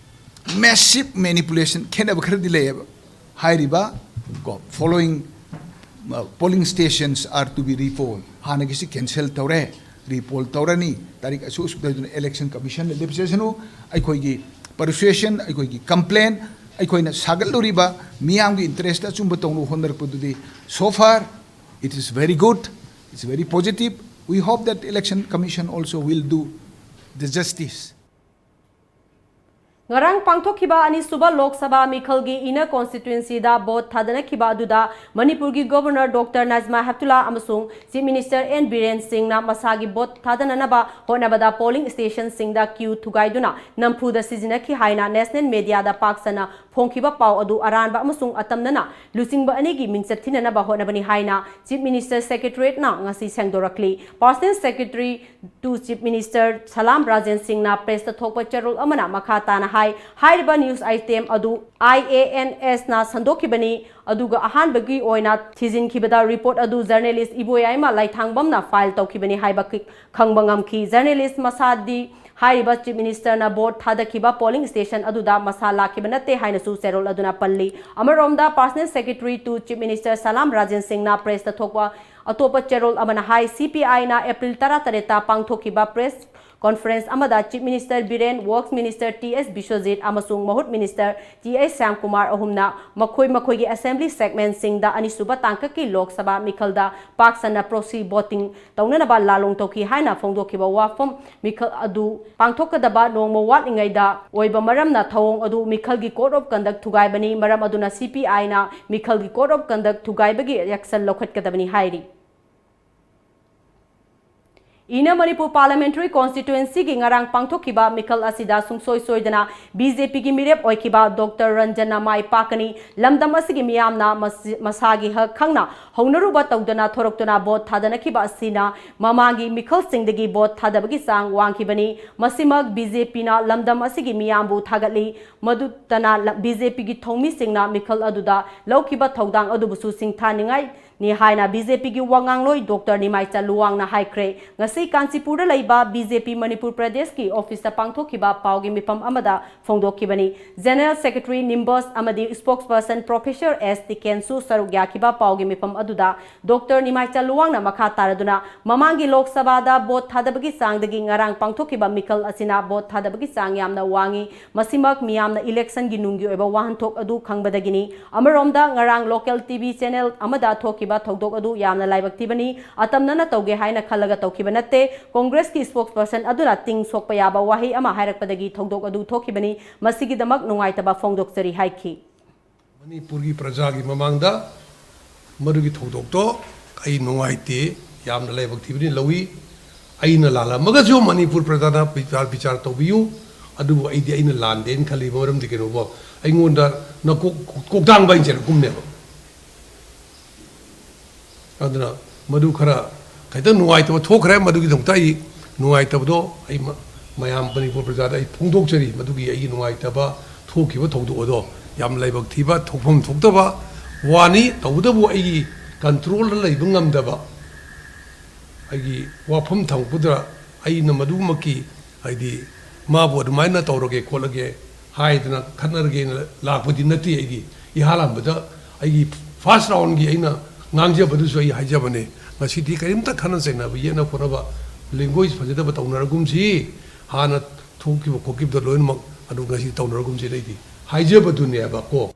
massive manipulation ꯈꯦꯠꯅꯕ ꯈꯔꯗꯤ ꯂꯩꯌꯦꯕ꯫ ꯍꯥꯏꯔꯤꯕ ꯀꯣ, following, uh, polling stations are to be re-polled꯫ ꯍꯥꯟꯅꯒꯤꯁꯤ cancel ꯇꯧꯔꯦ, re-poll ꯇꯧꯔꯅꯤ, ꯇꯥꯔꯤꯛ ꯑꯁꯨꯛ ꯑꯁꯨꯛꯇ ꯍꯥꯏꯗꯨꯅ election commissionꯗ ꯂꯦꯞꯆꯁꯅꯨ꯫ ꯑꯩꯈꯣꯏꯒꯤ persuasion, ꯑꯩꯈꯣꯏꯒꯤ complain, ꯑꯩꯈꯣꯏꯅ ꯁꯥꯒꯠꯂꯨꯔꯤꯕ ꯃꯤꯌꯥꯝꯒꯤ interest ꯑꯆꯨꯝꯕ ꯇꯧꯅꯕ ꯍꯣꯠꯅꯔꯛꯄꯗꯨꯗꯤ, so far it is very good, it's very positive. We hope that election commission also will do the justice꯫ ꯉꯔꯥꯡ ꯄꯥꯡꯊꯣꯛꯈꯤꯕ ꯑꯅꯤꯁꯨꯕ ꯂꯣꯛ ꯁꯚꯥ ꯃꯤꯈꯜꯒꯤ inner constituencyꯗ vote ꯊꯥꯗꯅꯈꯤꯕ ꯑꯗꯨꯗ ꯃꯅꯤꯄꯨꯔꯒꯤ Governor Doctor ꯅꯥꯖꯃꯥ ꯍꯦꯞꯇꯨꯂꯥ ꯑꯃꯁꯨꯡ Chief Minister N ꯕꯤꯔꯦꯟ ꯁꯤꯡꯅ ꯃꯁꯥꯒꯤ vote ꯊꯥꯗꯅꯅꯕ ꯍꯣꯠꯅꯕꯗ polling stationꯁꯤꯡꯗ queue ꯊꯨꯒꯥꯏꯗꯨꯅ ꯅꯝꯐꯨꯗ ꯁꯤꯖꯤꯟꯅꯈꯤ ꯍꯥꯏꯅ national mediaꯗ ꯄꯥꯛ ꯁꯟꯅ ꯐꯣꯡꯈꯤꯕ ꯄꯥꯎ ꯑꯗꯨ ꯑꯔꯥꯟꯕ ꯑꯃꯁꯨꯡ ꯑꯇꯝꯅꯅ ꯂꯨꯆꯤꯡꯕ ꯑꯅꯤꯒꯤ ꯃꯤꯡꯆꯠ ꯊꯤꯅꯅꯕ ꯍꯣꯠꯅꯕꯅꯤ ꯍꯥꯏꯅ Chief Minister Secretariatꯅ ꯉꯁꯤ ꯁꯦꯡꯗꯣꯔꯛꯂꯤ꯫ Personal Secretary to Chief Minister ꯁꯂꯥꯝ ꯔꯥꯖꯦꯟ ꯁꯤꯡꯅ pressꯇ ꯊꯣꯛꯄ ꯆꯦꯔꯣꯜ ꯑꯃꯅ ꯃꯈꯥ ꯇꯥꯅ ꯍꯥꯏ, ꯍꯥꯏꯔꯤꯕ news item ꯑꯗꯨ IANSꯅ ꯁꯟꯗꯣꯛꯈꯤꯕꯅꯤ, ꯑꯗꯨꯒ ꯑꯍꯥꯟꯕꯒꯤ ꯑꯣꯏꯅ ꯊꯤꯖꯤꯟꯈꯤꯕꯗ report ꯑꯗꯨ journalist ꯏꯕꯣꯌꯥꯏꯃ ꯂꯥꯏꯊꯥꯡꯕꯝꯅ file ꯇꯧꯈꯤꯕꯅꯤ ꯍꯥꯏꯕ ꯈꯪꯕ ꯉꯝꯈꯤ꯫ Journalist ꯃꯁꯥꯗꯤ ꯍꯥꯏꯔꯤꯕ Chief Ministerꯅ vote ꯊꯥꯗꯈꯤꯕ polling station ꯑꯗꯨꯗ ꯃꯁꯥ ꯂꯥꯛꯈꯤꯕ ꯅꯠꯇꯦ ꯍꯥꯏꯅꯁꯨ ꯆꯦꯔꯣꯜ ꯑꯗꯨꯅ ꯄꯜꯂꯤ꯫ ꯑꯃꯔꯣꯝꯗ, Personal Secretary to Chief Minister ꯁꯂꯥꯝ ꯔꯥꯖꯦꯟ ꯁꯤꯡꯅ pressꯇ ꯊꯣꯛꯄ ꯑꯇꯣꯞꯄ ꯆꯦꯔꯣꯜ ꯑꯃꯅ ꯍꯥꯏ, CPIꯅ April ꯇꯔꯥꯇꯔꯦꯠꯇ ꯄꯥꯡꯊꯣꯛꯈꯤꯕ press conference ꯑꯃꯗ Chief Minister Biren, Works Minister T S Biswajit ꯑꯃꯁꯨꯡ ꯃꯍꯨꯠ Minister ꯇꯤ ꯑꯩꯆ ꯁ꯭ꯌꯥꯝꯀꯨꯃꯥꯔ ꯑꯍꯨꯝꯅ ꯃꯈꯣꯏ ꯃꯈꯣꯏꯒꯤ assembly segmentꯁꯤꯡꯗ ꯑꯅꯤꯁꯨꯕ ꯇꯥꯡꯀꯛꯀꯤ ꯂꯣꯛ ꯁꯚꯥ ꯃꯤꯈꯜꯗ ꯄꯥꯛ ꯁꯟꯅ proxy voting ꯇꯧꯅꯅꯕ ꯂꯥꯂꯣꯡ ꯇꯧꯈꯤ ꯍꯥꯏꯅ ꯐꯣꯡꯗꯣꯛꯈꯤꯕ ꯋꯥꯐꯝ ꯃꯤꯈꯜ ꯑꯗꯨ ꯄꯥꯡꯊꯣꯛꯀꯗꯕ ꯅꯣꯡꯃ ꯋꯥꯠꯂꯤꯉꯩꯗ ꯑꯣꯏꯕ ꯃꯔꯝꯅ ꯊꯧꯑꯣꯡ ꯑꯗꯨ ꯃꯤꯈꯜꯒꯤ Code of Conduct ꯊꯨꯒꯥꯏꯕꯅꯤ, ꯃꯔꯝ ꯑꯗꯨꯅ CPIꯅ ꯃꯤꯈꯜꯒꯤ Code of Conduct ꯊꯨꯒꯥꯏꯕꯒꯤ action ꯂꯧꯈꯠꯀꯗꯕꯅꯤ ꯍꯥꯏꯔꯤ꯫ ꯏꯟꯅ ꯃꯅꯤꯄꯨꯔ ꯄꯥꯔꯂꯤꯌꯥꯃꯦꯟꯇꯔꯤ ꯀꯣꯟꯁꯇꯤꯇ꯭ꯌꯨꯑꯦꯟꯁꯤꯒꯤ ꯉꯔꯥꯡ ꯄꯥꯡꯊꯣꯛꯈꯤꯕ ꯃꯤꯈꯜ ꯑꯁꯤꯗ ꯁꯨꯡꯁꯣꯏ ꯁꯣꯏꯗꯅ ꯕꯤ ꯖꯦ ꯄꯤꯒꯤ ꯃꯤꯔꯦꯞ ꯑꯣꯏꯈꯤꯕ ꯗꯣꯛꯇꯔ ꯔꯟꯖꯟꯅ ꯃꯥꯏ ꯄꯥꯛꯀꯅꯤ꯫ ꯂꯝꯗꯝ ꯑꯁꯤꯒꯤ ꯃꯤꯌꯥꯝꯅ ꯃꯁꯤ-, ꯃꯁꯥꯒꯤ ꯍꯛ ꯈꯪꯅ ꯍꯧꯅꯔꯨꯕ ꯇꯧꯗꯅ ꯊꯣꯔꯛꯇꯨꯅ ꯚꯣꯠ ꯊꯥꯗꯅꯈꯤꯕ ꯑꯁꯤꯅ ꯃꯃꯥꯡꯒꯤ ꯃꯤꯈꯜꯁꯤꯡꯗꯒꯤ ꯚꯣꯠ ꯊꯥꯗꯕꯒꯤ ꯆꯥꯡ ꯋꯥꯡꯈꯤꯕꯅꯤ꯫ ꯃꯁꯤꯃꯛ ꯕꯤ ꯖꯦ ꯄꯤꯅ ꯂꯝꯗꯝ ꯑꯁꯤꯒꯤ ꯃꯤꯌꯥꯝꯕꯨ ꯊꯥꯒꯠꯂꯤ꯫ ꯃꯗꯨꯇꯅ ꯂ-, ꯕꯤ ꯖꯦ ꯄꯤꯒꯤ ꯊꯧꯃꯤꯁꯤꯡꯅ ꯃꯤꯈꯜ ꯑꯗꯨꯗ ꯂꯧꯈꯤꯕ ꯊꯧꯗꯥꯡ ꯑꯗꯨꯕꯨꯁꯨ ꯁꯤꯡꯊꯥꯅꯤꯡꯉꯥꯏ ꯅꯤ ꯍꯥꯏꯅ ꯕꯤ ꯖꯦ ꯄꯤꯒꯤ ꯋꯥ ꯉꯥꯡꯂꯣꯏ ꯗꯣꯛꯇꯔ ꯅꯤꯃꯥꯏꯆꯥ ꯂꯨꯋꯥꯡꯅ ꯍꯥꯏꯈ꯭ꯔꯦ꯫ ꯉꯁꯤ ꯀꯥꯟꯆꯤꯄꯨꯔꯗ ꯂꯩꯕ ꯕꯤ ꯖꯦ ꯄꯤ ꯃꯅꯤꯄꯨꯔ ꯄ꯭ꯔꯗꯦꯁꯀꯤ ꯑꯣꯐꯤꯁꯇ ꯄꯥꯡꯊꯣꯛꯈꯤꯕ ꯄꯥꯎꯒꯤ ꯃꯤꯐꯝ ꯑꯃꯗ ꯐꯣꯡꯗꯣꯛꯈꯤꯕꯅꯤ꯫ ꯖꯦꯅꯔꯦꯜ ꯁꯦꯀ꯭ꯔꯦꯇꯔꯤ ꯅꯤꯝꯕꯁ ꯑꯃꯗꯤ ꯁ꯭ꯄꯣꯛꯁꯄꯔꯁꯟ ꯄ꯭ꯔꯣꯐꯦꯁꯔ ꯑꯦꯁ ꯇꯤꯀꯦꯟꯁꯨ ꯁꯔꯨꯛ ꯌꯥꯈꯤꯕ ꯄꯥꯎꯒꯤ ꯃꯤꯐꯝ ꯑꯗꯨꯗ ꯗꯣꯛꯇꯔ ꯅꯤꯃꯥꯏꯆꯥ ꯂꯨꯋꯥꯡꯅ ꯃꯈꯥ ꯇꯥꯔꯗꯨꯅ ꯃꯃꯥꯡꯒꯤ ꯂꯣꯛ ꯁꯚꯥꯗ ꯚꯣꯠ ꯊꯥꯗꯕꯒꯤ ꯆꯥꯡꯗꯒꯤ ꯉꯔꯥꯡ ꯄꯥꯡꯊꯣꯛꯈꯤꯕ ꯃꯤꯈꯜ ꯑꯁꯤꯅ ꯚꯣꯠ ꯊꯥꯗꯕꯒꯤ ꯆꯥꯡ ꯌꯥꯝꯅ ꯋꯥꯡꯉꯤ꯫ ꯃꯁꯤꯃꯛ ꯃꯤꯌꯥꯝꯅ ꯏꯂꯦꯛꯁꯟꯒꯤ ꯅꯨꯡꯒꯤ ꯑꯣꯏꯕ ꯋꯥꯍꯟꯊꯣꯛ ꯑꯗꯨ ꯈꯪꯕꯗꯒꯤꯅꯤ꯫ ꯑꯃꯔꯣꯝꯗ ꯉꯔꯥꯡ ꯂꯣꯀꯦꯜ ꯇꯤ ꯚꯤ ꯆꯦꯅꯦꯜ ꯑꯃꯗ ꯊꯣꯛꯈꯤꯕ ꯊꯧꯗꯣꯛ ꯑꯗꯨ ꯌꯥꯝꯅ ꯂꯥꯏꯕꯛ ꯊꯤꯕꯅꯤ꯫ ꯑꯇꯝꯅꯅ ꯇꯧꯒꯦ ꯍꯥꯏꯅ ꯈꯜꯂꯒ ꯇꯧꯈꯤꯕ ꯅꯠꯇꯦ꯫ ꯀꯣꯡꯒ꯭ꯔꯦꯁꯀꯤ ꯁ꯭ꯄꯣꯛꯁꯄꯔꯁꯟ ꯑꯗꯨꯅ ꯇꯤꯡ ꯁꯣꯛꯄ ꯌꯥꯕ ꯋꯥꯍꯩ ꯑꯃ ꯍꯥꯏꯔꯛꯄꯗꯒꯤ ꯊꯧꯗꯣꯛ ꯑꯗꯨ ꯊꯣꯛꯈꯤꯕꯅꯤ꯫ ꯃꯁꯤꯒꯤꯗꯃꯛ ꯅꯨꯡꯉꯥꯏꯇꯕ ꯐꯣꯡꯗꯣꯛꯆꯔꯤ ꯍꯥꯏꯈꯤ꯫ ꯃꯅꯤꯄꯨꯔꯒꯤ ꯄ꯭ꯔꯖꯥꯒꯤ ꯃꯃꯥꯡꯗ ꯃꯗꯨꯒꯤ ꯊꯧꯗꯣꯛꯇꯣ ꯑꯩ ꯅꯨꯡꯉꯥꯏꯇꯦ, ꯌꯥꯝꯅ ꯂꯥꯏꯕꯛ ꯊꯤꯕꯅꯤ ꯂꯧꯏ꯫ ꯑꯩꯅ ꯂꯥꯜꯂꯝꯃꯒꯁꯨ ꯃꯅꯤꯄꯨꯔ ꯄ꯭ꯔꯖꯥꯅ ꯕꯤꯆꯥꯔ, ꯕꯤꯆꯥꯔ ꯇꯧꯕꯤꯌꯨ, ꯑꯗꯨꯕꯨ ꯑꯩꯗꯤ ꯑꯩꯅ ꯂꯥꯟꯗꯦꯅ ꯈꯜꯂꯤꯕ ꯃꯔꯝꯗꯤ ꯀꯩꯅꯣꯕꯣ, ꯑꯩꯉꯣꯟꯗ ꯅꯀꯣꯛ ꯀꯣꯛꯇꯥꯡꯕ ꯍꯥꯏꯅ ꯆꯩꯔꯛꯀꯨꯝꯅꯦꯕ꯫ ꯑꯗꯨꯅ ꯃꯗꯨ ꯈꯔ ꯈꯤꯇꯪ ꯅꯨꯡꯉꯥꯏꯇꯕ ꯊꯣꯛꯈ꯭ꯔꯦ꯫ ꯃꯗꯨꯒꯤꯗꯃꯛꯇ ꯑꯩ ꯅꯨꯡꯉꯥꯏꯇꯕꯗꯣ ꯑꯩ ꯃ-, ꯃꯌꯥꯝ ꯃꯅꯤꯄꯨꯔ ꯄ꯭ꯔꯖꯥꯗ ꯑꯩ ꯐꯣꯡꯗꯣꯛꯆꯔꯤ꯫ ꯃꯗꯨꯒꯤ ꯑꯩꯒꯤ ꯅꯨꯡꯉꯥꯏꯇꯕ ꯊꯣꯛꯈꯤꯕ ꯊꯧꯗꯣꯛ ꯑꯗꯣ ꯌꯥꯝ ꯂꯥꯏꯕꯛ ꯊꯤꯕ, ꯊꯣꯛꯐꯝ ꯊꯣꯛꯇꯕ ꯋꯥꯅꯤ꯫ ꯇꯧꯕꯇꯕꯨ ꯑꯩꯒꯤ ꯀꯟꯇ꯭ꯔꯣꯜꯗ ꯂꯩꯕ ꯉꯝꯗꯕ ꯑꯩꯒꯤ ꯋꯥꯐꯝ ꯊꯝꯃꯛꯄꯗ ꯑꯩꯅ ꯃꯗꯨꯃꯛꯀꯤ, ꯍꯥꯏꯗꯤ, ꯃꯥꯕꯨ ꯑꯗꯨꯃꯥꯏꯅ ꯇꯧꯔꯒꯦ ꯈꯣꯠꯂꯒꯦ ꯍꯥꯏꯗꯅ ꯈꯠꯅꯔꯒꯦꯅ ꯂꯥꯛꯄꯗꯤ ꯅꯠꯇꯦ꯫ ꯑꯩꯒꯤ ꯏꯍꯥꯟ ꯍꯥꯟꯕꯗ ꯑꯩꯒꯤ ꯐꯥꯔꯁ ꯔꯥꯎꯟꯒꯤ ꯑꯩꯅ ꯉꯥꯡꯖꯕꯗꯨꯁꯨ ꯑꯩ ꯍꯥꯏꯖꯕꯅꯦ꯫ ꯉꯁꯤꯗꯤ ꯀꯔꯤꯝꯇ ꯈꯠꯅ ꯆꯩꯅꯕ, ꯌꯦꯠꯅ ꯈꯣꯠꯅꯕ, ꯂꯦꯡꯒ꯭ꯋꯦꯖ ꯐꯖꯗꯕ ꯇꯧꯅꯔꯒꯨꯝꯁꯤ, ꯍꯥꯟꯅ ꯊꯣꯛꯈꯤꯕ ꯈꯣꯠꯈꯤꯕꯗꯣ ꯂꯣꯏꯅꯃꯛ ꯑꯗꯨ ꯉꯁꯤ ꯇꯧꯅꯔꯒꯨꯝꯁꯤꯅ ꯑꯩꯗꯤ ꯍꯥꯏꯖꯕꯗꯨꯅꯦꯕꯀꯣ꯫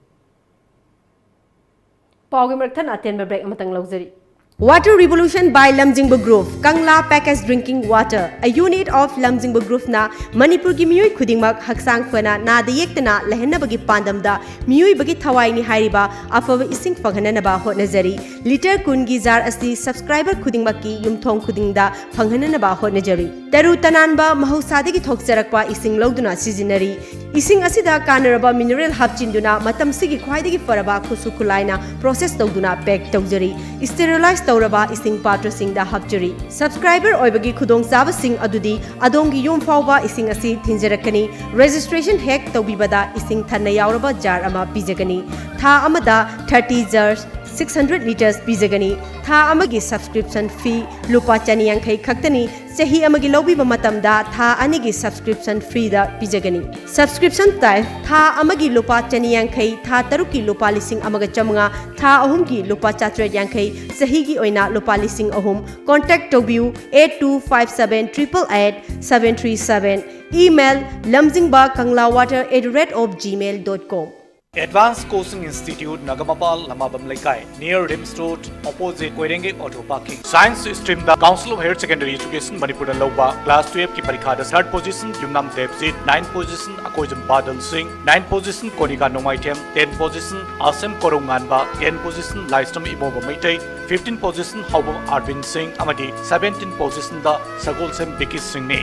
ꯄꯥꯎꯒꯤ ꯃꯔꯛ ꯊꯠꯅ ꯑꯇꯦꯟꯕ ꯕ꯭ꯔꯦꯛ ꯑꯃꯇꯪ ꯂꯧꯖꯔꯤ꯫ Water Revolution by Lamjingba Group, Kangla Packaged Drinking Water, a unit of Lamjingba Groupꯅ ꯃꯅꯤꯄꯨꯔꯒꯤ ꯃꯤꯑꯣꯏ ꯈꯨꯗꯤꯡꯃꯛ ꯍꯛꯆꯥꯡ ꯐꯅ ꯅꯥꯗ ꯌꯦꯛꯇꯅ ꯂꯩꯍꯟꯅꯕꯒꯤ ꯄꯥꯟꯗꯝꯗ ꯃꯤꯑꯣꯏꯕꯒꯤ ꯊꯋꯥꯏꯅꯤ ꯍꯥꯏꯔꯤꯕ ꯑꯐꯕ ꯏꯁꯤꯡ ꯐꯪꯍꯟꯅꯅꯕ ꯍꯣꯠꯅꯖꯔꯤ꯫ ꯂꯤꯇꯔ ꯀꯨꯟꯒꯤ ꯖꯥꯔ ꯑꯁꯤ subscriber ꯈꯨꯗꯤꯡꯃꯛꯀꯤ ꯌꯨꯝꯊꯣꯡ ꯈꯨꯗꯤꯡꯗ ꯐꯪꯍꯟꯅꯅꯕ ꯍꯣꯠꯅꯖꯔꯤ꯫ ꯇꯔꯨ ꯇꯅꯥꯟꯕ ꯃꯍꯧꯁꯥꯗꯒꯤ ꯊꯣꯛꯆꯔꯛꯄ ꯏꯁꯤꯡ ꯂꯧꯗꯨꯅ ꯁꯤꯖꯤꯟꯅꯔꯤ꯫ ꯏꯁꯤꯡ ꯑꯁꯤꯗ ꯀꯥꯟꯅꯔꯕ mineral ꯍꯥꯞꯆꯤꯟꯗꯨꯅ ꯃꯇꯝꯁꯤꯒꯤ ꯈ꯭ꯋꯥꯏꯗꯒꯤ ꯐꯔꯕ ꯈꯨꯠꯁꯨ ꯈꯨꯠꯂꯥꯏꯅ process ꯇꯧꯗꯨꯅ pack ꯇꯧꯖꯔꯤ꯫ Sterilize ꯇꯧꯔꯕ ꯏꯁꯤꯡ ꯄꯥꯇ꯭ꯔꯁꯤꯡꯗ ꯍꯥꯞꯆꯔꯤ꯫ Subscriber ꯑꯣꯏꯕꯒꯤ ꯈꯨꯗꯣꯡꯆꯥꯕꯁꯤꯡ ꯑꯗꯨꯗꯤ ꯑꯗꯣꯝꯒꯤ ꯌꯨꯝ ꯐꯥꯎꯕ ꯏꯁꯤꯡ ꯑꯁꯤ ꯊꯤꯟꯖꯔꯛꯀꯅꯤ꯫ Registration ꯍꯦꯛ ꯇꯧꯕꯤꯕꯗ ꯏꯁꯤꯡ ꯊꯟꯅ ꯌꯥꯎꯔꯕ ꯖꯥꯔ ꯑꯃ ꯄꯤꯖꯒꯅꯤ꯫ ꯊꯥ ꯑꯃꯗ thirty jars, six hundred litres ꯄꯤꯖꯒꯅꯤ꯫ ꯊꯥ ꯑꯃꯒꯤ subscription fee ꯂꯨꯄꯥ ꯆꯅꯤ ꯌꯥꯡꯈꯩ ꯈꯛꯇꯅꯤ꯫ ꯆꯍꯤ ꯑꯃꯒꯤ ꯂꯧꯕꯤꯕ ꯃꯇꯝꯗ ꯊꯥ ꯑꯅꯤꯒꯤ subscription freeꯗ ꯄꯤꯖꯒꯅꯤ꯫ Subscription type: ꯊꯥ ꯑꯃꯒꯤ ꯂꯨꯄꯥ ꯆꯅꯤ ꯌꯥꯡꯈꯩ, ꯊꯥ ꯇꯔꯨꯛꯀꯤ ꯂꯨꯄꯥ ꯂꯤꯁꯤꯡ ꯑꯃꯒ ꯆꯥꯃꯉꯥ, ꯊꯥ ꯑꯍꯨꯝꯒꯤ ꯂꯨꯄꯥ ꯆꯥꯇ꯭ꯔꯦꯠ ꯌꯥꯡꯈꯩ, ꯆꯍꯤꯒꯤ ꯑꯣꯏꯅ ꯂꯨꯄꯥ ꯂꯤꯁꯤꯡ ꯑꯍꯨꯝ꯫ Contact ꯇꯧꯕꯤꯌꯨ eight two five seven triple eight seven three seven꯫ Email: lamjingba kangla water at the rate of gmail dot com꯫ Advanced Coaching Institute, Nagamapal, ꯂꯃꯥꯕꯝ ꯂꯩꯀꯥꯏ, near RIMS Road, opposite ꯀꯣꯏꯔꯦꯡꯒꯩ auto parking꯫ Science streamꯗ Council of Higher Secondary Education ꯃꯅꯤꯄꯨꯔꯅ ꯂꯧꯕ class twelveꯀꯤ ꯄꯔꯤꯈꯥꯗ third position ꯌꯨꯝꯅꯥꯝ ꯗꯦꯕꯖꯤꯠ, ninth position ꯑꯀꯣꯏꯖꯝ ꯕꯥꯗꯜ ꯁꯤꯡ, ninth position ꯀꯣꯅꯤꯀꯥ ꯅꯣꯡꯃꯥꯏꯊꯦꯝ, tenth position ꯑꯁꯦꯝ ꯀꯣꯔꯧ ꯉꯥꯟꯕ, tenth position ꯂꯥꯏꯁ꯭ꯔꯝ ꯏꯃꯣꯕ ꯃꯩꯇꯩ, fifteenth position ꯍꯥꯎꯕꯝ ꯑꯥꯔꯕꯤꯟ ꯁꯤꯡ ꯑꯃꯗꯤ seventeenth positionꯗ ꯁꯒꯣꯜꯁꯦꯝ ꯕꯤꯀꯤ ꯁꯤꯡꯅꯤ꯫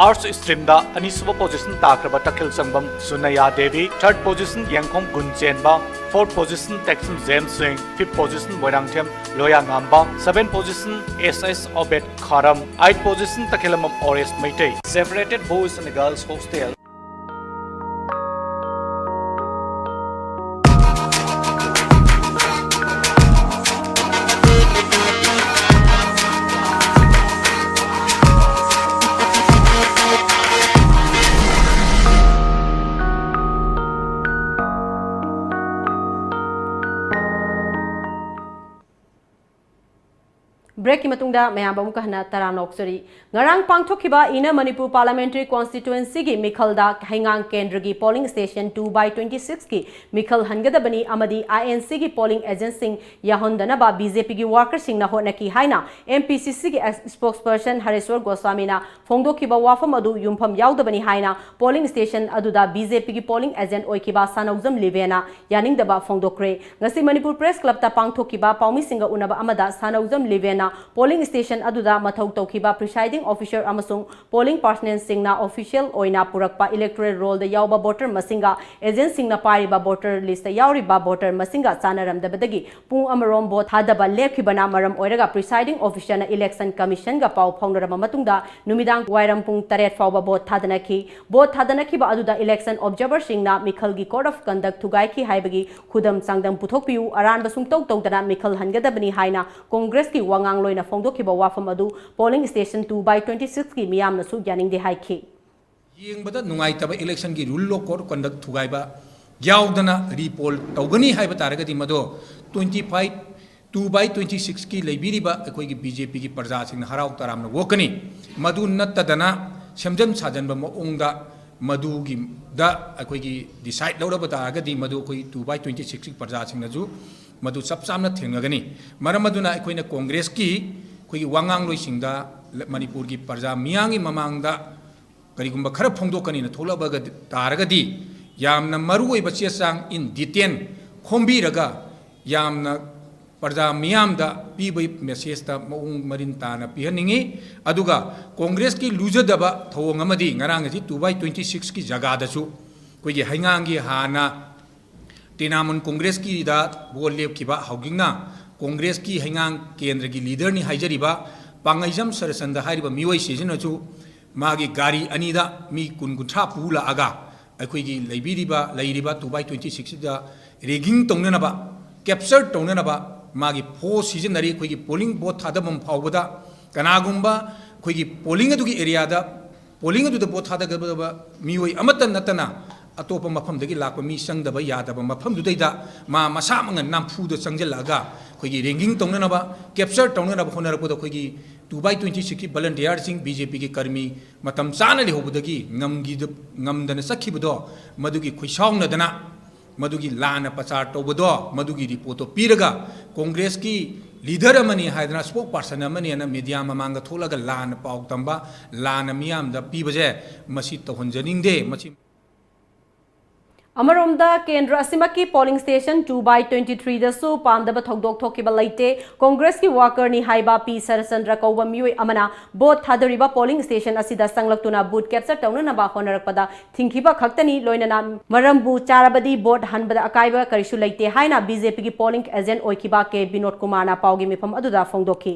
Arts streamꯗ ꯑꯅꯤꯁꯨꯕ position ꯇꯥꯈ꯭ꯔꯕ ꯇꯈꯦꯜ ꯁꯪꯕꯝ ꯁꯨꯅꯌꯥ Devi, third position Yengkhom Gunchenba, fourth position Teksom James Singh, fifth position Moirangthem Loya Ngamba, seventh position S S Obed Kharam, eighth position Takhellambam Oresh Meitei. Separated Boys and Girls Hostel꯫ Breakꯀꯤ ꯃꯇꯨꯡꯗ ꯃꯌꯥꯝꯕꯨ ꯑꯃꯨꯛꯀ ꯍꯟꯅ ꯇꯔꯥꯝꯅ ꯑꯣꯛꯆꯔꯤ꯫ ꯉꯔꯥꯡ ꯄꯥꯡꯊꯣꯛꯈꯤꯕ Inner Manipur Parliamentary Constituencyꯒꯤ ꯃꯤꯈꯜꯗ ꯍꯩꯉꯥꯡ ꯀꯦꯟꯗ꯭ꯔꯒꯤ polling station two by twenty sixꯀꯤ ꯃꯤꯈꯜ ꯍꯟꯒꯗꯕꯅꯤ ꯑꯃꯗꯤ INCꯒꯤ polling agentꯁꯤꯡ ꯌꯥꯎꯍꯟꯗꯅꯕ BJPꯒꯤ workerꯁꯤꯡꯅ ꯍꯣꯠꯅꯈꯤ ꯍꯥꯏꯅ MPCCꯒꯤ spokesperson ꯍꯔꯦꯁ꯭ꯋꯔ ꯒꯣꯁ꯭ꯋꯥꯃꯤꯅ ꯐꯣꯡꯗꯣꯛꯈꯤꯕ ꯋꯥꯐꯝ ꯑꯗꯨ ꯌꯨꯝꯐꯝ ꯌꯥꯎꯗꯕꯅꯤ ꯍꯥꯏꯅ polling station ꯑꯗꯨꯗ BJPꯒꯤ polling agent ꯑꯣꯏꯈꯤꯕ ꯁꯥꯅꯧꯖꯝ ꯂꯤꯕꯦꯅ ꯌꯥꯅꯤꯡꯗꯕ ꯐꯣꯡꯗꯣꯛꯈ꯭ꯔꯦ꯫ ꯉꯁꯤ ꯃꯅꯤꯄꯨꯔ Press Clubꯇ ꯄꯥꯡꯊꯣꯛꯈꯤꯕ ꯄꯥꯎꯃꯤꯁꯤꯡꯒ ꯎꯅꯕ ꯑꯃꯗ ꯁꯥꯅꯧꯖꯝ ꯂꯤꯕꯦꯅ polling station ꯑꯗꯨꯗ ꯃꯊꯧ ꯇꯧꯈꯤꯕ presiding officer ꯑꯃꯁꯨꯡ polling personnelꯁꯤꯡꯅ official ꯑꯣꯏꯅ ꯄꯨꯔꯛꯄ electoral rollꯗ ꯌꯥꯎꯕ voter ꯃꯁꯤꯡꯒ agentꯁꯤꯡꯅ ꯄꯥꯏꯔꯤꯕ voter listꯇ ꯌꯥꯎꯔꯤꯕ voter ꯃꯁꯤꯡꯒ ꯆꯥꯟꯅꯔꯝꯗꯕꯗꯒꯤ ꯄꯨꯡ ꯑꯃꯔꯣꯝ vote ꯊꯥꯗꯕ ꯂꯦꯞꯈꯤꯕꯅ ꯃꯔꯝ ꯑꯣꯏꯔꯒ presiding officerꯅ Election Commissionꯒ ꯄꯥꯎ ꯐꯥꯎꯅꯔꯕ ꯃꯇꯨꯡꯗ ꯅꯨꯃꯤꯗꯥꯡ ꯋꯥꯏꯔꯝ ꯄꯨꯡ ꯇꯔꯦꯠ ꯐꯥꯎꯕ vote ꯊꯥꯗꯅꯈꯤ꯫ Vote ꯊꯥꯗꯅꯈꯤꯕ ꯑꯗꯨꯗ election observerꯁꯤꯡꯅ ꯃꯤꯈꯜꯒꯤ code of conduct ꯊꯨꯒꯥꯏꯈꯤ ꯍꯥꯏꯕꯒꯤ ꯈꯨꯗꯝ ꯆꯥꯡꯗꯝ ꯄꯨꯊꯣꯛꯄꯤꯌꯨ, ꯑꯔꯥꯟꯕ ꯁꯨꯡꯇꯧ ꯇꯧꯗꯅ ꯃꯤꯈꯜ ꯍꯟꯒꯗꯕꯅꯤ ꯍꯥꯏꯅ ꯀꯣꯡꯒ꯭ꯔꯦꯁꯀꯤ ꯋꯥꯉꯥꯡꯂꯣꯏꯅ ꯐꯣꯡꯗꯣꯛꯈꯤꯕ ꯋꯥꯐꯝ ꯑꯗꯨ polling station two by twenty sixꯀꯤ ꯃꯤꯌꯥꯝꯅꯁꯨ ꯌꯥꯅꯤꯡꯗꯦ ꯍꯥꯏꯈꯤ꯫ ꯌꯦꯡꯕꯗ ꯅꯨꯡꯉꯥꯏꯇꯕ electionꯒꯤ rule of code of conduct ꯊꯨꯒꯥꯏꯕ ꯌꯥꯎꯗꯅ repoll ꯇꯧꯒꯅꯤ ꯍꯥꯏꯕ ꯇꯥꯔꯒꯗꯤ ꯃꯗꯣ twenty five two by twenty sixꯀꯤ ꯂꯩꯕꯤꯔꯤꯕ ꯑꯩꯈꯣꯏꯒꯤ BJPꯒꯤ ꯄ꯭ꯔꯖꯥꯁꯤꯡꯅ ꯍꯔꯥꯎ ꯇꯔꯥꯝꯅ ꯑꯣꯛꯀꯅꯤ꯫ ꯃꯗꯨ ꯅꯠꯇꯗꯅ ꯁꯦꯝꯖꯤꯟ ꯁꯥꯖꯤꯟꯕ ꯃꯑꯣꯡꯗ ꯃꯗꯨꯒꯤꯗ ꯑꯩꯈꯣꯏꯒꯤ decide ꯂꯧꯔꯕ ꯇꯥꯔꯒꯗꯤ ꯃꯗꯨ ꯑꯩꯈꯣꯏ two by twenty sixꯀꯤ ꯄ꯭ꯔꯖꯥꯁꯤꯡꯅꯁꯨ ꯃꯗꯨ ꯆꯞ ꯆꯥꯅ ꯊꯦꯡꯅꯒꯅꯤ꯫ ꯃꯔꯝ ꯑꯗꯨꯅ ꯑꯩꯈꯣꯏꯅ ꯀꯣꯡꯒ꯭ꯔꯦꯁꯀꯤ ꯑꯩꯈꯣꯏꯒꯤ ꯋꯥꯉꯥꯡꯂꯣꯏꯁꯤꯡꯗ ꯃꯅꯤꯄꯨꯔꯒꯤ ꯄ꯭ꯔꯖꯥ ꯃꯤꯌꯥꯝꯒꯤ ꯃꯃꯥꯡꯗ ꯀꯔꯤꯒꯨꯝꯕ ꯈꯔ ꯐꯣꯡꯗꯣꯛꯀꯅꯤꯅ ꯊꯣꯛꯂꯛꯑꯒ ꯇꯥꯔꯒꯗꯤ ꯌꯥꯝꯅ ꯃꯔꯨꯑꯣꯏꯕ ꯆꯦ ꯆꯥꯡ in detail ꯈꯣꯝꯕꯤꯔꯒ ꯌꯥꯝꯅ ꯄ꯭ꯔꯖꯥ ꯃꯤꯌꯥꯝꯗ ꯄꯤꯕꯒꯤ messageꯇ ꯃꯑꯣꯡ ꯃꯔꯤꯟ ꯇꯥꯅ ꯄꯤꯍꯟꯅꯤꯡꯏ꯫ ꯑꯗꯨꯒ ꯀꯣꯡꯒ꯭ꯔꯦꯁꯀꯤ ꯂꯨꯖꯗꯕ ꯊꯧꯑꯣꯡ ꯑꯃꯗꯤ ꯉꯔꯥꯡ ꯑꯁꯤ two by twenty sixꯀꯤ ꯖꯒꯥꯗꯁꯨ ꯑꯩꯈꯣꯏꯒꯤ ꯍꯩꯉꯥꯡꯒꯤ ꯍꯥꯟꯅ ꯇ꯭ꯔꯤꯅꯥꯃꯨꯜ ꯀꯣꯡꯒ꯭ꯔꯦꯁꯀꯤꯗ vote ꯂꯦꯞꯈꯤꯕ ꯍꯧꯖꯤꯛꯅ ꯀꯣꯡꯒ꯭ꯔꯦꯁꯀꯤ ꯍꯩꯉꯥꯡ ꯀꯦꯟꯗ꯭ꯔꯒꯤ leaderꯅꯤ ꯍꯥꯏꯖꯔꯤꯕ ꯄꯥꯡꯉꯩꯖꯝ ꯁꯔꯆꯟꯗ ꯍꯥꯏꯔꯤꯕ ꯃꯤꯑꯣꯏꯁꯤꯡꯁꯤꯅꯁꯨ ꯃꯥꯒꯤ ꯒꯥꯔꯤ ꯑꯅꯤꯗ ꯃꯤ ꯀꯨꯟ ꯀꯨꯟꯊ꯭ꯔꯥ ꯄꯨ ꯂꯥꯛꯑꯒ ꯑꯩꯈꯣꯏꯒꯤ ꯂꯩꯕꯤꯔꯤꯕ ꯂꯩꯔꯤꯕ two by twenty sixꯁꯤꯗ rigging ꯇꯧꯅꯅꯕ, capture ꯇꯧꯅꯅꯕ ꯃꯥꯒꯤ force ꯁꯤꯖꯤꯟꯅꯔꯤ꯫ ꯑꯩꯈꯣꯏꯒꯤ polling vote ꯊꯥꯗꯐꯝ ꯐꯥꯎꯕꯗ ꯀꯅꯥꯒꯨꯝꯕ ꯑꯩꯈꯣꯏꯒꯤ polling ꯑꯗꯨꯒꯤ areaꯗ polling ꯑꯗꯨꯗ vote ꯊꯥꯗꯒꯗꯕ ꯃꯤꯑꯣꯏ ꯑꯃꯠꯇ ꯅꯠꯇꯅ ꯑꯇꯣꯞꯄ ꯃꯐꯝꯗꯒꯤ ꯂꯥꯛꯄ ꯃꯤ ꯆꯪꯗꯕ ꯌꯥꯗꯕ ꯃꯐꯝꯗꯨꯗꯩꯗ ꯃꯥ ꯃꯁꯥꯃꯛꯅ ꯅꯝꯐꯨꯗ ꯆꯪꯁꯤꯜꯂꯛꯑꯒ ꯑꯩꯈꯣꯏꯒꯤ ꯔꯦꯡꯀꯤꯡ ꯇꯧꯅꯅꯕ, ꯀꯦꯞꯆꯔ ꯇꯧꯅꯅꯕ ꯍꯣꯠꯅꯔꯛꯄꯗ ꯑꯩꯈꯣꯏꯒꯤ ꯇꯨ ꯕꯥꯏ ꯇ꯭ꯋꯦꯟꯇꯤ ꯁꯤꯛꯁꯀꯤ ꯚꯣꯂꯟꯇꯤꯌꯥꯔꯁꯤꯡ, ꯕꯤ ꯖꯦ ꯄꯤꯒꯤ ꯀꯔꯃꯤ ꯃꯇꯝ ꯆꯥꯅ ꯂꯩꯍꯧꯕꯗꯒꯤ ꯉꯝꯈꯤꯗ-, ꯉꯝꯗꯅ ꯆꯠꯈꯤꯕꯗꯣ, ꯃꯗꯨꯒꯤ ꯈꯨꯠꯁꯥꯎꯅꯗꯅ ꯃꯗꯨꯒꯤ ꯂꯥꯟꯅ ꯄ꯭ꯔꯆꯥꯔ ꯇꯧꯕꯗꯣ, ꯃꯗꯨꯒꯤ ꯔꯤꯄꯣꯔꯠꯇꯣ ꯄꯤꯔꯒ ꯀꯣꯡꯒ꯭ꯔꯦꯁꯀꯤ ꯂꯤꯗꯔ ꯑꯃꯅꯤ ꯍꯥꯏꯗꯅ, ꯁ꯭ꯄꯣꯛ ꯄꯥꯔꯁꯟ ꯑꯃꯅꯤ ꯍꯥꯏꯅ ꯃꯦꯗꯤꯌꯥ ꯃꯃꯥꯡꯗ ꯊꯣꯛꯂꯒ ꯂꯥꯟꯅ ꯄꯥꯎ ꯇꯝꯕ, ꯂꯥꯟꯅ ꯃꯤꯌꯥꯝꯗ ꯄꯤꯕꯁꯦ ꯃꯁꯤ ꯇꯧꯍꯟꯖꯅꯤꯡꯗꯦ꯫ ꯃꯁꯤ ꯑꯃꯔꯣꯝꯗ, ꯀꯦꯟꯗ꯭ꯔ ꯑꯁꯤꯃꯛꯀꯤ polling station two by twenty threeꯗꯁꯨ ꯄꯥꯝꯗꯕ ꯊꯧꯗꯣꯛ ꯊꯣꯛꯈꯤꯕ ꯂꯩꯇꯦ꯫ ꯀꯣꯡꯒ꯭ꯔꯦꯁꯀꯤ ꯋꯥꯀꯔꯅꯤ ꯍꯥꯏꯕ ꯄꯤ ꯁꯔꯆꯟꯗ꯭ꯔ ꯀꯧꯕ ꯃꯤꯑꯣꯏ ꯑꯃꯅ ꯚꯣꯠ ꯊꯥꯗꯔꯤꯕ polling station ꯑꯁꯤꯗ ꯆꯪꯂꯛꯇꯨꯅ ꯕꯨꯊ ꯀꯦꯞꯆꯔ ꯇꯧꯅꯅꯕ ꯍꯣꯠꯅꯔꯛꯄꯗ ꯊꯤꯡꯈꯤꯕ ꯈꯛꯇꯅꯤ꯫ ꯂꯣꯏꯅꯅ ꯃꯔꯝꯕꯨ ꯆꯥꯔꯕꯗꯤ ꯚꯣꯠ ꯍꯟꯕꯗ ꯑꯀꯥꯏꯕ ꯀꯔꯤꯁꯨ ꯂꯩꯇꯦ ꯍꯥꯏꯅ ꯕꯤ ꯖꯦ ꯄꯤꯒꯤ polling agent ꯑꯣꯏꯈꯤꯕ ꯀꯦ ꯕꯤꯅꯣꯗ ꯀꯨꯃꯥꯔꯅ ꯄꯥꯎꯒꯤ ꯃꯤꯐꯝ ꯑꯗꯨꯗ ꯐꯣꯡꯗꯣꯛꯈꯤ꯫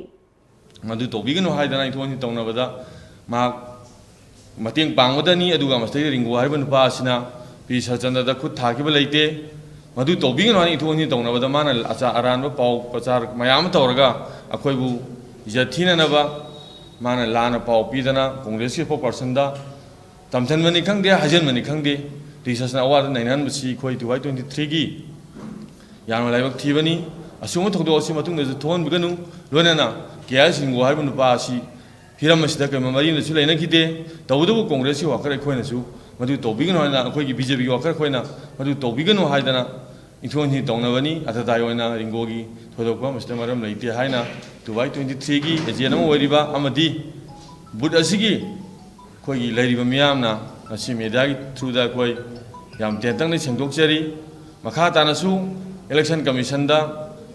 ꯃꯗꯨ ꯇꯧꯕꯤꯒꯅꯨ ꯍꯥꯏꯗꯅ ꯏꯟꯊꯣꯛ ꯏꯟꯁꯤꯟ ꯇꯧꯅꯕꯗ ꯃꯍꯥꯛ ꯃꯇꯦꯡ ꯄꯥꯡꯕꯗꯅꯤ꯫ ꯑꯗꯨꯒ ꯃꯁꯤꯗꯩꯗ ꯔꯤꯡꯒꯣ ꯍꯥꯏꯔꯤꯕ ꯅꯨꯄꯥ ꯑꯁꯤꯅ ꯄꯤ ꯁꯔꯆꯟꯗ꯭ꯔꯗ ꯈꯨꯠ ꯊꯥꯈꯤꯕ ꯂꯩꯇꯦ꯫ ꯃꯗꯨ ꯇꯧꯕꯤꯒꯅꯨ ꯍꯥꯏꯅ ꯏꯟꯊꯣꯛ ꯏꯟꯁꯤꯟ ꯇꯧꯅꯕꯗ ꯃꯥꯅ ꯑꯆꯥ ꯑꯔꯥꯟꯕ ꯄꯥꯎ ꯄ꯭ꯔꯆꯥꯔ ꯃꯌꯥꯝ ꯑꯃ ꯇꯧꯔꯒ ꯑꯩꯈꯣꯏꯕꯨ ꯏꯖꯠ ꯊꯤꯅꯅꯕ ꯃꯥꯅ ꯂꯥꯟꯅ ꯄꯥꯎ ꯄꯤꯗꯅ ꯀꯣꯡꯒ꯭ꯔꯦꯁꯀꯤ spokespersonꯗ ꯇꯝꯊꯟꯕꯅꯤ ꯈꯪꯗꯦ, ꯍꯥꯏꯖꯤꯟꯕꯅꯤ ꯈꯪꯗꯦ, ꯄꯤ ꯁꯔꯆꯟꯗ꯭ꯔ ꯑꯋꯥꯗ ꯅꯩꯅꯍꯟꯕꯁꯤ ꯑꯩꯈꯣꯏ two by twenty threeꯒꯤ ꯌꯥꯝꯅ ꯂꯥꯏꯕꯛ ꯊꯤꯕꯅꯤ꯫ ꯑꯁꯤꯒꯨꯝꯕ ꯊꯧꯗꯣꯛ ꯑꯁꯤ ꯃꯇꯨꯡꯗꯁꯨ ꯊꯣꯛꯍꯟꯕꯤꯒꯅꯨ꯫ ꯂꯣꯏꯅꯅ ꯀꯦ ꯑꯥꯏ ꯁꯤꯡꯒꯣ ꯍꯥꯏꯔꯤꯕ ꯅꯨꯄꯥ ꯑꯁꯤ ꯍꯤꯔꯝ ꯑꯁꯤꯗ ꯀꯔꯤꯒꯨꯝꯕ ꯃꯔꯤ ꯑꯃꯁꯨ ꯂꯩꯅꯈꯤꯗꯦ꯫ ꯇꯧꯕꯇꯕꯨ ꯀꯣꯡꯒ꯭ꯔꯦꯁꯀꯤ ꯋꯥꯀꯔ ꯑꯩꯈꯣꯏꯅꯁꯨ ꯃꯗꯨ ꯇꯧꯕꯤꯒꯅꯨ ꯍꯥꯏꯅ, ꯑꯩꯈꯣꯏꯒꯤ ꯕꯤ ꯖꯦ ꯄꯤꯒꯤ ꯋꯥꯀꯔ ꯑꯩꯈꯣꯏꯅ ꯃꯗꯨ ꯇꯧꯕꯤꯒꯅꯨ ꯍꯥꯏꯗꯅ ꯏꯟꯊꯣꯛ ꯏꯟꯁꯤꯟ ꯇꯧꯅꯕꯅꯤ꯫ ꯑꯇꯇꯥꯏ ꯑꯣꯏꯅ ꯔꯤꯡꯒꯣꯒꯤ ꯊꯣꯏꯗꯣꯛꯄ ꯃꯁꯤꯗ ꯃꯔꯝ ꯂꯩꯇꯦ ꯍꯥꯏꯅ two by twenty threeꯒꯤ agent ꯑꯃ ꯑꯣꯏꯔꯤꯕ ꯑꯃꯗꯤ ꯕꯨꯊ ꯑꯁꯤꯒꯤ ꯑꯩꯈꯣꯏꯒꯤ ꯂꯩꯔꯤꯕ ꯃꯤꯌꯥꯝꯅ ꯉꯁꯤ ꯃꯦꯗꯤꯌꯥꯒꯤ throughꯗ ꯑꯩꯈꯣꯏ ꯌꯥꯝ ꯇꯦꯟꯇꯛꯅ ꯁꯦꯡꯗꯣꯛꯆꯔꯤ꯫ ꯃꯈꯥ ꯇꯥꯅꯁꯨ election commissionꯗ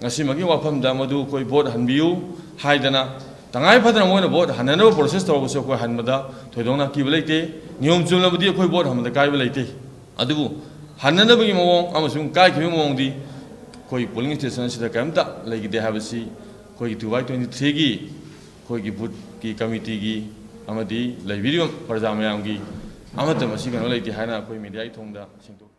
ꯉꯁꯤꯃꯛꯀꯤ ꯋꯥꯐꯝꯗ ꯃꯗꯨ ꯑꯩꯈꯣꯏ ꯚꯣꯠ ꯍꯟꯕꯤꯌꯨ ꯍꯥꯏꯗꯅ ꯇꯉꯥꯏ ꯐꯗꯅ ꯃꯣꯏꯅ ꯚꯣꯠ ꯍꯟꯅꯅꯕ process ꯇꯧꯔꯕꯁꯨ ꯑꯩꯈꯣꯏ ꯍꯟꯕꯗ ꯊꯣꯏꯗꯣꯛꯅ ꯑꯀꯤꯕ ꯂꯩꯇꯦ꯫ ꯅꯤꯌꯣꯝ ꯆꯨꯝꯂꯕꯗꯤ ꯑꯩꯈꯣꯏ ꯚꯣꯠ ꯍꯟꯕꯗ ꯀꯥꯏꯕ ꯂꯩꯇꯦ꯫ ꯑꯗꯨꯕꯨ ꯍꯟꯅꯅꯕꯒꯤ ꯃꯑꯣꯡ ꯑꯃꯁꯨꯡ ꯀꯥꯏꯈꯤꯕꯒꯤ ꯃꯑꯣꯡꯗꯤ ꯑꯩꯈꯣꯏ polling station ꯑꯁꯤꯗ ꯀꯔꯤꯝꯇ ꯂꯩꯈꯤꯗꯦ ꯍꯥꯏꯕꯁꯤ ꯑꯩꯈꯣꯏꯒꯤ two by twenty threeꯒꯤ ꯑꯩꯈꯣꯏꯒꯤ ꯕꯨꯊꯀꯤ ꯀꯃꯤꯇꯤꯒꯤ ꯑꯃꯗꯤ ꯂꯩꯕꯤꯔꯤꯕ ꯄ꯭ꯔꯖꯥ ꯃꯌꯥꯝꯒꯤ ꯑꯃꯠꯇ ꯃꯁꯤ ꯀꯩꯅꯣ ꯂꯩꯇꯦ ꯍꯥꯏꯅ ꯑꯩꯈꯣꯏ ꯃꯦꯗꯤꯌꯥꯒꯤ ꯊꯣꯡꯗ ꯁꯦꯡꯗꯣꯛ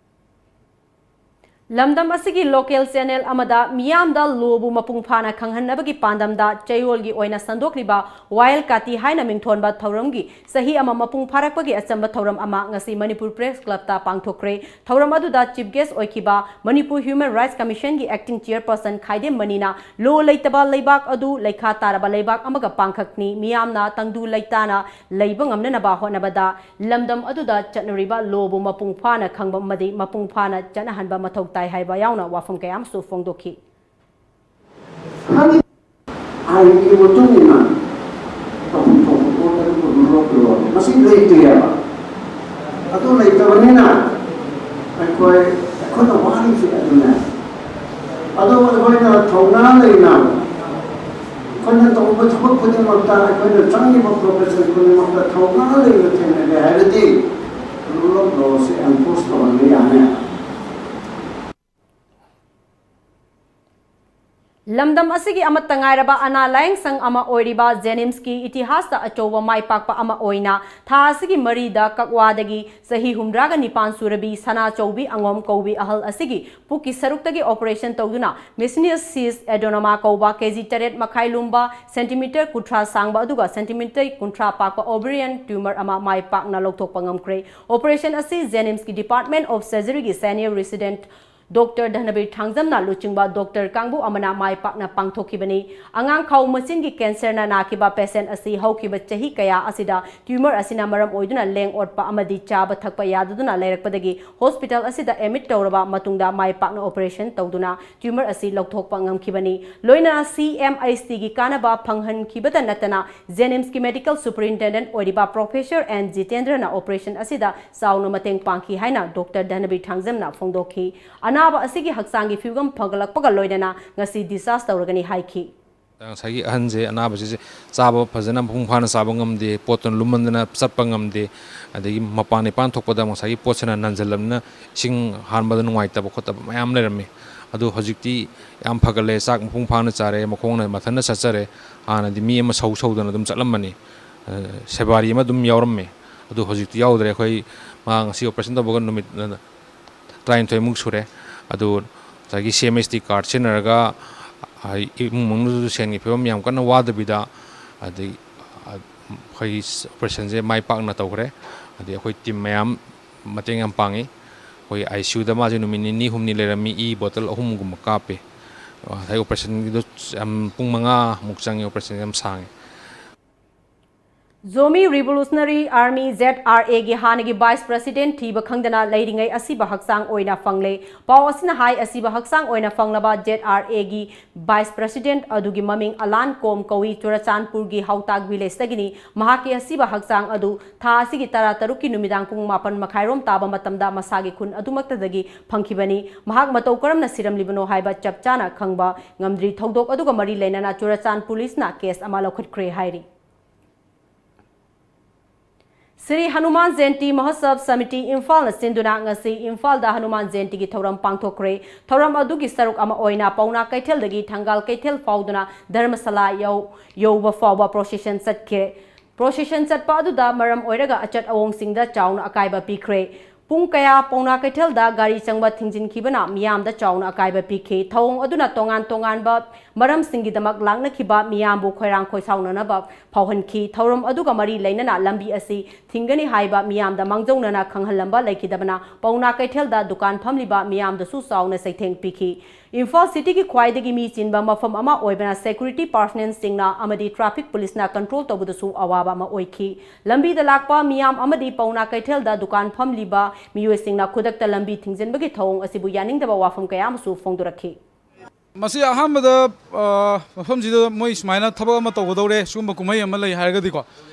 ꯂꯝꯗꯝ ꯑꯁꯤꯒꯤ local channel ꯑꯃꯗ ꯃꯤꯌꯥꯝꯗ ꯂꯣꯕꯨ ꯃꯄꯨꯡ ꯐꯥꯅ ꯈꯪꯍꯟꯅꯕꯒꯤ ꯄꯥꯟꯗꯝꯗ ꯆꯌꯣꯜꯒꯤ ꯑꯣꯏꯅ ꯁꯟꯗꯣꯛꯂꯤꯕ ꯋꯥꯌꯦꯜ ꯀꯥꯇꯤ ꯍꯥꯏꯅ ꯃꯤꯡꯊꯣꯟꯕ ꯊꯧꯔꯝꯒꯤ ꯆꯍꯤ ꯑꯃ ꯃꯄꯨꯡ ꯐꯥꯔꯛꯄꯒꯤ ꯑꯆꯝꯕ ꯊꯧꯔꯝ ꯑꯃ ꯉꯁꯤ ꯃꯅꯤꯄꯨꯔ Press Clubꯇ ꯄꯥꯡꯊꯣꯛꯈ꯭ꯔꯦ꯫ ꯊꯧꯔꯝ ꯑꯗꯨꯗ Chief Guest ꯑꯣꯏꯈꯤꯕ Manipur Human Rights Commissionꯒꯤ Acting Chairperson ꯈꯥꯏꯗꯦꯝ ꯃꯅꯤꯅ ꯂꯣ ꯂꯩꯇꯕ ꯂꯩꯕꯥꯛ ꯑꯗꯨ ꯂꯩꯈꯥ ꯇꯥꯔꯕ ꯂꯩꯕꯥꯛ ꯑꯃꯒ ꯄꯥꯡꯈꯛꯅꯤ, ꯃꯤꯌꯥꯝꯅ ꯇꯪꯗꯨ ꯂꯩꯇꯥꯅ ꯂꯩꯕ ꯉꯝꯅꯅꯕ ꯍꯣꯠꯅꯕꯗ ꯂꯝꯗꯝ ꯑꯗꯨꯗ ꯆꯠꯅꯔꯤꯕ ꯂꯣꯕꯨ ꯃꯄꯨꯡ ꯐꯥꯅ ꯈꯪꯕ ꯑꯃꯗꯤ ꯃꯄꯨꯡ ꯐꯥꯅ ꯆꯠꯅꯍꯟꯕ ꯃꯊꯧ ꯇꯥꯏ ꯍꯥꯏꯕ ꯌꯥꯎꯅ ꯋꯥꯐꯝ ꯀꯌꯥ ꯑꯃꯁꯨ ꯐꯣꯡꯗꯣꯛꯈꯤ꯫ ꯑꯥꯏꯟꯒꯤ ꯃꯇꯨꯡ ꯏꯟꯅ ꯇꯧꯐꯝ ꯊꯣꯛꯄ ꯄꯣꯠ ꯑꯗꯨꯕꯨ ꯂꯣ ꯂꯣ ꯃꯁꯤ ꯂꯩꯇꯦꯕ꯫ ꯑꯗꯨ ꯂꯩꯇꯕꯅꯤꯅ ꯑꯩꯈꯣꯏ ꯑꯩꯈꯣꯏꯅ ꯋꯥꯔꯤꯁꯤ ꯑꯗꯨꯅꯦ꯫ ꯑꯗꯣ ꯑꯩꯈꯣꯏꯅ ꯊꯧꯅꯥ ꯂꯩꯅ ꯑꯩꯈꯣꯏꯅ ꯇꯧꯕ ꯊꯕꯛ ꯈꯨꯗꯤꯡꯃꯛꯇ ꯑꯩꯈꯣꯏꯅ ꯆꯪꯉꯤꯕ profession ꯈꯨꯗꯤꯡꯃꯛꯇ ꯊꯧꯅꯥ ꯂꯩꯅ ꯊꯦꯡꯅꯒꯦ ꯍꯥꯏꯔꯗꯤ rule of lawꯁꯤ enforce ꯇꯧꯍꯟꯕ ꯌꯥꯅꯤ꯫ ꯂꯝꯗꯝ ꯑꯁꯤꯒꯤ ꯑꯃꯠꯇ ꯉꯥꯏꯔꯕ ꯑꯅꯥ ꯂꯥꯌꯦꯡ ꯁꯪ ꯑꯃ ꯑꯣꯏꯔꯤꯕ JNIMSꯀꯤ ꯏꯇꯤꯍꯥꯁꯇ ꯑꯆꯧꯕ ꯃꯥꯏ ꯄꯥꯛꯄ ꯑꯃ ꯑꯣꯏꯅ ꯊꯥ ꯑꯁꯤꯒꯤ ꯃꯔꯤꯗ ꯀꯛꯋꯥꯗꯒꯤ ꯆꯍꯤ ꯍꯨꯝꯗ꯭ꯔꯥꯒ ꯅꯤꯄꯥꯟ ꯁꯨꯔꯕꯤ ꯁꯅꯥꯆꯧꯕꯤ ꯑꯉꯣꯝ ꯀꯧꯕꯤ ꯑꯍꯜ ꯑꯁꯤꯒꯤ ꯄꯨꯛꯀꯤ ꯁꯔꯨꯛꯇꯒꯤ operation ꯇꯧꯗꯨꯅ Meningeal cyst adenoma ꯀꯧꯕ ꯀꯦꯖꯤ ꯇꯔꯦꯠ ꯃꯈꯥꯏ ꯂꯨꯝꯕ, centimeter ꯀꯨꯟꯊ꯭ꯔꯥ ꯁꯥꯡꯕ ꯑꯗꯨꯒ centimeter ꯀꯨꯟꯊ꯭ꯔꯥ ꯄꯥꯛꯄ ovarian tumor ꯑꯃ ꯃꯥꯏ ꯄꯥꯛꯅ ꯂꯧꯊꯣꯛꯄ ꯉꯝꯈ꯭ꯔꯦ꯫ Operation ꯑꯁꯤ JNIMSꯀꯤ Department of Surgeryꯒꯤ senior resident Doctor ꯙꯅꯕꯤꯔ ꯊꯥꯡꯖꯝꯅ ꯂꯨꯆꯤꯡꯕ doctor ꯀꯥꯡꯕꯨ ꯑꯃꯅ ꯃꯥꯏ ꯄꯥꯛꯅ ꯄꯥꯡꯊꯣꯛꯈꯤꯕꯅꯤ꯫ ꯑꯉꯥꯡꯈꯥꯎ ꯃꯆꯤꯟꯒꯤ cancerꯅ ꯅꯥꯈꯤꯕ patient ꯑꯁꯤ ꯍꯧꯈꯤꯕ ꯆꯍꯤ ꯀꯌꯥ ꯑꯁꯤꯗ tumor ꯑꯁꯤꯅ ꯃꯔꯝ ꯑꯣꯏꯗꯨꯅ ꯂꯦꯡ ꯑꯣꯠꯄ ꯑꯃꯗꯤ ꯆꯥꯕ ꯊꯛꯄ ꯌꯥꯗꯗꯨꯅ ꯂꯩꯔꯛꯄꯗꯒꯤ hospital ꯑꯁꯤꯗ admit ꯇꯧꯔꯕ ꯃꯇꯨꯡꯗ ꯃꯥꯏ ꯄꯥꯛꯅ operation ꯇꯧꯗꯨꯅ tumor ꯑꯁꯤ ꯂꯧꯊꯣꯛꯄ ꯉꯝꯈꯤꯕꯅꯤ꯫ ꯂꯣꯏꯅꯅ CMHTꯒꯤ ꯀꯥꯟꯅꯕ ꯐꯪꯍꯟꯈꯤꯕꯇ ꯅꯠꯇꯅ JNIMSꯀꯤ medical superintendent ꯑꯣꯏꯔꯤꯕ Professor N ꯖꯤꯇꯦꯟꯗ꯭ꯔꯅ operation ꯑꯁꯤꯗ ꯆꯥꯎꯅ ꯃꯇꯦꯡ ꯄꯥꯡꯈꯤ ꯍꯥꯏꯅ doctor ꯙꯅꯕꯤꯔ ꯊꯥꯡꯖꯝꯅ ꯐꯣꯡꯗꯣꯛꯈꯤ꯫ ꯑꯅꯥꯕ ꯑꯁꯤꯒꯤ ꯍꯛꯆꯥꯡꯒꯤ ꯐꯤꯕꯝ ꯐꯒꯠꯂꯛꯄꯒ ꯂꯣꯏꯅꯅ ꯉꯁꯤ discharge ꯇꯧꯔꯒꯅꯤ ꯍꯥꯏꯈꯤ꯫ ꯉꯁꯥꯏꯒꯤ ꯑꯍꯟꯁꯦ ꯑꯅꯥꯕꯁꯤꯁꯦ ꯆꯥꯕ ꯐꯖꯅ ꯃꯄꯨꯡ ꯐꯥꯅ ꯆꯥꯕ ꯉꯝꯗꯦ, ꯄꯣꯠꯇꯨꯅ ꯂꯨꯝꯃꯟꯗꯅ ꯆꯠꯄ ꯉꯝꯗꯦ, ꯑꯗꯒꯤ ꯃꯄꯥꯟ ꯏꯄꯥꯟ ꯊꯣꯛꯄꯗ ꯉꯁꯥꯏꯒꯤ ꯄꯣꯠꯁꯤꯅ ꯅꯟꯁꯤꯜꯂꯕꯅꯤꯅ ꯏꯁꯤꯡ ꯍꯥꯟꯕꯗ ꯅꯨꯡꯉꯥꯏꯇꯕ ꯈꯣꯠꯇꯕ ꯃꯌꯥꯝ ꯂꯩꯔꯝꯃꯤ꯫ ꯑꯗꯣ ꯍꯧꯖꯤꯛꯇꯤ ꯌꯥꯝ ꯐꯒꯠꯂꯦ, ꯆꯥꯛ ꯃꯄꯨꯡ ꯐꯥꯅ ꯆꯥꯔꯦ, ꯃꯈꯣꯡꯅ ꯃꯊꯟꯇ ꯆꯠꯆꯔꯦ꯫ ꯍꯥꯟꯅꯗꯤ ꯃꯤ ꯑꯃ ꯁꯧ ꯁꯧꯗꯅ ꯑꯗꯨꯝ ꯆꯠꯂꯝꯕꯅꯤ, ꯁꯦꯕꯥꯔꯤ ꯑꯃ ꯑꯗꯨꯝ ꯌꯥꯎꯔꯝꯃꯤ꯫ ꯑꯗꯣ ꯍꯧꯖꯤꯛꯇꯤ ꯌꯥꯎꯗ꯭ꯔꯦ꯫ ꯑꯩꯈꯣꯏ ꯃꯥ ꯉꯁꯤ operation ꯇꯧꯕꯒ ꯅꯨꯃꯤꯠ ꯇꯔꯥꯅꯤꯊꯣꯏꯃꯨꯛ ꯁꯨꯔꯦ꯫ ꯑꯗꯨ ꯉꯁꯥꯏꯒꯤ ꯁꯤ ꯑꯦꯝ ꯑꯦꯁ ꯇꯤ ꯀꯥꯔꯗ ꯁꯤꯖꯤꯟꯅꯔꯒ, ꯑ, ꯏꯃꯨꯡ ꯃꯅꯨꯡꯗꯁꯨ ꯁꯦꯟꯒꯤ ꯐꯤꯕꯝ ꯌꯥꯝ ꯀꯟꯅ ꯋꯥꯗꯕꯤꯗ, ꯑꯗꯩ, ꯑ, ꯑꯩꯈꯣꯏꯒꯤ ꯑꯣꯄꯔꯦꯁꯟꯁꯦ ꯃꯥꯏ ꯄꯥꯛꯅ ꯇꯧꯈ꯭ꯔꯦ꯫ ꯑꯗꯩ ꯑꯩꯈꯣꯏ ꯇꯤꯝ ꯃꯌꯥꯝ ꯃꯇꯦꯡ ꯌꯥꯝ ꯄꯥꯡꯉꯤ꯫ ꯑꯩꯈꯣꯏ ꯑꯥꯏ ꯁꯤ ꯌꯨꯗ ꯃꯥꯁꯦ ꯅꯨꯃꯤꯠ ꯅꯤꯅꯤ ꯍꯨꯝꯅꯤ ꯂꯩꯔꯝꯃꯤ, ꯏ ꯕꯣꯇꯜ ꯑꯍꯨꯝꯒꯨꯝꯕ ꯀꯥꯞꯄꯤ꯫ ꯉꯁꯥꯏ ꯑꯣꯄꯔꯦꯁꯟꯒꯤꯗꯣ ꯌꯥꯝ ꯄꯨꯡ ꯃꯉꯥꯃꯨꯛ ꯆꯪꯉꯤ, ꯑꯣꯄꯔꯦꯁꯟ ꯌꯥꯝ ꯁꯥꯡꯉꯤ꯫ Zomi Revolutionary Army, Z R A ꯒꯤ ꯍꯥꯟꯅꯒꯤ vice president ꯊꯤꯕ ꯈꯪꯗꯅ ꯂꯩꯔꯤꯉꯩ ꯑꯁꯤꯕ ꯍꯛꯆꯥꯡ ꯑꯣꯏꯅ ꯐꯪꯂꯦ꯫ ꯄꯥꯎ ꯑꯁꯤꯅ ꯍꯥꯏ, ꯑꯁꯤꯕ ꯍꯛꯆꯥꯡ ꯑꯣꯏꯅ ꯐꯪꯂꯕ Z R A ꯒꯤ vice president ꯑꯗꯨꯒꯤ ꯃꯃꯤꯡ ꯑꯂꯥꯟ ꯀꯣꯝ ꯀꯧꯏ, ꯆꯨꯔꯆꯥꯟꯄꯨꯔꯒꯤ ꯍꯥꯎꯇꯥꯛ ꯚꯤꯂꯦꯖꯇꯒꯤꯅꯤ꯫ ꯃꯍꯥꯛꯀꯤ ꯑꯁꯤꯕ ꯍꯛꯆꯥꯡ ꯑꯗꯨ ꯊꯥ ꯑꯁꯤꯒꯤ ꯇꯔꯥ ꯇꯔꯨꯛꯀꯤ ꯅꯨꯃꯤꯗꯥꯡ ꯄꯨꯡ ꯃꯥꯄꯟ ꯃꯈꯥꯏꯔꯣꯝ ꯇꯥꯕ ꯃꯇꯝꯗ ꯃꯁꯥꯒꯤ ꯈꯨꯟ ꯑꯗꯨꯃꯛꯇꯗꯒꯤ ꯐꯪꯈꯤꯕꯅꯤ꯫ ꯃꯍꯥꯛ ꯃꯇꯧ ꯀꯔꯝꯅ ꯁꯤꯔꯝꯂꯤꯕꯅꯣ ꯍꯥꯏꯕ ꯆꯞ ꯆꯥꯅ ꯈꯪꯕ ꯉꯝꯗ꯭ꯔꯤ꯫ ꯊꯧꯗꯣꯛ ꯑꯗꯨꯒ ꯃꯔꯤ ꯂꯩꯅꯅ ꯆꯨꯔꯆꯥꯟ ꯄꯨꯂꯤꯁꯅ ꯀꯦꯁ ꯑꯃ ꯂꯧꯈꯠꯈ꯭ꯔꯦ ꯍꯥꯏꯔꯤ꯫ ꯁ꯭ꯔꯤ ꯍꯅꯨꯃꯥꯟ ꯖꯌꯟꯇꯤ ꯃꯍꯣꯠꯁꯕ ꯁꯃꯤꯇꯤ ꯏꯝꯐꯥꯜꯅ ꯁꯤꯟꯗꯨꯅ ꯉꯁꯤ ꯏꯝꯐꯥꯜꯗ ꯍꯅꯨꯃꯥꯟ ꯖꯌꯟꯇꯤꯒꯤ ꯊꯧꯔꯝ ꯄꯥꯡꯊꯣꯛꯈ꯭ꯔꯦ꯫ ꯊꯧꯔꯝ ꯑꯗꯨꯒꯤ ꯁꯔꯨꯛ ꯑꯃ ꯑꯣꯏꯅ ꯄꯥꯎꯅꯥ ꯀꯩꯊꯦꯜꯗꯒꯤ ꯊꯪꯒꯥꯜ ꯀꯩꯊꯦꯜ ꯐꯥꯎꯗꯨꯅ ꯙꯔꯃꯁꯥꯂꯥ ꯌꯧ-, ꯌꯧꯕ ꯐꯥꯎꯕ ꯄ꯭ꯔꯣꯁꯦꯁꯟ ꯆꯠꯈ꯭ꯔꯦ꯫ ꯄ꯭ꯔꯣꯁꯦꯁꯟ ꯆꯠꯄ ꯑꯗꯨꯗ ꯃꯔꯝ ꯑꯣꯏꯔꯒ ꯑꯆꯠ ꯑꯋꯣꯡꯁꯤꯡꯗ ꯆꯥꯎꯅ ꯑꯀꯥꯏꯕ ꯄꯤꯈ꯭ꯔꯦ꯫ ꯄꯨꯡ ꯀꯌꯥ ꯄꯥꯎꯅꯥ ꯀꯩꯊꯦꯜꯗ ꯒꯥꯔꯤ ꯆꯪꯕ ꯊꯤꯡꯖꯤꯟꯈꯤꯕꯅ ꯃꯤꯌꯥꯝꯗ ꯆꯥꯎꯅ ꯑꯀꯥꯏꯕ ꯄꯤꯈꯤ꯫ ꯊꯧꯑꯣꯡ ꯑꯗꯨꯅ ꯇꯣꯉꯥꯟ ꯇꯣꯉꯥꯟꯕ ꯃꯔꯝꯁꯤꯡꯒꯤꯗꯃꯛ ꯂꯥꯛꯅꯈꯤꯕ ꯃꯤꯌꯥꯝꯕꯨ ꯈꯣꯏꯔꯥꯡ ꯈꯣꯏꯁꯥꯎꯅꯅꯕ ꯐꯥꯎꯍꯟꯈꯤ꯫ ꯊꯧꯔꯝ ꯑꯗꯨꯒ ꯃꯔꯤ ꯂꯩꯅꯅ ꯂꯝꯕꯤ ꯑꯁꯤ ꯊꯤꯡꯒꯅꯤ ꯍꯥꯏꯕ ꯃꯤꯌꯥꯝꯗ ꯃꯥꯡꯖꯧꯅꯅ ꯈꯪꯍꯜꯂꯝꯕ ꯂꯩꯈꯤꯗꯕꯅ ꯄꯥꯎꯅꯥ ꯀꯩꯊꯦꯜꯗ ꯗꯨꯀꯥꯟ ꯐꯝꯂꯤꯕ ꯃꯤꯌꯥꯝꯗꯁꯨ ꯆꯥꯎꯅ ꯆꯩꯊꯦꯡ ꯄꯤꯈꯤ꯫ ꯏꯝꯐꯥꯜ ꯁꯤꯇꯤꯒꯤ ꯈ꯭ꯋꯥꯏꯗꯒꯤ ꯃꯤ ꯆꯤꯟꯕ ꯃꯐꯝ ꯑꯃ ꯑꯣꯏꯕꯅ ꯁꯦꯀ꯭ꯌꯨꯔꯤꯇꯤ ꯄꯥꯔꯁꯅꯦꯜꯁꯤꯡꯅ ꯑꯃꯗꯤ ꯇ꯭ꯔꯥꯐꯤꯛ ꯄꯨꯂꯤꯁꯅ ꯀꯟꯇ꯭ꯔꯣꯜ ꯇꯧꯕꯗꯁꯨ ꯑꯋꯥꯕ ꯑꯃ ꯑꯣꯏꯈꯤ꯫ ꯂꯝꯕꯤꯗ ꯂꯥꯛꯄ ꯃꯤꯌꯥꯝ ꯑꯃꯗꯤ ꯄꯥꯎꯅꯥ ꯀꯩꯊꯦꯜꯗ ꯗꯨꯀꯥꯟ ꯐꯝꯂꯤꯕ ꯃꯤꯑꯣꯏꯁꯤꯡꯅ ꯈꯨꯗꯛꯇ ꯂꯝꯕꯤ ꯊꯤꯡꯖꯤꯟꯕꯒꯤ ꯊꯧꯑꯣꯡ ꯑꯁꯤꯕꯨ ꯌꯥꯅꯤꯡꯗꯕ ꯋꯥꯐꯝ ꯀꯌꯥ ꯑꯃꯁꯨ ꯐꯣꯡꯗꯣꯔꯛꯈꯤ꯫ ꯃꯁꯤ ꯑꯍꯥꯟꯕꯗ, ꯑ, ꯃꯐꯝꯁꯤꯗ ꯃꯣꯏ ꯁꯨꯃꯥꯏꯅ ꯊꯕꯛ ꯑꯃ ꯇꯧꯒꯗꯧꯔꯦ, ꯁꯤꯒꯨꯝꯕ ꯀꯨꯝꯍꯩ ꯑꯃ ꯂꯩ ꯍꯥꯏꯔꯒꯗꯤꯀꯣ,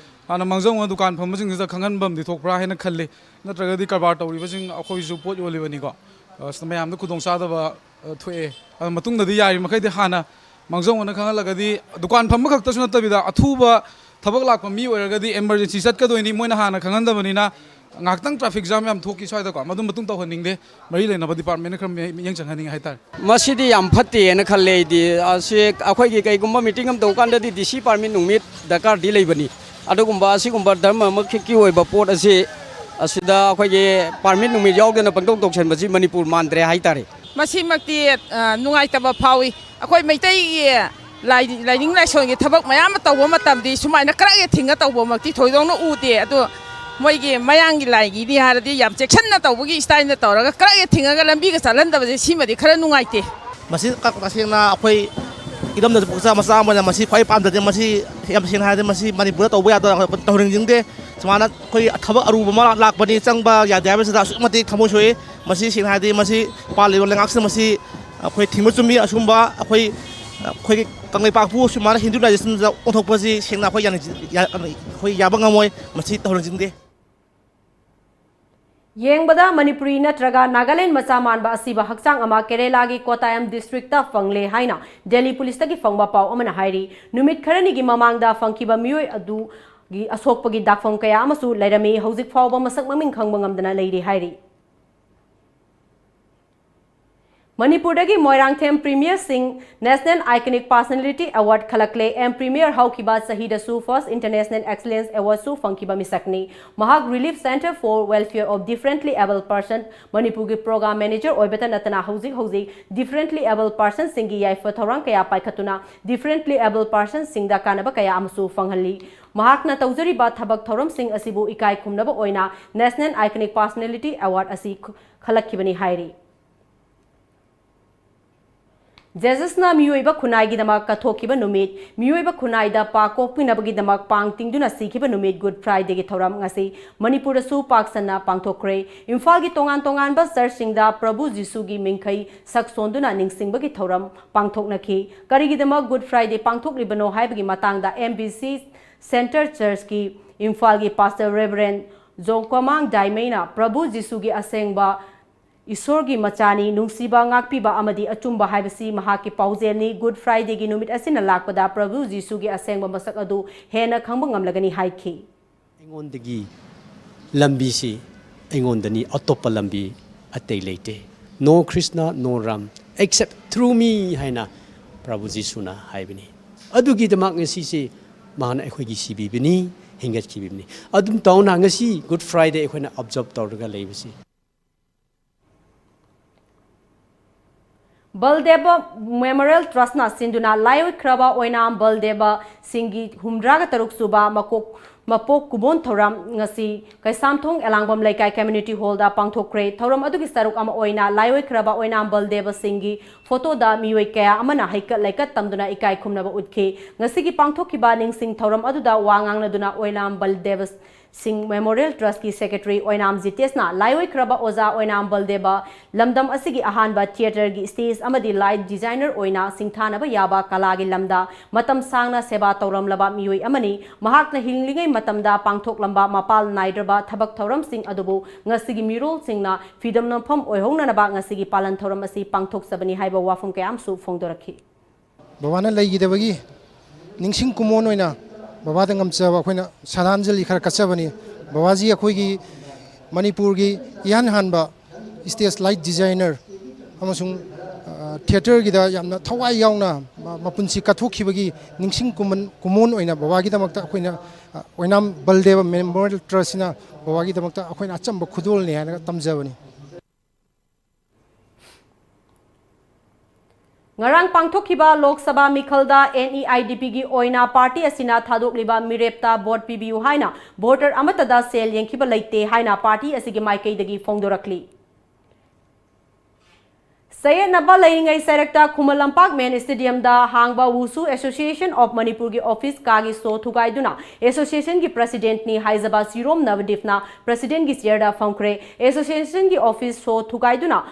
ꯍꯥꯟꯅ ꯃꯥꯡꯖꯧꯅꯅ ꯗꯨꯀꯥꯟ ꯐꯝꯕꯁꯤꯡꯁꯤꯗ ꯈꯪꯍꯟꯕ ꯑꯃꯗꯤ ꯊꯣꯛꯄ꯭ꯔꯥ ꯍꯥꯏꯅ ꯈꯜꯂꯤ꯫ ꯅꯠꯇ꯭ꯔꯒꯗꯤ ꯀꯔꯕꯥꯔ ꯇꯧꯔꯤꯕꯁꯤꯡ, ꯑꯩꯈꯣꯏꯁꯨ ꯄꯣꯠ ꯌꯣꯜꯂꯤꯕꯅꯤꯀꯣ, ꯑ, ꯁꯤꯗ ꯃꯌꯥꯝꯗ ꯈꯨꯗꯣꯡꯆꯥꯗꯕ, ꯑ, ꯊꯣꯛꯑꯦ꯫ ꯑꯗꯨ ꯃꯇꯨꯡꯗꯗꯤ ꯌꯥꯔꯤꯕ ꯃꯈꯩꯗꯤ ꯍꯥꯟꯅ ꯃꯥꯡꯖꯧꯅꯅ ꯈꯪꯍꯜꯂꯒꯗꯤ, ꯗꯨꯀꯥꯟ ꯐꯝꯕ ꯈꯛꯇꯁꯨ ꯅꯠꯇꯕꯤꯗ ꯑꯊꯨꯕ ꯊꯕꯛ ꯂꯥꯛꯄ ꯃꯤ ꯑꯣꯏꯔꯒꯗꯤ emergency ꯆꯠꯀꯗꯣꯏꯅꯤ, ꯃꯣꯏꯅ ꯍꯥꯟꯅ ꯈꯪꯍꯟꯗꯕꯅꯤꯅ ꯉꯥꯏꯍꯥꯛꯇꯪ traffic jam ꯌꯥꯝ ꯊꯣꯛꯈꯤ ꯁ꯭ꯋꯥꯏꯗꯀꯣ, ꯃꯗꯨ ꯃꯇꯨꯡ ꯇꯧꯍꯟꯅꯤꯡꯗꯦ꯫ ꯃꯔꯤ ꯂꯩꯅꯕ departmentꯅ ꯈꯔ ꯃꯤ-, ꯃꯤꯠꯌꯦꯡ ꯆꯪꯍꯟꯅꯤꯡꯉꯦ ꯍꯥꯏꯇꯥꯔꯦ꯫ ꯃꯁꯤꯗꯤ ꯌꯥꯝ ꯐꯠꯇꯦꯅ ꯈꯜꯂꯦ ꯑꯩꯗꯤ꯫ ꯑꯁꯤ ꯑꯩꯈꯣꯏꯒꯤ ꯀꯩꯒꯨꯝꯕ meeting ꯑꯃ ꯇꯧꯕ ꯀꯥꯟꯗꯗꯤ D C permit ꯅꯨꯃꯤꯠ ꯗꯔꯀꯥꯔꯗꯤ ꯂꯩꯕꯅꯤ꯫ ꯑꯗꯨꯒꯨꯝꯕ ꯑꯁꯤꯒꯨꯝꯕ ꯙꯔꯃ ꯑꯃꯈꯛꯀꯤ ꯑꯣꯏꯕ ꯄꯣꯠ ꯑꯁꯤ ꯑꯁꯤꯗ ꯑꯩꯈꯣꯏꯒꯤ permit ꯅꯨꯃꯤꯠ ꯌꯥꯎꯗꯅ ꯄꯪꯇꯧ ꯇꯧꯁꯟꯕꯁꯤ ꯃꯅꯤꯄꯨꯔ ꯃꯥꯟꯗ꯭ꯔꯦ ꯍꯥꯏꯇꯥꯔꯦ꯫ ꯃꯁꯤꯃꯛꯇꯤ ꯑ, ꯅꯨꯡꯉꯥꯏꯇꯕ ꯐꯥꯎꯏ꯫ ꯑꯩꯈꯣꯏ ꯃꯩꯇꯩꯒꯤ ꯂꯥꯏ-, ꯂꯥꯏꯅꯤꯡ ꯂꯥꯏꯁꯣꯟꯒꯤ ꯊꯕꯛ ꯃꯌꯥꯝ ꯑꯃ ꯇꯧꯕ ꯃꯇꯝꯗꯤ ꯁꯨꯃꯥꯏꯅ ꯀꯔꯛ ꯊꯤꯡꯉ ꯇꯧꯕꯃꯛꯇꯤ ꯊꯣꯏꯗꯣꯛꯅ ꯎꯗꯦ꯫ ꯑꯗꯣ ꯃꯣꯏꯒꯤ ꯃꯌꯥꯡꯒꯤ ꯂꯥꯏꯒꯤꯅꯤ ꯍꯥꯏꯔꯗꯤ ꯌꯥꯝ ꯆꯦꯛꯁꯤꯟꯅ ꯇꯧꯕꯒꯤ ꯏꯁꯇꯥꯏꯜꯗ ꯇꯧꯔꯒ ꯀꯔꯛ ꯊꯤꯡꯉꯒ ꯂꯝꯕꯤꯒ ꯆꯠꯍꯟꯗꯕꯁꯦ ꯁꯤꯃꯗꯤ ꯈꯔ ꯅꯨꯡꯉꯥꯏꯇꯦ꯫ ꯃꯁꯤ ꯀ-, ꯇꯁꯦꯡꯅ ꯑꯩꯈꯣꯏ ꯏꯔꯝꯗꯝꯗ ꯄꯣꯛꯆ ꯃꯆꯥ ꯑꯃ ꯑꯣꯏꯅ ꯃꯁꯤ ꯈ꯭ꯋꯥꯏ ꯄꯥꯝꯖꯗꯦ꯫ ꯃꯁꯤ ꯌꯥꯝ ꯁꯦꯡꯅ ꯍꯥꯏꯔꯗꯤ ꯃꯁꯤ ꯃꯅꯤꯄꯨꯔꯗ ꯇꯧꯕ ꯌꯥꯗꯕ ꯇꯧꯍꯟꯅꯤꯡꯗꯦ꯫ ꯁꯨꯃꯥꯏꯅ ꯑꯩꯈꯣꯏ ꯊꯕꯛ ꯑꯔꯨꯕ ꯑꯃ ꯂꯥꯛꯄꯅꯤ, ꯆꯪꯕ ꯌꯥꯗꯦ ꯍꯥꯏꯕꯁꯤꯗ ꯑꯁꯨꯛꯀꯤ ꯃꯇꯤꯛ ꯊꯃꯣꯏ ꯁꯣꯛꯏ꯫ ꯃꯁꯤ ꯁꯦꯡꯅ ꯍꯥꯏꯔꯗꯤ ꯃꯁꯤ ꯄꯥꯜꯂꯤꯕ ꯂꯩꯉꯥꯛꯁꯤꯅ ꯃꯁꯤ ꯑꯩꯈꯣꯏ ꯊꯤꯡꯕ ꯆꯨꯝꯃꯤ꯫ ꯑꯁꯨꯝꯕ ꯑꯩꯈꯣꯏ, ꯑꯩꯈꯣꯏꯒꯤ ꯀꯪꯂꯩꯄꯥꯛꯄꯨ ꯁꯨꯃꯥꯏꯅ ꯍꯤꯟꯗꯨ ꯂꯥꯏꯁꯤꯡꯗ ꯑꯣꯟꯊꯣꯛꯄꯁꯤ ꯁꯦꯡꯅ ꯑꯩꯈꯣꯏ ꯌꯥꯅꯤꯡ-, ꯌꯥ-, ꯑꯩꯈꯣꯏ ꯌꯥꯕ ꯉꯝꯃꯣꯏ꯫ ꯃꯁꯤ ꯇꯧꯍꯟꯅꯤꯡꯗꯦ꯫ ꯌꯦꯡꯕꯗ ꯃꯅꯤꯄꯨꯔꯤ ꯅꯠꯇ꯭ꯔꯒ ꯅꯥꯒꯥꯂꯦꯟ ꯃꯆꯥ ꯃꯥꯟꯕ ꯑꯁꯤꯕ ꯍꯛꯆꯥꯡ ꯑꯃ ꯀꯦꯔꯦꯂꯥꯒꯤ ꯀꯣꯇꯥꯌꯝ ꯗꯤꯁꯇ꯭ꯔꯤꯛꯇ ꯐꯪꯂꯦ ꯍꯥꯏꯅ ꯗꯦꯜꯂꯤ ꯄꯨꯂꯤꯁꯇꯒꯤ ꯐꯪꯕ ꯄꯥꯎ ꯑꯃꯅ ꯍꯥꯏꯔꯤ꯫ ꯅꯨꯃꯤꯠ ꯈꯔꯅꯤꯒꯤ ꯃꯃꯥꯡꯗ ꯐꯪꯈꯤꯕ ꯃꯤꯑꯣꯏ ꯑꯗꯨꯒꯤ ꯑꯁꯣꯛꯄꯒꯤ ꯗꯥꯛꯐꯝ ꯀꯌꯥ ꯑꯃꯁꯨ ꯂꯩꯔꯝꯃꯤ꯫ ꯍꯧꯖꯤꯛ ꯐꯥꯎꯕ ꯃꯁꯛ ꯃꯃꯤꯡ ꯈꯪꯕ ꯉꯝꯗꯅ ꯂꯩꯔꯤ ꯍꯥꯏꯔꯤ꯫ ꯃꯅꯤꯄꯨꯔꯗꯒꯤ Moirangthem Premier Singh National Iconic Personality Award ꯈꯜꯂꯛꯂꯦ꯫ ꯑꯦꯝ ꯄ꯭ꯔꯤꯃꯤꯌꯔ ꯍꯧꯈꯤꯕ ꯆꯍꯤꯗꯁꯨ First International Excellence Awardꯁꯨ ꯐꯪꯈꯤꯕ ꯃꯤꯁꯛꯅꯤ꯫ ꯃꯍꯥꯛ Relief Centre for Welfare of Differently Abled Person ꯃꯅꯤꯄꯨꯔꯒꯤ program manager ꯑꯣꯏꯕꯇ ꯅꯠꯇꯅ ꯍꯧꯖꯤꯛ ꯍꯧꯖꯤꯛ differently abled personꯁꯤꯡꯒꯤ ꯌꯥꯏꯐ ꯊꯧꯔꯥꯡ ꯀꯌꯥ ꯄꯥꯏꯈꯠꯇꯨꯅ differently abled personꯁꯤꯡꯗ ꯀꯥꯟꯅꯕ ꯀꯌꯥ ꯑꯃꯁꯨ ꯐꯪꯍꯜꯂꯤ꯫ ꯃꯍꯥꯛꯅ ꯇꯧꯖꯔꯤꯕ ꯊꯕꯛ ꯊꯧꯔꯝꯁꯤꯡ ꯑꯁꯤꯕꯨ ꯏꯀꯥꯏ ꯈꯨꯝꯅꯕ ꯑꯣꯏꯅ National Iconic Personality Award ꯑꯁꯤ ꯈ-, ꯈꯜꯂꯛꯈꯤꯕꯅꯤ ꯍꯥꯏꯔꯤ꯫ ꯖꯤꯖꯁꯅ ꯃꯤꯑꯣꯏꯕ ꯈꯨꯟꯅꯥꯏꯒꯤꯗꯃꯛ ꯀꯠꯊꯣꯛꯈꯤꯕ ꯅꯨꯃꯤꯠ, ꯃꯤꯑꯣꯏꯕ ꯈꯨꯟꯅꯥꯏꯗ ꯄꯥ ꯀꯣꯛꯄꯤꯅꯕꯒꯤꯗꯃꯛ ꯄꯥꯡ ꯇꯤꯡꯗꯨꯅ ꯁꯤꯈꯤꯕ ꯅꯨꯃꯤꯠ Good Fridayꯒꯤ ꯊꯧꯔꯝ ꯉꯁꯤ ꯃꯅꯤꯄꯨꯔꯗꯁꯨ ꯄꯥꯛ ꯁꯟꯅ ꯄꯥꯡꯊꯣꯛꯈ꯭ꯔꯦ꯫ ꯏꯝꯐꯥꯜꯒꯤ ꯇꯣꯉꯥꯟ ꯇꯣꯉꯥꯟꯕ ꯆꯔꯆꯁꯤꯡꯗ ꯄ꯭ꯔꯚꯨ ꯖꯤꯁꯨꯒꯤ ꯃꯤꯡꯈꯩ ꯁꯛ ꯁꯣꯟꯗꯨꯅ ꯅꯤꯡꯁꯤꯡꯕꯒꯤ ꯊꯧꯔꯝ ꯄꯥꯡꯊꯣꯛꯅꯈꯤ꯫ ꯀꯔꯤꯒꯤꯗꯃꯛ Good Friday ꯄꯥꯡꯊꯣꯛꯂꯤꯕꯅꯣ ꯍꯥꯏꯕꯒꯤ ꯃꯇꯥꯡꯗ M B C Centre Churchꯀꯤ ꯏꯝꯐꯥꯜꯒꯤ Pastor Reverend ꯖꯣꯡꯀꯣꯃꯥꯡ ꯗꯥꯏꯃꯩꯅ ꯄ꯭ꯔꯚꯨ ꯖꯤꯁꯨꯒꯤ ꯑꯁꯦꯡꯕ ꯏꯁꯣꯔꯒꯤ ꯃꯆꯥꯅꯤ, ꯅꯨꯡꯁꯤꯕ, ꯉꯥꯛꯄꯤꯕ ꯑꯃꯗꯤ ꯑꯆꯨꯝꯕ ꯍꯥꯏꯕꯁꯤ ꯃꯍꯥꯛꯀꯤ ꯄꯥꯎꯖꯦꯜꯅꯤ꯫ Good Fridayꯒꯤ ꯅꯨꯃꯤꯠ ꯑꯁꯤꯅ ꯂꯥꯛꯄꯗ ꯄ꯭ꯔꯚꯨ ꯖꯤꯁꯨꯒꯤ ꯑꯁꯦꯡꯕ ꯃꯁꯛ ꯑꯗꯨ ꯍꯦꯟꯅ ꯈꯪꯕ ꯉꯝꯂꯒꯅꯤ ꯍꯥꯏꯈꯤ꯫ ꯑꯩꯉꯣꯟꯗꯒꯤ ꯂꯝꯕꯤꯁꯤ ꯑꯩꯉꯣꯟꯗꯅꯤ, ꯑꯇꯣꯞꯄ ꯂꯝꯕꯤ ꯑꯇꯩ ꯂꯩꯇꯦ꯫ No Krishna, no Ram, except through me ꯍꯥꯏꯅ ꯄ꯭ꯔꯚꯨ ꯖꯤꯁꯨꯅ ꯍꯥꯏꯕꯅꯤ꯫ ꯑꯗꯨꯒꯤꯗꯃꯛ ꯉꯁꯤꯁꯤ ꯃꯍꯥꯛꯅ ꯑꯩꯈꯣꯏꯒꯤ ꯁꯤꯕꯤꯕꯅꯤ, ꯍꯤꯡꯒꯠꯈꯤꯕꯅꯤ꯫ ꯑꯗꯨꯝ ꯇꯧꯅ ꯉꯁꯤ Good Friday ꯑꯩꯈꯣꯏꯅ observe ꯇꯧꯔꯒ ꯂꯩꯕꯁꯤ꯫ ꯕꯜꯗꯦꯕ ꯃꯦꯃꯣꯔꯤꯌꯦꯜ ꯇ꯭ꯔꯁꯅ ꯁꯤꯟꯗꯨꯅ ꯂꯥꯏꯑꯣꯏꯈ꯭ꯔꯕ ꯑꯣꯏꯅꯥꯝ ꯕꯜꯗꯦꯕ ꯁꯤꯡꯒꯤ ꯍꯨꯝꯗ꯭ꯔꯥꯒ ꯇꯔꯨꯛ ꯁꯨꯕ ꯃꯀꯣꯛ ꯃꯄꯣꯛ ꯀꯨꯝꯑꯣꯟ ꯊꯧꯔꯝ ꯉꯁꯤ ꯀꯩꯁꯥꯝꯊꯣꯡ ꯑꯦꯂꯥꯡꯕꯝ ꯂꯩꯀꯥꯏ ꯀꯝꯃ꯭ꯌꯨꯅꯤꯇꯤ ꯍꯣꯜꯗ ꯄꯥꯡꯊꯣꯛꯈ꯭ꯔꯦ꯫ ꯊꯧꯔꯝ ꯑꯗꯨꯒꯤ ꯁꯔꯨꯛ ꯑꯃ ꯑꯣꯏꯅ ꯂꯥꯏꯑꯣꯏꯈ꯭ꯔꯕ ꯑꯣꯏꯅꯥꯝ ꯕꯜꯗꯦꯕ ꯁꯤꯡꯒꯤ ꯐꯣꯇꯣꯗ ꯃꯤꯑꯣꯏ ꯀꯌꯥ ꯑꯃꯅ ꯍꯩꯀꯠ ꯂꯩꯀꯠ ꯇꯝꯗꯨꯅ ꯏꯀꯥꯏ ꯈꯨꯝꯅꯕ ꯎꯠꯈꯤ꯫ ꯉꯁꯤꯒꯤ ꯄꯥꯡꯊꯣꯛꯈꯤꯕ ꯅꯤꯡꯁꯤꯡ ꯊꯧꯔꯝ ꯑꯗꯨꯗ ꯋꯥ ꯉꯥꯡꯅꯗꯨꯅ ꯑꯣꯏꯅꯥꯝ ꯕꯜꯗꯦꯕ ꯁꯤꯡ ꯃꯦꯃꯣꯔꯤꯌꯦꯜ ꯇ꯭ꯔꯁꯀꯤ ꯁꯦꯀ꯭ꯔꯦꯇꯔꯤ ꯑꯣꯏꯅꯥꯝ ꯖꯤꯇꯦꯁꯅ ꯂꯥꯏꯑꯣꯏꯈ꯭ꯔꯕ ꯑꯣꯖꯥ ꯑꯣꯏꯅꯥꯝ ꯕꯜꯗꯦꯕ ꯂꯝꯗꯝ ꯑꯁꯤꯒꯤ ꯑꯍꯥꯟꯕ ꯊꯤꯌꯦꯇꯔꯒꯤ ꯁ꯭ꯇꯦꯖ ꯑꯃꯗꯤ ꯂꯥꯏꯠ ꯗꯤꯖꯥꯏꯅꯔ ꯑꯣꯏꯅ ꯁꯤꯡꯊꯥꯅꯕ ꯌꯥꯕ ꯀꯂꯥꯒꯤ ꯂꯝꯗ ꯃꯇꯝ ꯁꯥꯡꯅ ꯁꯦꯕꯥ ꯇꯧꯔꯝꯂꯕ ꯃꯤꯑꯣꯏ ꯑꯃꯅꯤ꯫ ꯃꯍꯥꯛꯅ ꯍꯤꯡꯂꯤꯉꯩ ꯃꯇꯝꯗ ꯄꯥꯡꯊꯣꯛꯂꯝꯕ ꯃꯄꯥꯜ ꯅꯥꯏꯗ꯭ꯔꯕ ꯊꯕꯛ ꯊꯧꯔꯝꯁꯤꯡ ꯑꯗꯨꯕꯨ ꯉꯁꯤꯒꯤ ꯃꯤꯔꯣꯜꯁꯤꯡꯅ ꯐꯤꯗꯝ ꯅꯝꯐꯝ ꯑꯣꯏꯍꯧꯅꯅꯕ ꯉꯁꯤꯒꯤ ꯄꯥꯂꯟ ꯊꯧꯔꯝ ꯑꯁꯤ ꯄꯥꯡꯊꯣꯛꯆꯕꯅꯤ ꯍꯥꯏꯕ ꯋꯥꯐꯝ ꯀꯌꯥ ꯑꯃꯁꯨ ꯐꯣꯡꯗꯣꯔꯛꯈꯤ꯫ ꯕꯕꯥꯅ ꯂꯩꯈꯤꯗꯕꯒꯤ ꯅꯤꯡꯁꯤꯡ ꯀꯨꯝꯑꯣꯟ ꯑꯣꯏꯅ ꯕꯕꯥꯗ ꯉꯝꯖꯕ ꯑꯩꯈꯣꯏꯅ ꯁ꯭ꯔꯗꯥꯟꯖꯂꯤ ꯈꯔ ꯀꯠꯆꯕꯅꯤ꯫ ꯕꯕꯥꯖꯤ ꯑꯩꯈꯣꯏꯒꯤ ꯃꯅꯤꯄꯨꯔꯒꯤ ꯏꯍꯥꯟ ꯍꯥꯟꯕ ꯁ꯭ꯇꯦꯖ ꯂꯥꯏꯠ ꯗꯤꯖꯥꯏꯅꯔ ꯑꯃꯁꯨꯡ, ꯑ, ꯊꯤꯌꯦꯇꯔꯒꯤꯗ ꯌꯥꯝꯅ ꯊꯋꯥꯏ ꯌꯥꯎꯅ ꯃ-, ꯃꯄꯨꯟꯁꯤ ꯀꯠꯊꯣꯛꯈꯤꯕꯒꯤ ꯅꯤꯡꯁꯤꯡ ꯀꯨꯝꯃꯟ-, ꯀꯨꯝꯑꯣꯟ ꯑꯣꯏꯅ ꯕꯕꯥꯒꯤꯗꯃꯛꯇ ꯑꯩꯈꯣꯏꯅ, ꯑ, ꯑꯣꯏꯅꯥꯝ ꯕꯜꯗꯦꯕ ꯃꯦꯃꯣꯔꯤꯌꯦꯜ ꯇ꯭ꯔꯁꯁꯤꯅ ꯕꯕꯥꯒꯤꯗꯃꯛꯇ ꯑꯩꯈꯣꯏꯅ ꯑꯆꯝꯕ ꯈꯨꯗꯣꯜꯅꯤ ꯍꯥꯏꯅ ꯇꯝꯖꯕꯅꯤ꯫ ꯉꯔꯥꯡ ꯄꯥꯡꯊꯣꯛꯈꯤꯕ ꯂꯣꯛ ꯁꯚꯥ ꯃꯤꯈꯜꯗ NEIDP ꯒꯤ ꯑꯣꯏꯅ ꯄꯥꯔꯇꯤ ꯑꯁꯤꯅ ꯊꯥꯗꯣꯛꯂꯤꯕ ꯃꯤꯔꯦꯞꯇ ꯚꯣꯠ ꯄꯤꯕꯤꯌꯨ ꯍꯥꯏꯅ ꯚꯣꯇꯔ ꯑꯃꯠꯇꯗ ꯁꯦꯜ ꯌꯦꯟꯈꯤꯕ ꯂꯩꯇꯦ ꯍꯥꯏꯅ ꯄꯥꯔꯇꯤ ꯑꯁꯤꯒꯤ ꯃꯥꯏꯀꯩꯗꯒꯤ ꯐꯣꯡꯗꯣꯔꯛꯂꯤ꯫ ꯆꯌꯦꯠꯅꯕ ꯂꯩꯔꯤꯉꯩ ꯁꯔꯛꯇ ꯈꯨꯃꯟ ꯂꯝꯄꯥꯛ ꯃꯦꯟ ꯁ꯭ꯇꯦꯗꯤꯌꯝꯗ ꯍꯥꯡꯕ ꯋꯨꯁꯨ ꯑꯦꯁꯣꯁꯤꯌꯦꯁꯟ ꯑꯣꯐ ꯃꯅꯤꯄꯨꯔꯒꯤ ꯑꯣꯐꯤꯁ ꯀꯥꯒꯤ ꯁꯣ ꯊꯨꯒꯥꯏꯗꯨꯅ ꯑꯦꯁꯣꯁꯤꯌꯦꯁꯟꯒꯤ ꯄ꯭ꯔꯁꯤꯗꯦꯟꯠꯅꯤ ꯍꯥꯏꯖꯕ ꯁꯤꯔꯣꯝ ꯅꯕꯗꯤꯞꯅ ꯄ꯭ꯔꯁꯤꯗꯦꯟꯠꯀꯤ ꯆꯤꯌꯔꯗ ꯐꯝꯈ꯭ꯔꯦ꯫ ꯑꯦꯁꯣꯁꯤꯌꯦꯁꯟꯒꯤ ꯑꯣꯐꯤꯁ ꯁꯣ ꯊꯨꯒꯥꯏꯗꯨꯅ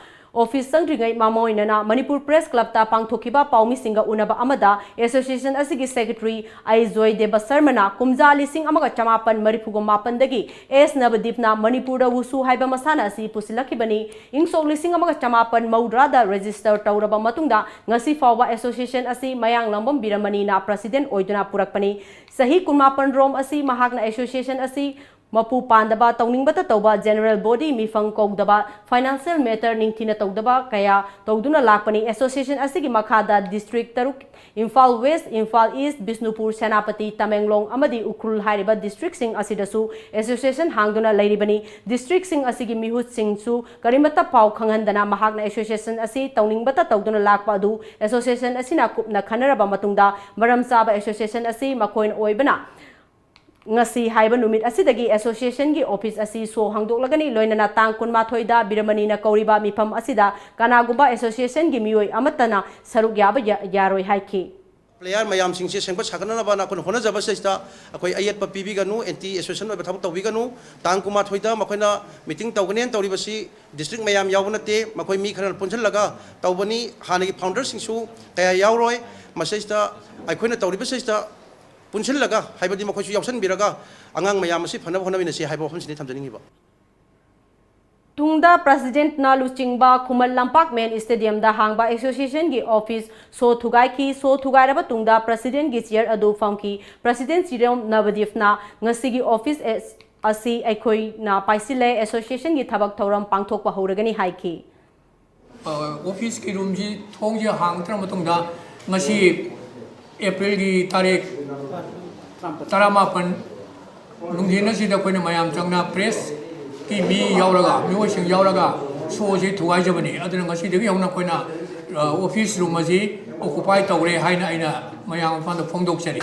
ꯑꯣꯐꯤꯁ ꯆꯪꯗ꯭ꯔꯤꯉꯩ ꯃꯃꯣꯏꯅꯅ ꯃꯅꯤꯄꯨꯔ ꯄ꯭ꯔꯦꯁ ꯀ꯭ꯂꯕꯇ ꯄꯥꯡꯊꯣꯛꯈꯤꯕ ꯄꯥꯎꯃꯤꯁꯤꯡꯒ ꯎꯅꯕ ꯑꯃꯗ ꯑꯦꯁꯣꯁꯤꯌꯦꯁꯟ ꯑꯁꯤꯒꯤ ꯁꯦꯀ꯭ꯔꯦꯇꯔꯤ ꯑꯩꯖꯣꯏ ꯗꯦꯕ ꯁꯔꯃꯅ ꯀꯨꯝꯖꯥ ꯂꯤꯁꯤꯡ ꯑꯃꯒ ꯆꯃꯥꯄꯟ ꯃꯔꯤꯐꯨꯒ ꯃꯥꯄꯟꯗꯒꯤ ꯑꯦꯁ ꯅꯕꯗꯤꯞꯅ ꯃꯅꯤꯄꯨꯔꯗ ꯋꯨꯁꯨ ꯍꯥꯏꯕ ꯃꯁꯥꯟꯅ ꯑꯁꯤ ꯄꯨꯁꯤꯜꯂꯛꯈꯤꯕꯅꯤ꯫ ꯏꯪ ꯁꯣꯛ ꯂꯤꯁꯤꯡ ꯑꯃꯒ ꯆꯃꯥꯄꯟ ꯃꯧꯗ꯭ꯔꯥꯗ ꯔꯦꯖꯤꯁꯇꯔ ꯇꯧꯔꯕ ꯃꯇꯨꯡꯗ ꯉꯁꯤ ꯐꯥꯎꯕ ꯑꯦꯁꯣꯁꯤꯌꯦꯁꯟ ꯑꯁꯤ ꯃꯌꯥꯡꯂꯝꯕꯝ ꯕꯤꯔꯃꯅꯤꯅ ꯄ꯭ꯔꯁꯤꯗꯦꯟꯠ ꯑꯣꯏꯗꯨꯅ ꯄꯨꯔꯛꯄꯅꯤ꯫ ꯆꯍꯤ ꯀꯨꯟꯃꯥꯄꯟ ꯔꯣꯝ ꯑꯁꯤ ꯃꯍꯥꯛꯅ ꯑꯦꯁꯣꯁꯤꯌꯦꯁꯟ ꯑꯁꯤ ꯃꯄꯨ ꯄꯥꯟꯗꯕ, ꯇꯧꯅꯤꯡꯕꯇ ꯇꯧꯕ, general body ꯃꯤꯐꯝ ꯀꯧꯗꯕ, financial matter ꯅꯤꯡꯊꯤꯅ ꯇꯧꯗꯕ ꯀꯌꯥ ꯇꯧꯗꯨꯅ ꯂꯥꯛꯄꯅꯤ꯫ Association ꯑꯁꯤꯒꯤ ꯃꯈꯥꯗ district ꯇꯔꯨꯛ, ꯏꯝꯐꯥꯜ West, ꯏꯝꯐꯥꯜ East, ꯕꯤꯁꯅꯨꯄꯨꯔ, ꯁꯦꯅꯥꯄꯇꯤ, ꯇꯃꯦꯡꯂꯣꯡ ꯑꯃꯗꯤ ꯎꯈ꯭ꯔꯨꯜ ꯍꯥꯏꯔꯤꯕ districtꯁꯤꯡ ꯑꯁꯤꯗꯁꯨ association ꯍꯥꯡꯗꯨꯅ ꯂꯩꯔꯤꯕꯅꯤ꯫ Districtꯁꯤꯡ ꯑꯁꯤꯒꯤ ꯃꯤꯍꯨꯠꯁꯤꯡꯁꯨ ꯀꯔꯤꯃꯠꯇ ꯄꯥꯎ ꯈꯪꯍꯟꯗꯅ ꯃꯍꯥꯛꯅ association ꯑꯁꯤ ꯇꯧꯅꯤꯡꯕꯇ ꯇꯧꯗꯨꯅ ꯂꯥꯛꯄ ꯑꯗꯨ association ꯑꯁꯤꯅ ꯀꯨꯞꯅ ꯈꯟꯅꯔꯕ ꯃꯇꯨꯡꯗ ꯃꯔꯝ ꯆꯥꯕ association ꯑꯁꯤ ꯃꯈꯣꯏꯅ ꯑꯣꯏꯕꯅ ꯉꯁꯤ ꯍꯥꯏꯕ ꯅꯨꯃꯤꯠ ꯑꯁꯤꯗꯒꯤ associationꯒꯤ office ꯑꯁꯤ ꯁꯣ ꯍꯥꯡꯗꯣꯛꯂꯒꯅꯤ꯫ ꯂꯣꯏꯅꯅ ꯇꯥꯡ ꯀꯨꯟꯃꯥꯊꯣꯏꯗ ꯕꯤꯔꯃꯅꯤꯅ ꯀꯧꯔꯤꯕ ꯃꯤꯐꯝ ꯑꯁꯤꯗ ꯀꯅꯥꯒꯨꯝꯕ associationꯒꯤ ꯃꯤꯑꯣꯏ ꯑꯃꯠꯇꯅ ꯁꯔꯨꯛ ꯌꯥꯕ ꯌꯥ-, ꯌꯥꯔꯣꯏ ꯍꯥꯏꯈꯤ꯫ Player ꯃꯌꯥꯝꯁꯤꯡꯁꯦ ꯁꯦꯝꯒꯠ ꯁꯥꯒꯠꯅꯅꯕꯅ ꯑꯩꯈꯣꯏꯅ ꯍꯣꯠꯅꯖꯕꯁꯤꯗ ꯑꯩꯈꯣꯏ ꯑꯌꯦꯠꯄ ꯄꯤꯕꯤꯒꯅꯨ, anti association ꯑꯣꯏꯕ ꯊꯕꯛ ꯇꯧꯕꯤꯒꯅꯨ꯫ ꯇꯥꯡ ꯀꯨꯟꯃꯥꯊꯣꯏꯗ ꯃꯈꯣꯏꯅ meeting ꯇꯧꯒꯅꯦꯅ ꯇꯧꯔꯤꯕꯁꯤ district ꯃꯌꯥꯝ ꯌꯥꯎꯕ ꯅꯠꯇꯦ, ꯃꯈꯣꯏ ꯃꯤ ꯈꯔꯅ ꯄꯨꯟꯁꯤꯜꯂꯒ ꯇꯧꯕꯅꯤ꯫ ꯍꯥꯟꯅꯒꯤ founderꯁꯤꯡꯁꯨ ꯀꯌꯥ ꯌꯥꯎꯔꯣꯏ꯫ ꯃꯁꯤꯗꯩꯁꯤꯗ ꯑꯩꯈꯣꯏꯅ ꯇꯧꯔꯤꯕꯁꯤꯗꯩꯁꯤꯗ ꯄꯨꯟꯁꯤꯜꯂꯒ, ꯍꯥꯏꯕꯗꯤ ꯃꯈꯣꯏꯁꯨ ꯌꯥꯎꯁꯟꯕꯤꯔꯒ ꯑꯉꯥꯡ ꯃꯌꯥꯝ ꯑꯁꯤ ꯐꯅꯕ ꯍꯣꯠꯅꯃꯤꯟꯅꯁꯤ ꯍꯥꯏꯕ ꯋꯥꯐꯝꯁꯤꯅꯤ ꯊꯝꯖꯅꯤꯡꯉꯤꯕ꯫ ꯇꯨꯡꯗ presidentꯅ ꯂꯨꯆꯤꯡꯕ ꯈꯨꯃꯟ ꯂꯝꯄꯥꯛ main stadiumꯗ ꯍꯥꯡꯕ associationꯒꯤ office ꯁꯣ ꯊꯨꯒꯥꯏꯈꯤ꯫ ꯁꯣ ꯊꯨꯒꯥꯏꯔꯕ ꯇꯨꯡꯗ presidentꯒꯤ chair ꯑꯗꯨ ꯐꯝꯈꯤ꯫ President ꯁꯤꯔꯣꯝ ꯅꯕꯗꯤꯞꯅ ꯉꯁꯤꯒꯤ office ꯑꯁꯤ ꯑꯩꯈꯣꯏꯅ ꯄꯥꯏꯁꯤꯜꯂꯦ, associationꯒꯤ ꯊꯕꯛ ꯊꯧꯔꯝ ꯄꯥꯡꯊꯣꯛꯄ ꯍꯧꯔꯒꯅꯤ ꯍꯥꯏꯈꯤ꯫ ꯑ, officeꯀꯤ roomꯁꯤ ꯊꯣꯡꯁꯤ ꯍꯥꯡꯗ꯭ꯔ ꯃꯇꯨꯡꯗ ꯉꯁꯤ Aprilꯒꯤ ꯇꯥꯔꯤꯛ ꯇꯔꯥꯃꯥꯄꯟ ꯅꯨꯡꯊꯤꯜ ꯑꯁꯤꯗ ꯑꯩꯈꯣꯏꯅ ꯃꯌꯥꯝ ꯆꯪꯅ pressꯀꯤ ꯃꯤ ꯌꯥꯎꯔꯒ, ꯃꯤꯑꯣꯏꯁꯤꯡ ꯌꯥꯎꯔꯒ ꯁꯣꯁꯤ ꯊꯨꯒꯥꯏꯖꯕꯅꯤ꯫ ꯑꯗꯨꯅ ꯉꯁꯤꯗꯒꯤ ꯍꯧꯅ ꯑꯩꯈꯣꯏꯅ, ꯑ, office room ꯑꯁꯤ occupy ꯇꯧꯔꯦ ꯍꯥꯏꯅ ꯑꯩꯅ ꯃꯌꯥꯝ ꯃꯃꯥꯡꯗ ꯐꯣꯡꯗꯣꯛꯆꯔꯤ꯫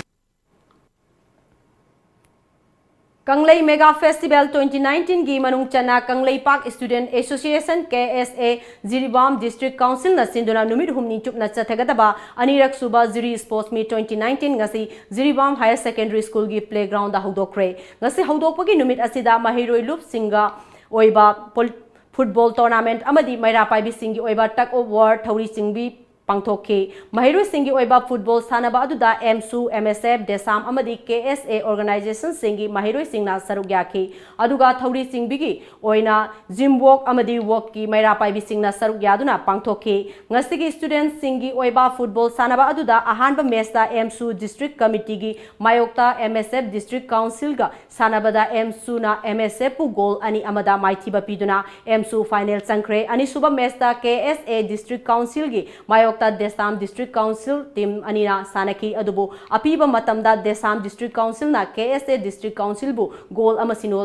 ꯀꯪꯂꯩ Mega Festival twenty nineteenꯒꯤ ꯃꯅꯨꯡ ꯆꯟꯅ Kangleipak Student Association, K S A, Jiribam District Councilꯅ ꯁꯤꯟꯗꯨꯅ ꯅꯨꯃꯤꯠ ꯍꯨꯝꯅꯤ ꯆꯨꯞꯅ ꯆꯠꯊꯒꯗꯕ ꯑꯅꯤꯔꯛ ꯁꯨꯕ Ziri Sports Meet twenty nineteen ꯉꯁꯤ ꯖꯤꯔꯤꯕꯥꯝ Higher Secondary Schoolꯒꯤ playgroundꯗ ꯍꯧꯗꯣꯛꯈ꯭ꯔꯦ꯫ ꯉꯁꯤ ꯍꯧꯗꯣꯛꯄꯒꯤ ꯅꯨꯃꯤꯠ ꯑꯁꯤꯗ ꯃꯍꯩꯔꯣꯏ ꯂꯨꯞꯁꯤꯡꯒ ꯑꯣꯏꯕ ꯄꯣꯜ-, football tournament ꯑꯃꯗꯤ ꯃꯩꯔꯥ ꯄꯥꯏꯕꯤꯁꯤꯡꯒꯤ ꯑꯣꯏꯕ tug of war ꯊꯧꯔꯤ ꯆꯤꯡꯕꯤ ꯄꯥꯡꯊꯣꯛꯈꯤ꯫ ꯃꯍꯩꯔꯣꯏꯁꯤꯡꯒꯤ ꯑꯣꯏꯕ ꯐꯨꯠꯕꯣꯜ ꯁꯥꯟꯅꯕ ꯑꯗꯨꯗ ꯑꯦꯝꯁꯨ, ꯑꯦꯝ ꯑꯦꯁ ꯑꯦꯐ, ꯗꯦꯁꯥꯝ ꯑꯃꯗꯤ ꯀꯦ ꯑꯦꯁ ꯑꯦ ꯑꯣꯔꯒꯅꯥꯏꯖꯦꯁꯟꯁꯤꯡꯒꯤ ꯃꯍꯩꯔꯣꯏꯁꯤꯡꯅ ꯁꯔꯨꯛ ꯌꯥꯈꯤ꯫ ꯑꯗꯨꯒ ꯊꯧꯔꯤ ꯆꯤꯡꯕꯤꯒꯤ ꯑꯣꯏꯅ ꯖꯤꯝ ꯋꯣꯛ ꯑꯃꯗꯤ ꯋꯣꯛꯀꯤ ꯃꯩꯔꯥ ꯄꯥꯏꯕꯤꯁꯤꯡꯅ ꯁꯔꯨꯛ ꯌꯥꯗꯨꯅ ꯄꯥꯡꯊꯣꯛꯈꯤ꯫ ꯉꯁꯤꯒꯤ ꯁ꯭ꯇꯨꯗꯦꯟꯠꯁꯤꯡꯒꯤ ꯑꯣꯏꯕ ꯐꯨꯠꯕꯣꯜ ꯁꯥꯟꯅꯕ ꯑꯗꯨꯗ ꯑꯍꯥꯟꯕ ꯃꯦꯆꯇ ꯑꯦꯝꯁꯨ ꯗꯤꯁꯇ꯭ꯔꯤꯛ ꯀꯃꯤꯇꯤꯒꯤ ꯃꯥꯌꯣꯛꯇ ꯑꯦꯝ ꯑꯦꯁ ꯑꯦꯐ ꯗꯤꯁꯇ꯭ꯔꯤꯛ ꯀꯥꯎꯟꯁꯤꯜꯒ ꯁꯥꯟꯅꯕꯗ ꯑꯦꯝꯁꯨꯅ ꯑꯦꯝ ꯑꯦꯁ ꯑꯦꯐꯄꯨ ꯒꯣꯜ ꯑꯅꯤ ꯑꯃꯗ ꯃꯥꯏꯊꯤꯕ ꯄꯤꯗꯨꯅ ꯑꯦꯝꯁꯨ ꯐꯥꯏꯅꯦꯜ ꯆꯪꯈ꯭ꯔꯦ꯫ ꯑꯅꯤꯁꯨꯕ ꯃꯦꯆꯇ ꯀꯦ ꯑꯦꯁ ꯑꯦ ꯗꯤꯁꯇ꯭ꯔꯤꯛ ꯀꯥꯎꯟꯁꯤꯜꯒꯤ ꯃꯥꯌꯣꯛꯇ ꯗꯦꯁꯥꯝ ꯗꯤꯁꯇ꯭ꯔꯤꯛ ꯀꯥꯎꯟꯁꯤꯜ ꯇꯤꯝ ꯑꯅꯤꯅ ꯁꯥꯟꯅꯈꯤ꯫ ꯑꯗꯨꯕꯨ ꯑꯄꯤꯕ ꯃꯇꯝꯗ ꯗꯦꯁꯥꯝ ꯗꯤꯁꯇ꯭ꯔꯤꯛ ꯀꯥꯎꯟꯁꯤꯜꯅ ꯀꯦ ꯑꯦꯁ ꯑꯦ ꯗꯤꯁꯇ꯭ꯔꯤꯛ ꯀꯥꯎꯟꯁꯤꯜꯕꯨ ꯒꯣꯜ ꯑꯃ ꯁꯤꯅꯣ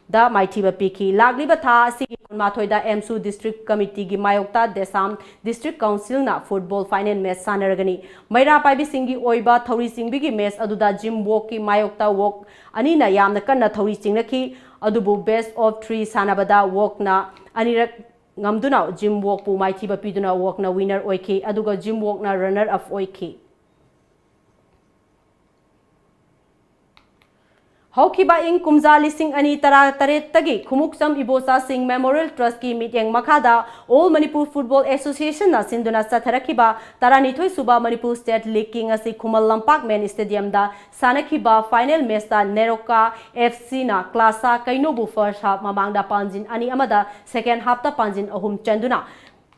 ꯗ ꯃꯥꯏꯊꯤꯕ ꯄꯤꯈꯤ꯫ ꯂꯥꯛꯂꯤꯕ ꯊꯥ ꯑꯁꯤꯒꯤ ꯀꯨꯟꯃꯥꯊꯣꯏꯗ ꯑꯦꯝꯁꯨ ꯗꯤꯁꯇ꯭ꯔꯤꯛ ꯀꯃꯤꯇꯤꯒꯤ ꯃꯥꯌꯣꯛꯇ ꯗꯦꯁꯥꯝ ꯗꯤꯁꯇ꯭ꯔꯤꯛ ꯀꯥꯎꯟꯁꯤꯜꯅ ꯐꯨꯠꯕꯣꯜ ꯐꯥꯏꯅꯦꯜ ꯃꯦꯆ ꯁꯥꯟꯅꯔꯒꯅꯤ꯫ ꯃꯩꯔꯥ ꯄꯥꯏꯕꯤꯁꯤꯡꯒꯤ ꯑꯣꯏꯕ ꯊꯧꯔꯤ ꯆꯤꯡꯕꯤꯒꯤ ꯃꯦꯆ ꯑꯗꯨꯗ ꯖꯤꯝ ꯋꯣꯛꯀꯤ ꯃꯥꯌꯣꯛꯇ ꯋꯣꯛ ꯑꯅꯤꯅ ꯌꯥꯝꯅ ꯀꯟꯅ ꯊꯧꯔꯤ ꯆꯤꯡꯅꯈꯤ꯫ ꯑꯗꯨꯕꯨ ꯕꯦꯁ ꯑꯣꯐ ꯊ꯭ꯔꯤ ꯁꯥꯟꯅꯕꯗ ꯋꯣꯛꯅ ꯑꯅꯤꯔꯛ ꯉꯝꯗꯨꯅ ꯖꯤꯝ ꯋꯣꯛꯄꯨ ꯃꯥꯏꯊꯤꯕ ꯄꯤꯗꯨꯅ ꯋꯣꯛꯅ ꯋꯤꯅꯔ ꯑꯣꯏꯈꯤ꯫ ꯑꯗꯨꯒ ꯖꯤꯝ ꯋꯣꯛꯅ ꯔꯟꯅꯔ ꯑꯞ ꯑꯣꯏꯈꯤ꯫ ꯍꯧꯈꯤꯕ ꯏꯪ ꯀꯨꯝꯖꯥ ꯂꯤꯁꯤꯡ ꯑꯅꯤ ꯇꯔꯥ ꯇꯔꯦꯠꯇꯒꯤ ꯈꯨꯃꯨꯛꯆꯝ ꯏꯕꯣꯆꯥꯁꯤꯡ ꯃꯦꯃꯣꯔꯤꯌꯦꯜ ꯇ꯭ꯔꯁꯀꯤ ꯃꯤꯠꯌꯦꯡ ꯃꯈꯥꯗ ꯑꯣꯜ ꯃꯅꯤꯄꯨꯔ ꯐꯨꯠꯕꯣꯜ ꯑꯦꯁꯣꯁꯤꯌꯦꯁꯟꯅ ꯁꯤꯟꯗꯨꯅ ꯆꯠꯊꯔꯛꯈꯤꯕ ꯇꯔꯥꯅꯤꯊꯣꯏ ꯁꯨꯕ ꯃꯅꯤꯄꯨꯔ ꯁ꯭ꯇꯦꯠ ꯂꯤꯒꯀꯤ ꯉꯁꯤ ꯈꯨꯃꯟ ꯂꯝꯄꯥꯛ ꯃꯦꯟ ꯁ꯭ꯇꯦꯗꯤꯌꯝꯗ ꯁꯥꯟꯅꯈꯤꯕ ꯐꯥꯏꯅꯦꯜ ꯃꯦꯆꯇ ꯅꯦꯔꯣꯀꯥ ꯑꯦꯐ ꯁꯤꯅ ꯀ꯭ꯂꯥꯁꯥ ꯀꯩꯅꯣꯕꯨ ꯐꯥꯔꯁ ꯍꯥꯐ ꯃꯃꯥꯡꯗ ꯄꯥꯟꯖꯤꯟ ꯑꯅꯤ ꯑꯃꯗ ꯁꯦꯀꯦꯟ ꯍꯥꯐꯇ ꯄꯥꯟꯖꯤꯟ ꯑꯍꯨꯝ ꯆꯟꯗꯨꯅ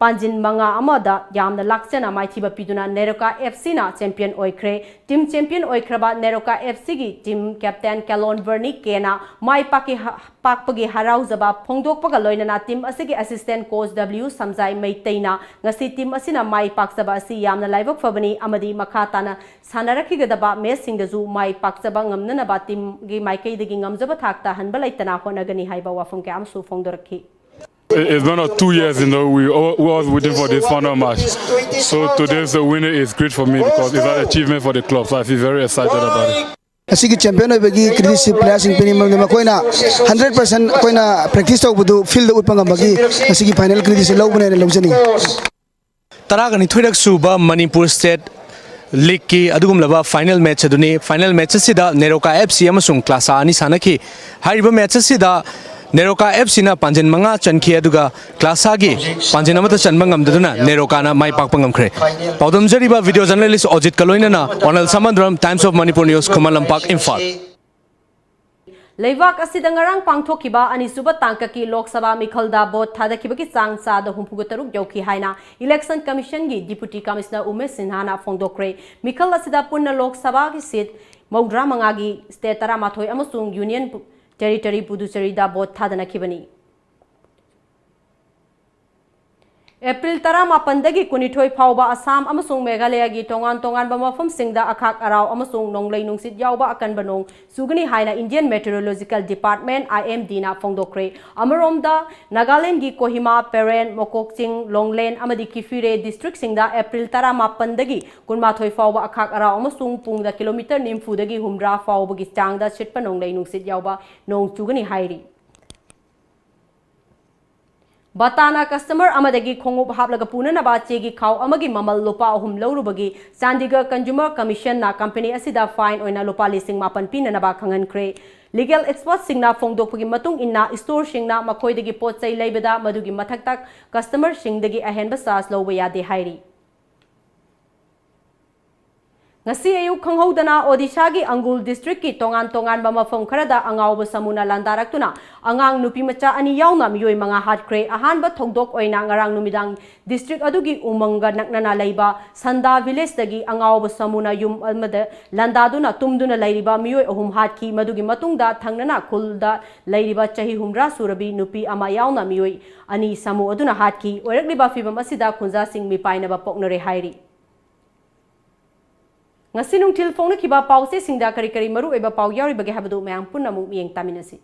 ꯄꯥꯟꯖꯤꯟ ꯃꯉꯥ ꯑꯃꯗ ꯌꯥꯝꯅ ꯂꯥꯛꯆꯅ ꯃꯥꯏꯊꯤꯕ ꯄꯤꯗꯨꯅ ꯅꯦꯔꯣꯀꯥ ꯑꯦꯐ ꯁꯤꯅ ꯆꯦꯝꯄꯤꯌꯟ ꯑꯣꯏꯈ꯭ꯔꯦ꯫ ꯇꯤꯝ ꯆꯦꯝꯄꯤꯌꯟ ꯑꯣꯏꯈ꯭ꯔꯕ ꯅꯦꯔꯣꯀꯥ ꯑꯦꯐ ꯁꯤꯒꯤ ꯇꯤꯝ ꯀꯦꯞꯇꯦꯟ ꯀꯦꯂꯣꯟ ꯕꯔꯅꯤ ꯀꯦꯅ ꯃꯥꯏ ꯄꯥꯛꯀꯤ ꯍ-, ꯄꯥꯛꯄꯒꯤ ꯍꯔꯥꯎꯖꯕ ꯐꯣꯡꯗꯣꯛꯄꯒ ꯂꯣꯏꯅꯅ ꯇꯤꯝ ꯑꯁꯤꯒꯤ ꯑꯦꯁꯤꯁꯇꯦꯟ ꯀꯣꯆ ꯗꯕ꯭ꯂꯤꯌꯨ ꯁꯝꯖꯥꯏ ꯃꯩꯇꯩꯅ ꯉꯁꯤ ꯇꯤꯝ ꯑꯁꯤꯅ ꯃꯥꯏ ꯄꯥꯛꯆꯕ ꯑꯁꯤ ꯌꯥꯝꯅ ꯂꯥꯏꯕꯛ ꯐꯕꯅꯤ ꯑꯃꯗꯤ ꯃꯈꯥ ꯇꯥꯅ ꯁꯥꯟꯅꯔꯛꯈꯤꯒꯗꯕ ꯃꯦꯆꯁꯤꯡꯗꯁꯨ ꯃꯥꯏ ꯄꯥꯛꯆꯕ ꯉꯝꯅꯅꯕ ꯇꯤꯝꯒꯤ ꯃꯥꯏꯀꯩꯗꯒꯤ ꯉꯝꯖꯕ ꯊꯥꯛꯇ ꯍꯟꯕ ꯂꯩꯇꯅ ꯍꯣꯠꯅꯒꯅꯤ ꯍꯥꯏꯕ ꯋꯥꯐꯝ ꯀꯌꯥ ꯑꯃꯁꯨ ꯐꯣꯡꯗꯣꯔꯛꯈꯤ꯫ It's been a two years in a row we all, we was waiting for this final match. So today's the winner is great for me because it's an achievement for the club. So I feel very excited about it. ꯑꯁꯤꯒꯤ ꯆꯦꯝꯄꯤꯌꯟ ꯑꯣꯏꯕꯒꯤ ꯀ꯭ꯔꯤꯗꯤꯠꯁꯤ ꯄ꯭ꯂꯦꯌꯔꯁꯤꯡ ꯄꯤꯅꯤꯡꯕꯅꯤ꯫ ꯃꯈꯣꯏꯅ ꯍꯟꯗ꯭ꯔꯦꯠ ꯄꯥꯔꯁꯦꯟ ꯑꯩꯈꯣꯏꯅ ꯄ꯭ꯔꯦꯛꯇꯤꯁ ꯇꯧꯕꯗꯨ ꯐꯤꯜꯗ ꯎꯠꯄ ꯉꯝꯕꯒꯤ ꯉꯁꯤꯒꯤ ꯐꯥꯏꯅꯦꯜ ꯀ꯭ꯔꯤꯗꯤꯠꯁꯤ ꯂꯧꯕꯅꯦꯅ ꯂꯧꯖꯅꯤꯡꯏ꯫ ꯇꯔꯥꯒ ꯅꯤꯊꯣꯏꯔꯛ ꯁꯨꯕ ꯃꯅꯤꯄꯨꯔ ꯁ꯭ꯇꯦꯠ ꯂꯤꯒꯀꯤ ꯑꯗꯨꯒꯨꯝꯂꯕ ꯐꯥꯏꯅꯦꯜ ꯃꯦꯠꯆ ꯑꯗꯨꯅꯤ꯫ ꯐꯥꯏꯅꯦꯜ ꯃꯦꯠꯆ ꯑꯁꯤꯗ ꯅꯦꯔꯣꯀꯥ ꯑꯦꯐ ꯁꯤ ꯑꯃꯁꯨꯡ ꯀ꯭ꯂꯥꯁꯥ ꯑꯅꯤ ꯁꯥꯟꯅꯈꯤ꯫ ꯍꯥꯏꯔꯤꯕ ꯃꯦꯠꯆ ꯑꯁꯤꯗ ꯅꯦꯔꯣꯀꯥ ꯑꯦꯐ ꯁꯤꯅ ꯄꯥꯟꯖꯤꯟ ꯃꯉꯥ ꯆꯟꯈꯤ, ꯑꯗꯨꯒ ꯀ꯭ꯂꯥꯁꯥꯒꯤ ꯄꯥꯟꯖꯤꯟ ꯑꯃꯠꯇ ꯆꯟꯕ ꯉꯝꯗꯗꯨꯅ ꯅꯦꯔꯣꯀꯥꯅ ꯃꯥꯏ ꯄꯥꯛꯄ ꯉꯝꯈ꯭ꯔꯦ꯫ ꯄꯥꯎꯗꯝꯖꯔꯤꯕ ꯚꯤꯗꯤꯑꯣ ꯖꯔꯅꯦꯂꯤꯁ ꯑꯣꯖꯤꯠꯀ ꯂꯣꯏꯅꯅ ꯑꯣꯅꯜ ꯁꯃꯟꯗ꯭ꯔꯝ, Times of Manipur News, Khuman Lampak, Imphal. ꯂꯩꯕꯥꯛ ꯑꯁꯤꯗ ꯉꯔꯥꯡ ꯄꯥꯡꯊꯣꯛꯈꯤꯕ ꯑꯅꯤꯁꯨꯕ ꯇꯥꯡꯀꯛꯀꯤ ꯂꯣꯛ ꯁꯚꯥ ꯃꯤꯈꯜꯗ ꯚꯣꯠ ꯊꯥꯗꯈꯤꯕꯒꯤ ꯆꯥꯡ ꯆꯥꯗ ꯍꯨꯝꯐꯨꯒ ꯇꯔꯨꯛ ꯌꯧꯈꯤ ꯍꯥꯏꯅ ꯏꯂꯦꯛꯁꯟ ꯀꯃꯤꯁꯟꯒꯤ ꯗꯤꯄꯨꯇꯤ ꯀꯃꯤꯁꯅꯔ ꯎꯃꯦꯁ ꯁꯤꯟꯍꯥꯅ ꯐꯣꯡꯗꯣꯛꯈ꯭ꯔꯦ꯫ ꯃꯤꯈꯜ ꯑꯁꯤꯗ ꯄꯨꯟꯅ ꯂꯣꯛ ꯁꯚꯥꯒꯤ ꯁꯤꯠ ꯃꯧꯗ꯭ꯔꯥ ꯃꯉꯥꯒꯤ ꯁ꯭ꯇꯦꯠ ꯇꯔꯥꯃꯥꯊꯣꯏ ꯑꯃꯁꯨꯡ ꯌꯨꯅꯤꯌꯟ ꯇꯦꯔꯤꯇꯣꯔꯤ ꯄꯨꯗꯨꯆꯦꯔꯤꯗ ꯚꯣꯠ ꯊꯥꯗꯅꯈꯤꯕꯅꯤ꯫ ꯑꯦꯄ꯭ꯔꯤꯜ ꯇꯔꯥꯃꯥꯄꯟꯗꯒꯤ ꯀꯨꯟꯅꯤꯊꯣꯏ ꯐꯥꯎꯕ ꯑꯁꯥꯝ ꯑꯃꯁꯨꯡ ꯃꯦꯘꯥꯂꯌꯥꯒꯤ ꯇꯣꯉꯥꯟ ꯇꯣꯉꯥꯟꯕ ꯃꯐꯝꯁꯤꯡꯗ ꯑꯈꯥꯛ ꯑꯔꯥꯎ ꯑꯃꯁꯨꯡ ꯅꯣꯡꯂꯩ ꯅꯨꯡꯁꯤꯠ ꯌꯥꯎꯕ ꯑꯀꯟꯕ ꯅꯣꯡ ꯆꯨꯒꯅꯤ ꯍꯥꯏꯅ Indian Meteorological Department, IMD ꯅ ꯐꯣꯡꯗꯣꯛꯈ꯭ꯔꯦ꯫ ꯑꯃꯔꯣꯝꯗ, ꯅꯥꯒꯥꯂꯦꯟꯗꯒꯤ ꯀꯣꯍꯤꯃꯥ, ꯄꯦꯔꯦꯟ, ꯃꯣꯀꯣꯛꯆꯤꯡ, ꯂꯣꯡꯂꯦꯟ ꯑꯃꯗꯤ ꯀꯤꯐꯤꯔꯦ ꯗꯤꯁꯇ꯭ꯔꯤꯛꯁꯤꯡꯗ ꯑꯦꯄ꯭ꯔꯤꯜ ꯇꯔꯥꯃꯥꯄꯟꯗꯒꯤ ꯀꯨꯟꯃꯥꯊꯣꯏ ꯐꯥꯎꯕ ꯑꯈꯥꯛ ꯑꯔꯥꯎ ꯑꯃꯁꯨꯡ ꯄꯨꯡꯗ ꯀꯤꯂꯣꯃꯤꯇꯔ ꯅꯤꯐꯨꯗꯒꯤ ꯍꯨꯝꯗ꯭ꯔꯥ ꯐꯥꯎꯕꯒꯤ ꯆꯥꯡꯗ ꯁꯤꯠꯄ ꯅꯣꯡꯂꯩ ꯅꯨꯡꯁꯤꯠ ꯌꯥꯎꯕ ꯅꯣꯡ ꯆꯨꯒꯅꯤ ꯍꯥꯏꯔꯤ꯫ ꯕꯥꯇꯥꯅ ꯀꯁꯇꯃꯔ ꯑꯃꯗꯒꯤ ꯈꯣꯡꯎꯞ ꯍꯥꯞꯂꯒ ꯄꯨꯅꯅꯕ ꯆꯦꯒꯤ ꯈꯥꯎ ꯑꯃꯒꯤ ꯃꯃꯜ ꯂꯨꯄꯥ ꯑꯍꯨꯝ ꯂꯧꯔꯨꯕꯒꯤ ꯆꯥꯟꯗꯤꯒꯔ ꯀꯟꯖꯨꯃꯔ ꯀꯃꯤꯁꯟꯅ ꯀꯝꯄꯅꯤ ꯑꯁꯤꯗ ꯐꯥꯏꯟ ꯑꯣꯏꯅ ꯂꯨꯄꯥ ꯂꯤꯁꯤꯡ ꯃꯥꯄꯟ ꯄꯤꯅꯅꯕ ꯈꯪꯍꯟꯈ꯭ꯔꯦ꯫ ꯂꯤꯒꯦꯜ ꯑꯦꯛꯁꯄꯔꯠꯁꯤꯡꯅ ꯐꯣꯡꯗꯣꯛꯄꯒꯤ ꯃꯇꯨꯡ ꯏꯟꯅ, ꯏꯁꯇꯣꯔꯁꯤꯡꯅ ꯃꯈꯣꯏꯗꯒꯤ ꯄꯣꯠ ꯆꯩ ꯂꯩꯕꯗ ꯃꯗꯨꯒꯤ ꯃꯊꯛꯇ ꯀꯁꯇꯃꯔꯁꯤꯡꯗꯒꯤ ꯑꯍꯦꯟꯕ ꯆꯥꯔꯖ ꯂꯧꯕ ꯌꯥꯗꯦ ꯍꯥꯏꯔꯤ꯫ ꯉꯁꯤ ꯑꯌꯨꯛ ꯈꯪꯍꯧꯗꯅ ꯑꯣꯗꯤꯁꯥꯒꯤ ꯑꯪꯒꯨꯜ ꯗꯤꯁꯇ꯭ꯔꯤꯛꯀꯤ ꯇꯣꯉꯥꯟ ꯇꯣꯉꯥꯟꯕ ꯃꯐꯝ ꯈꯔꯗ ꯑꯉꯥꯎꯕ ꯁꯥꯃꯨꯅ ꯂꯥꯟꯗꯥꯔꯛꯇꯨꯅ ꯑꯉꯥꯡ ꯅꯨꯄꯤ ꯃꯆꯥ ꯑꯅꯤ ꯌꯥꯎꯅ ꯃꯤꯑꯣꯏ ꯃꯉꯥ ꯍꯥꯠꯈ꯭ꯔꯦ꯫ ꯑꯍꯥꯟꯕ ꯊꯧꯗꯣꯛ ꯑꯣꯏꯅ ꯉꯔꯥꯡ ꯅꯨꯃꯤꯗꯥꯡ ꯗꯤꯁꯇ꯭ꯔꯤꯛ ꯑꯗꯨꯒꯤ ꯎꯃꯪꯒ ꯅꯛꯅꯅ ꯂꯩꯕ ꯁꯟꯗꯥ ꯚꯤꯂꯦꯖꯇꯒꯤ ꯑꯉꯥꯎꯕ ꯁꯥꯃꯨꯅ ꯌꯨꯝ ꯑꯃꯗ ꯂꯥꯟꯗꯥꯗꯨꯅ ꯇꯨꯝꯗꯨꯅ ꯂꯩꯔꯤꯕ ꯃꯤꯑꯣꯏ ꯑꯍꯨꯝ ꯍꯥꯠꯈꯤ꯫ ꯃꯗꯨꯒꯤ ꯃꯇꯨꯡꯗ ꯊꯪꯅꯅ ꯈꯨꯜꯗ ꯂꯩꯔꯤꯕ ꯆꯍꯤ ꯍꯨꯝꯗ꯭ꯔꯥ ꯁꯨꯔꯕꯤ ꯅꯨꯄꯤ ꯑꯃ ꯌꯥꯎꯅ ꯃꯤꯑꯣꯏ ꯑꯅꯤ ꯁꯥꯃꯨ ꯑꯗꯨꯅ ꯍꯥꯠꯈꯤ꯫ ꯑꯣꯏꯔꯛꯂꯤꯕ ꯐꯤꯚꯝ ꯑꯁꯤꯗ ꯈꯨꯟꯖꯥꯁꯤꯡ ꯃꯤꯄꯥꯏꯅꯕ ꯄꯣꯛꯅꯔꯦ ꯍꯥꯏꯔꯤ꯫ ꯉꯁꯤ ꯅꯨꯡꯊꯤꯜ ꯐꯣꯡꯅꯈꯤꯕ ꯄꯥꯎꯆꯦꯁꯤꯡꯗ ꯀꯔꯤ ꯀꯔꯤ ꯃꯔꯨꯑꯣꯏꯕ ꯄꯥꯎ ꯌꯥꯎꯔꯤꯕꯒꯦ ꯍꯥꯏꯕꯗꯨ ꯃꯌꯥꯝ ꯄꯨꯟꯅ ꯑꯃꯨꯛ ꯃꯤꯠꯌꯦꯡ ꯇꯥꯃꯤꯟꯅꯁꯤ꯫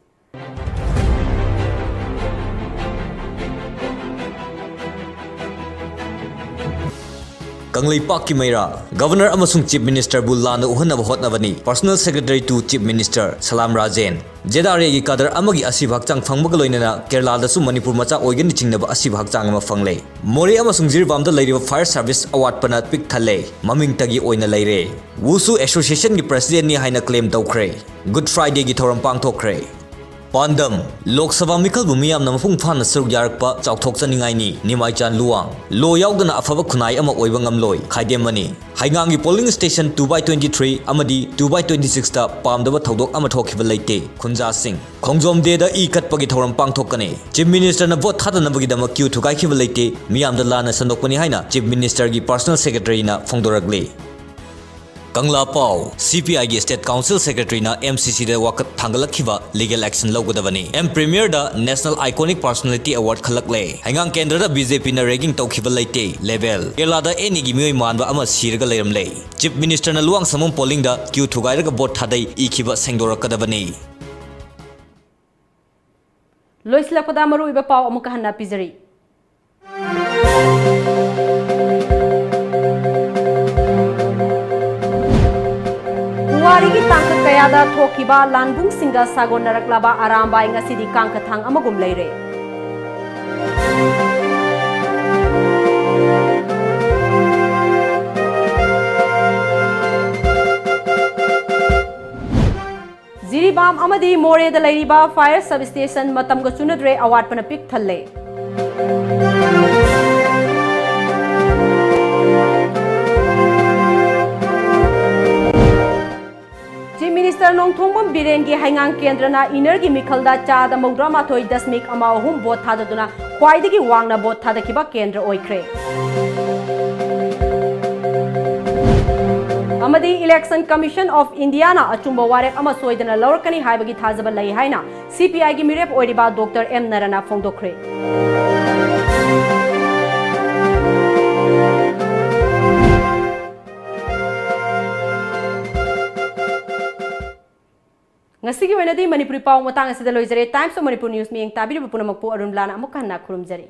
ꯀꯪꯂꯩꯄꯥꯛꯀꯤ ꯃꯩꯔꯥ, ꯒꯚꯔꯅꯔ ꯑꯃꯁꯨꯡ ꯆꯤꯐ ꯃꯤꯅꯤꯁꯇꯔꯕꯨ ꯂꯥꯟꯅ ꯎꯍꯟꯅꯕ ꯍꯣꯠꯅꯕꯅꯤ, Personal Secretary to Chief Minister ꯁꯂꯥꯝ ꯔꯥꯖꯦꯟ꯫ ꯖꯦꯗꯥꯔꯦꯒꯤ ꯀꯥꯗꯔ ꯑꯃꯒꯤ ꯑꯁꯤꯕ ꯍꯛꯆꯥꯡ ꯐꯪꯕꯒ ꯂꯣꯏꯅꯅ ꯀꯦꯔꯂꯥꯗꯁꯨ ꯃꯅꯤꯄꯨꯔ ꯃꯆꯥ ꯑꯣꯏꯒꯅꯤ ꯆꯤꯡꯅꯕ ꯑꯁꯤꯕ ꯍꯛꯆꯥꯡ ꯑꯃ ꯐꯪꯂꯦ꯫ ꯃꯣꯔꯦ ꯑꯃꯁꯨꯡ ꯖꯤꯔꯤꯕꯥꯝꯗ ꯂꯩꯔꯤꯕ ꯐꯥꯌꯔ ꯁꯥꯔꯚꯤꯁ ꯑꯋꯥꯠꯄꯅ ꯄꯤꯛ ꯊꯜꯂꯦ, ꯃꯃꯤꯡꯇꯒꯤ ꯑꯣꯏꯅ ꯂꯩꯔꯦ꯫ ꯋꯨꯁꯨ ꯑꯦꯁꯣꯁꯤꯌꯦꯁꯟꯒꯤ ꯄ꯭ꯔꯁꯤꯗꯦꯟꯠꯅꯤ ꯍꯥꯏꯅ ꯀ꯭ꯂꯦꯝ ꯇꯧꯈ꯭ꯔꯦ꯫ ꯒꯨꯗ ꯐ꯭ꯔꯥꯏꯗꯦꯒꯤ ꯊꯧꯔꯝ ꯄꯥꯡꯊꯣꯛꯈ꯭ꯔꯦ꯫ ꯄꯥꯟꯗꯝ: ꯂꯣꯛ ꯁꯚꯥ ꯃꯤꯈꯜꯕꯨ ꯃꯤꯌꯥꯝꯅ ꯃꯄꯨꯡ ꯐꯥꯅ ꯁꯔꯨꯛ ꯌꯥꯔꯛꯄ ꯆꯥꯎꯊꯣꯛꯆꯅꯤꯡꯉꯥꯏꯅꯤ꯫ ꯅꯤꯃꯥꯏꯆꯥꯟ ꯂꯨꯋꯥꯡ꯫ ꯂꯣ ꯌꯥꯎꯗꯅ ꯑꯐꯕ ꯈꯨꯟꯅꯥꯏ ꯑꯃ ꯑꯣꯏꯕ ꯉꯝꯂꯣꯏ꯫ ꯈꯥꯏꯗꯦꯝꯃꯅꯤ꯫ ꯍꯩꯉꯥꯡꯒꯤ polling station two by twenty three ꯑꯃꯗꯤ two by twenty six ꯇ ꯄꯥꯝꯗꯕ ꯊꯧꯗꯣꯛ ꯑꯃ ꯊꯣꯛꯈꯤꯕ ꯂꯩꯇꯦ꯫ ꯈꯨꯟꯖꯥꯁꯤꯡ꯫ ꯈꯣꯡꯖꯣꯝ ꯗꯦꯗ ꯏ ꯀꯠꯄꯒꯤ ꯊꯧꯔꯝ ꯄꯥꯡꯊꯣꯛꯀꯅꯤ꯫ Chief Minister ꯅ vote ꯊꯥꯗꯅꯕꯒꯤꯗꯃꯛ queue ꯊꯨꯒꯥꯏꯈꯤꯕ ꯂꯩꯇꯦ꯫ ꯃꯤꯌꯥꯝꯗ ꯂꯥꯟꯅ ꯁꯟꯗꯣꯛꯄꯅꯤ ꯍꯥꯏꯅ Chief Minister ꯒꯤ personal secretary ꯅ ꯐꯣꯡꯗꯣꯔꯛꯂꯤ꯫ ꯀꯪꯂꯥ ꯄꯥꯎ: CPI ꯒꯤ State Council Secretary ꯅ MCC ꯗ ꯋꯥꯀꯠ ꯊꯥꯡꯒꯠꯂꯛꯈꯤꯕ legal action ꯂꯧꯒꯗꯕꯅꯤ꯫ M Premier ꯗ National Iconic Personality Award ꯈꯜꯂꯛꯂꯦ꯫ ꯍꯩꯉꯥꯡ ꯀꯦꯟꯗ꯭ꯔꯗ BJP ꯅ ragging ꯇꯧꯈꯤꯕ ꯂꯩꯇꯦ꯫ ꯂꯦꯕꯦꯜ: ꯀꯦꯔꯂꯥꯗ ꯑꯦꯅꯤꯒꯤ ꯃꯤꯑꯣꯏ ꯃꯥꯟꯕ ꯑꯃ ꯁꯤꯔꯒ ꯂꯩꯔꯝꯂꯦ꯫ Chief Minister ꯅ ꯂꯨꯋꯥꯡꯁꯪꯕꯝ polling ꯗ queue ꯊꯨꯒꯥꯏꯔꯒ vote ꯊꯥꯗꯩ ꯏꯈꯤꯕ ꯁꯦꯡꯗꯣꯔꯛꯀꯗꯕꯅꯤ꯫ ꯂꯣꯏꯁꯤꯜꯂꯛꯄꯗ ꯃꯔꯨꯑꯣꯏꯕ ꯄꯥꯎ ꯑꯃꯨꯛꯀ ꯍꯟꯅ ꯄꯤꯖꯔꯤ꯫ ꯄꯨꯋꯥꯔꯤꯒꯤ ꯇꯥꯡꯀꯛ ꯀꯌꯥꯗ ꯊꯣꯛꯈꯤꯕ ꯂꯥꯟꯕꯨꯡꯁꯤꯡꯒ ꯁꯥꯒꯣꯟꯅꯔꯛꯂꯕ ꯑꯔꯥꯝꯕꯥꯏ ꯉꯁꯤꯗꯤ ꯀꯥꯡꯈꯊꯥꯡ ꯑꯃꯒꯨꯝ ꯂꯩꯔꯦ꯫ ꯖꯤꯔꯤꯕꯥꯝ ꯑꯃꯗꯤ ꯃꯣꯔꯦꯗ ꯂꯩꯔꯤꯕ fire substation ꯃꯇꯝꯒ ꯆꯨꯅꯗ꯭ꯔꯦ, ꯑꯋꯥꯠꯄꯅ ꯄꯤꯛ ꯊꯜꯂꯦ꯫ Chief Minister ꯅꯣꯡꯊꯣꯝꯕꯝ ꯕꯤꯔꯦꯟꯒꯤ ꯍꯩꯉꯥꯡ ꯀꯦꯟꯗ꯭ꯔꯅ ꯏꯅꯔꯒꯤ ꯃꯤꯈꯜꯗ ꯆꯥꯗ ꯃꯧꯗ꯭ꯔꯥ ꯃꯥꯊꯣꯏ ꯗꯁꯃꯤꯛ ꯑꯃ ꯑꯍꯨꯝ vote ꯊꯥꯗꯗꯨꯅ ꯈ꯭ꯋꯥꯏꯗꯒꯤ ꯋꯥꯡꯅ vote ꯊꯥꯗꯈꯤꯕ ꯀꯦꯟꯗ꯭ꯔ ꯑꯣꯏꯈ꯭ꯔꯦ꯫ ꯑꯃꯗꯤ Election Commission of India ꯅ ꯑꯆꯨꯝꯕ ꯋꯥꯔꯦꯞ ꯑꯃ ꯁꯣꯏꯗꯅ ꯂꯧꯔꯛꯀꯅꯤ ꯍꯥꯏꯕꯒꯤ ꯊꯥꯖꯕ ꯂꯩ ꯍꯥꯏꯅ CPI ꯒꯤ ꯃꯤꯔꯦꯞ ꯑꯣꯏꯔꯤꯕ Doctor M ꯅꯔꯅ ꯐꯣꯡꯗꯣꯛꯈ꯭ꯔꯦ꯫ ꯉꯁꯤꯒꯤ ꯑꯣꯏꯅꯗꯤ ꯃꯅꯤꯄꯨꯔꯤ ꯄꯥꯎ ꯃꯇꯥꯡ ꯑꯁꯤꯗ ꯂꯣꯏꯖꯔꯦ꯫ Times of Manipur News ꯃꯤꯠꯌꯦꯡ ꯇꯥꯕꯤꯔꯤꯕ ꯄꯨꯝꯅꯃꯛꯄꯨ ꯑꯔꯨꯟ ꯕ꯭ꯂꯥꯅ ꯑꯃꯨꯛ ꯍꯟꯅ ꯈꯨꯔꯨꯝꯖꯔꯤ꯫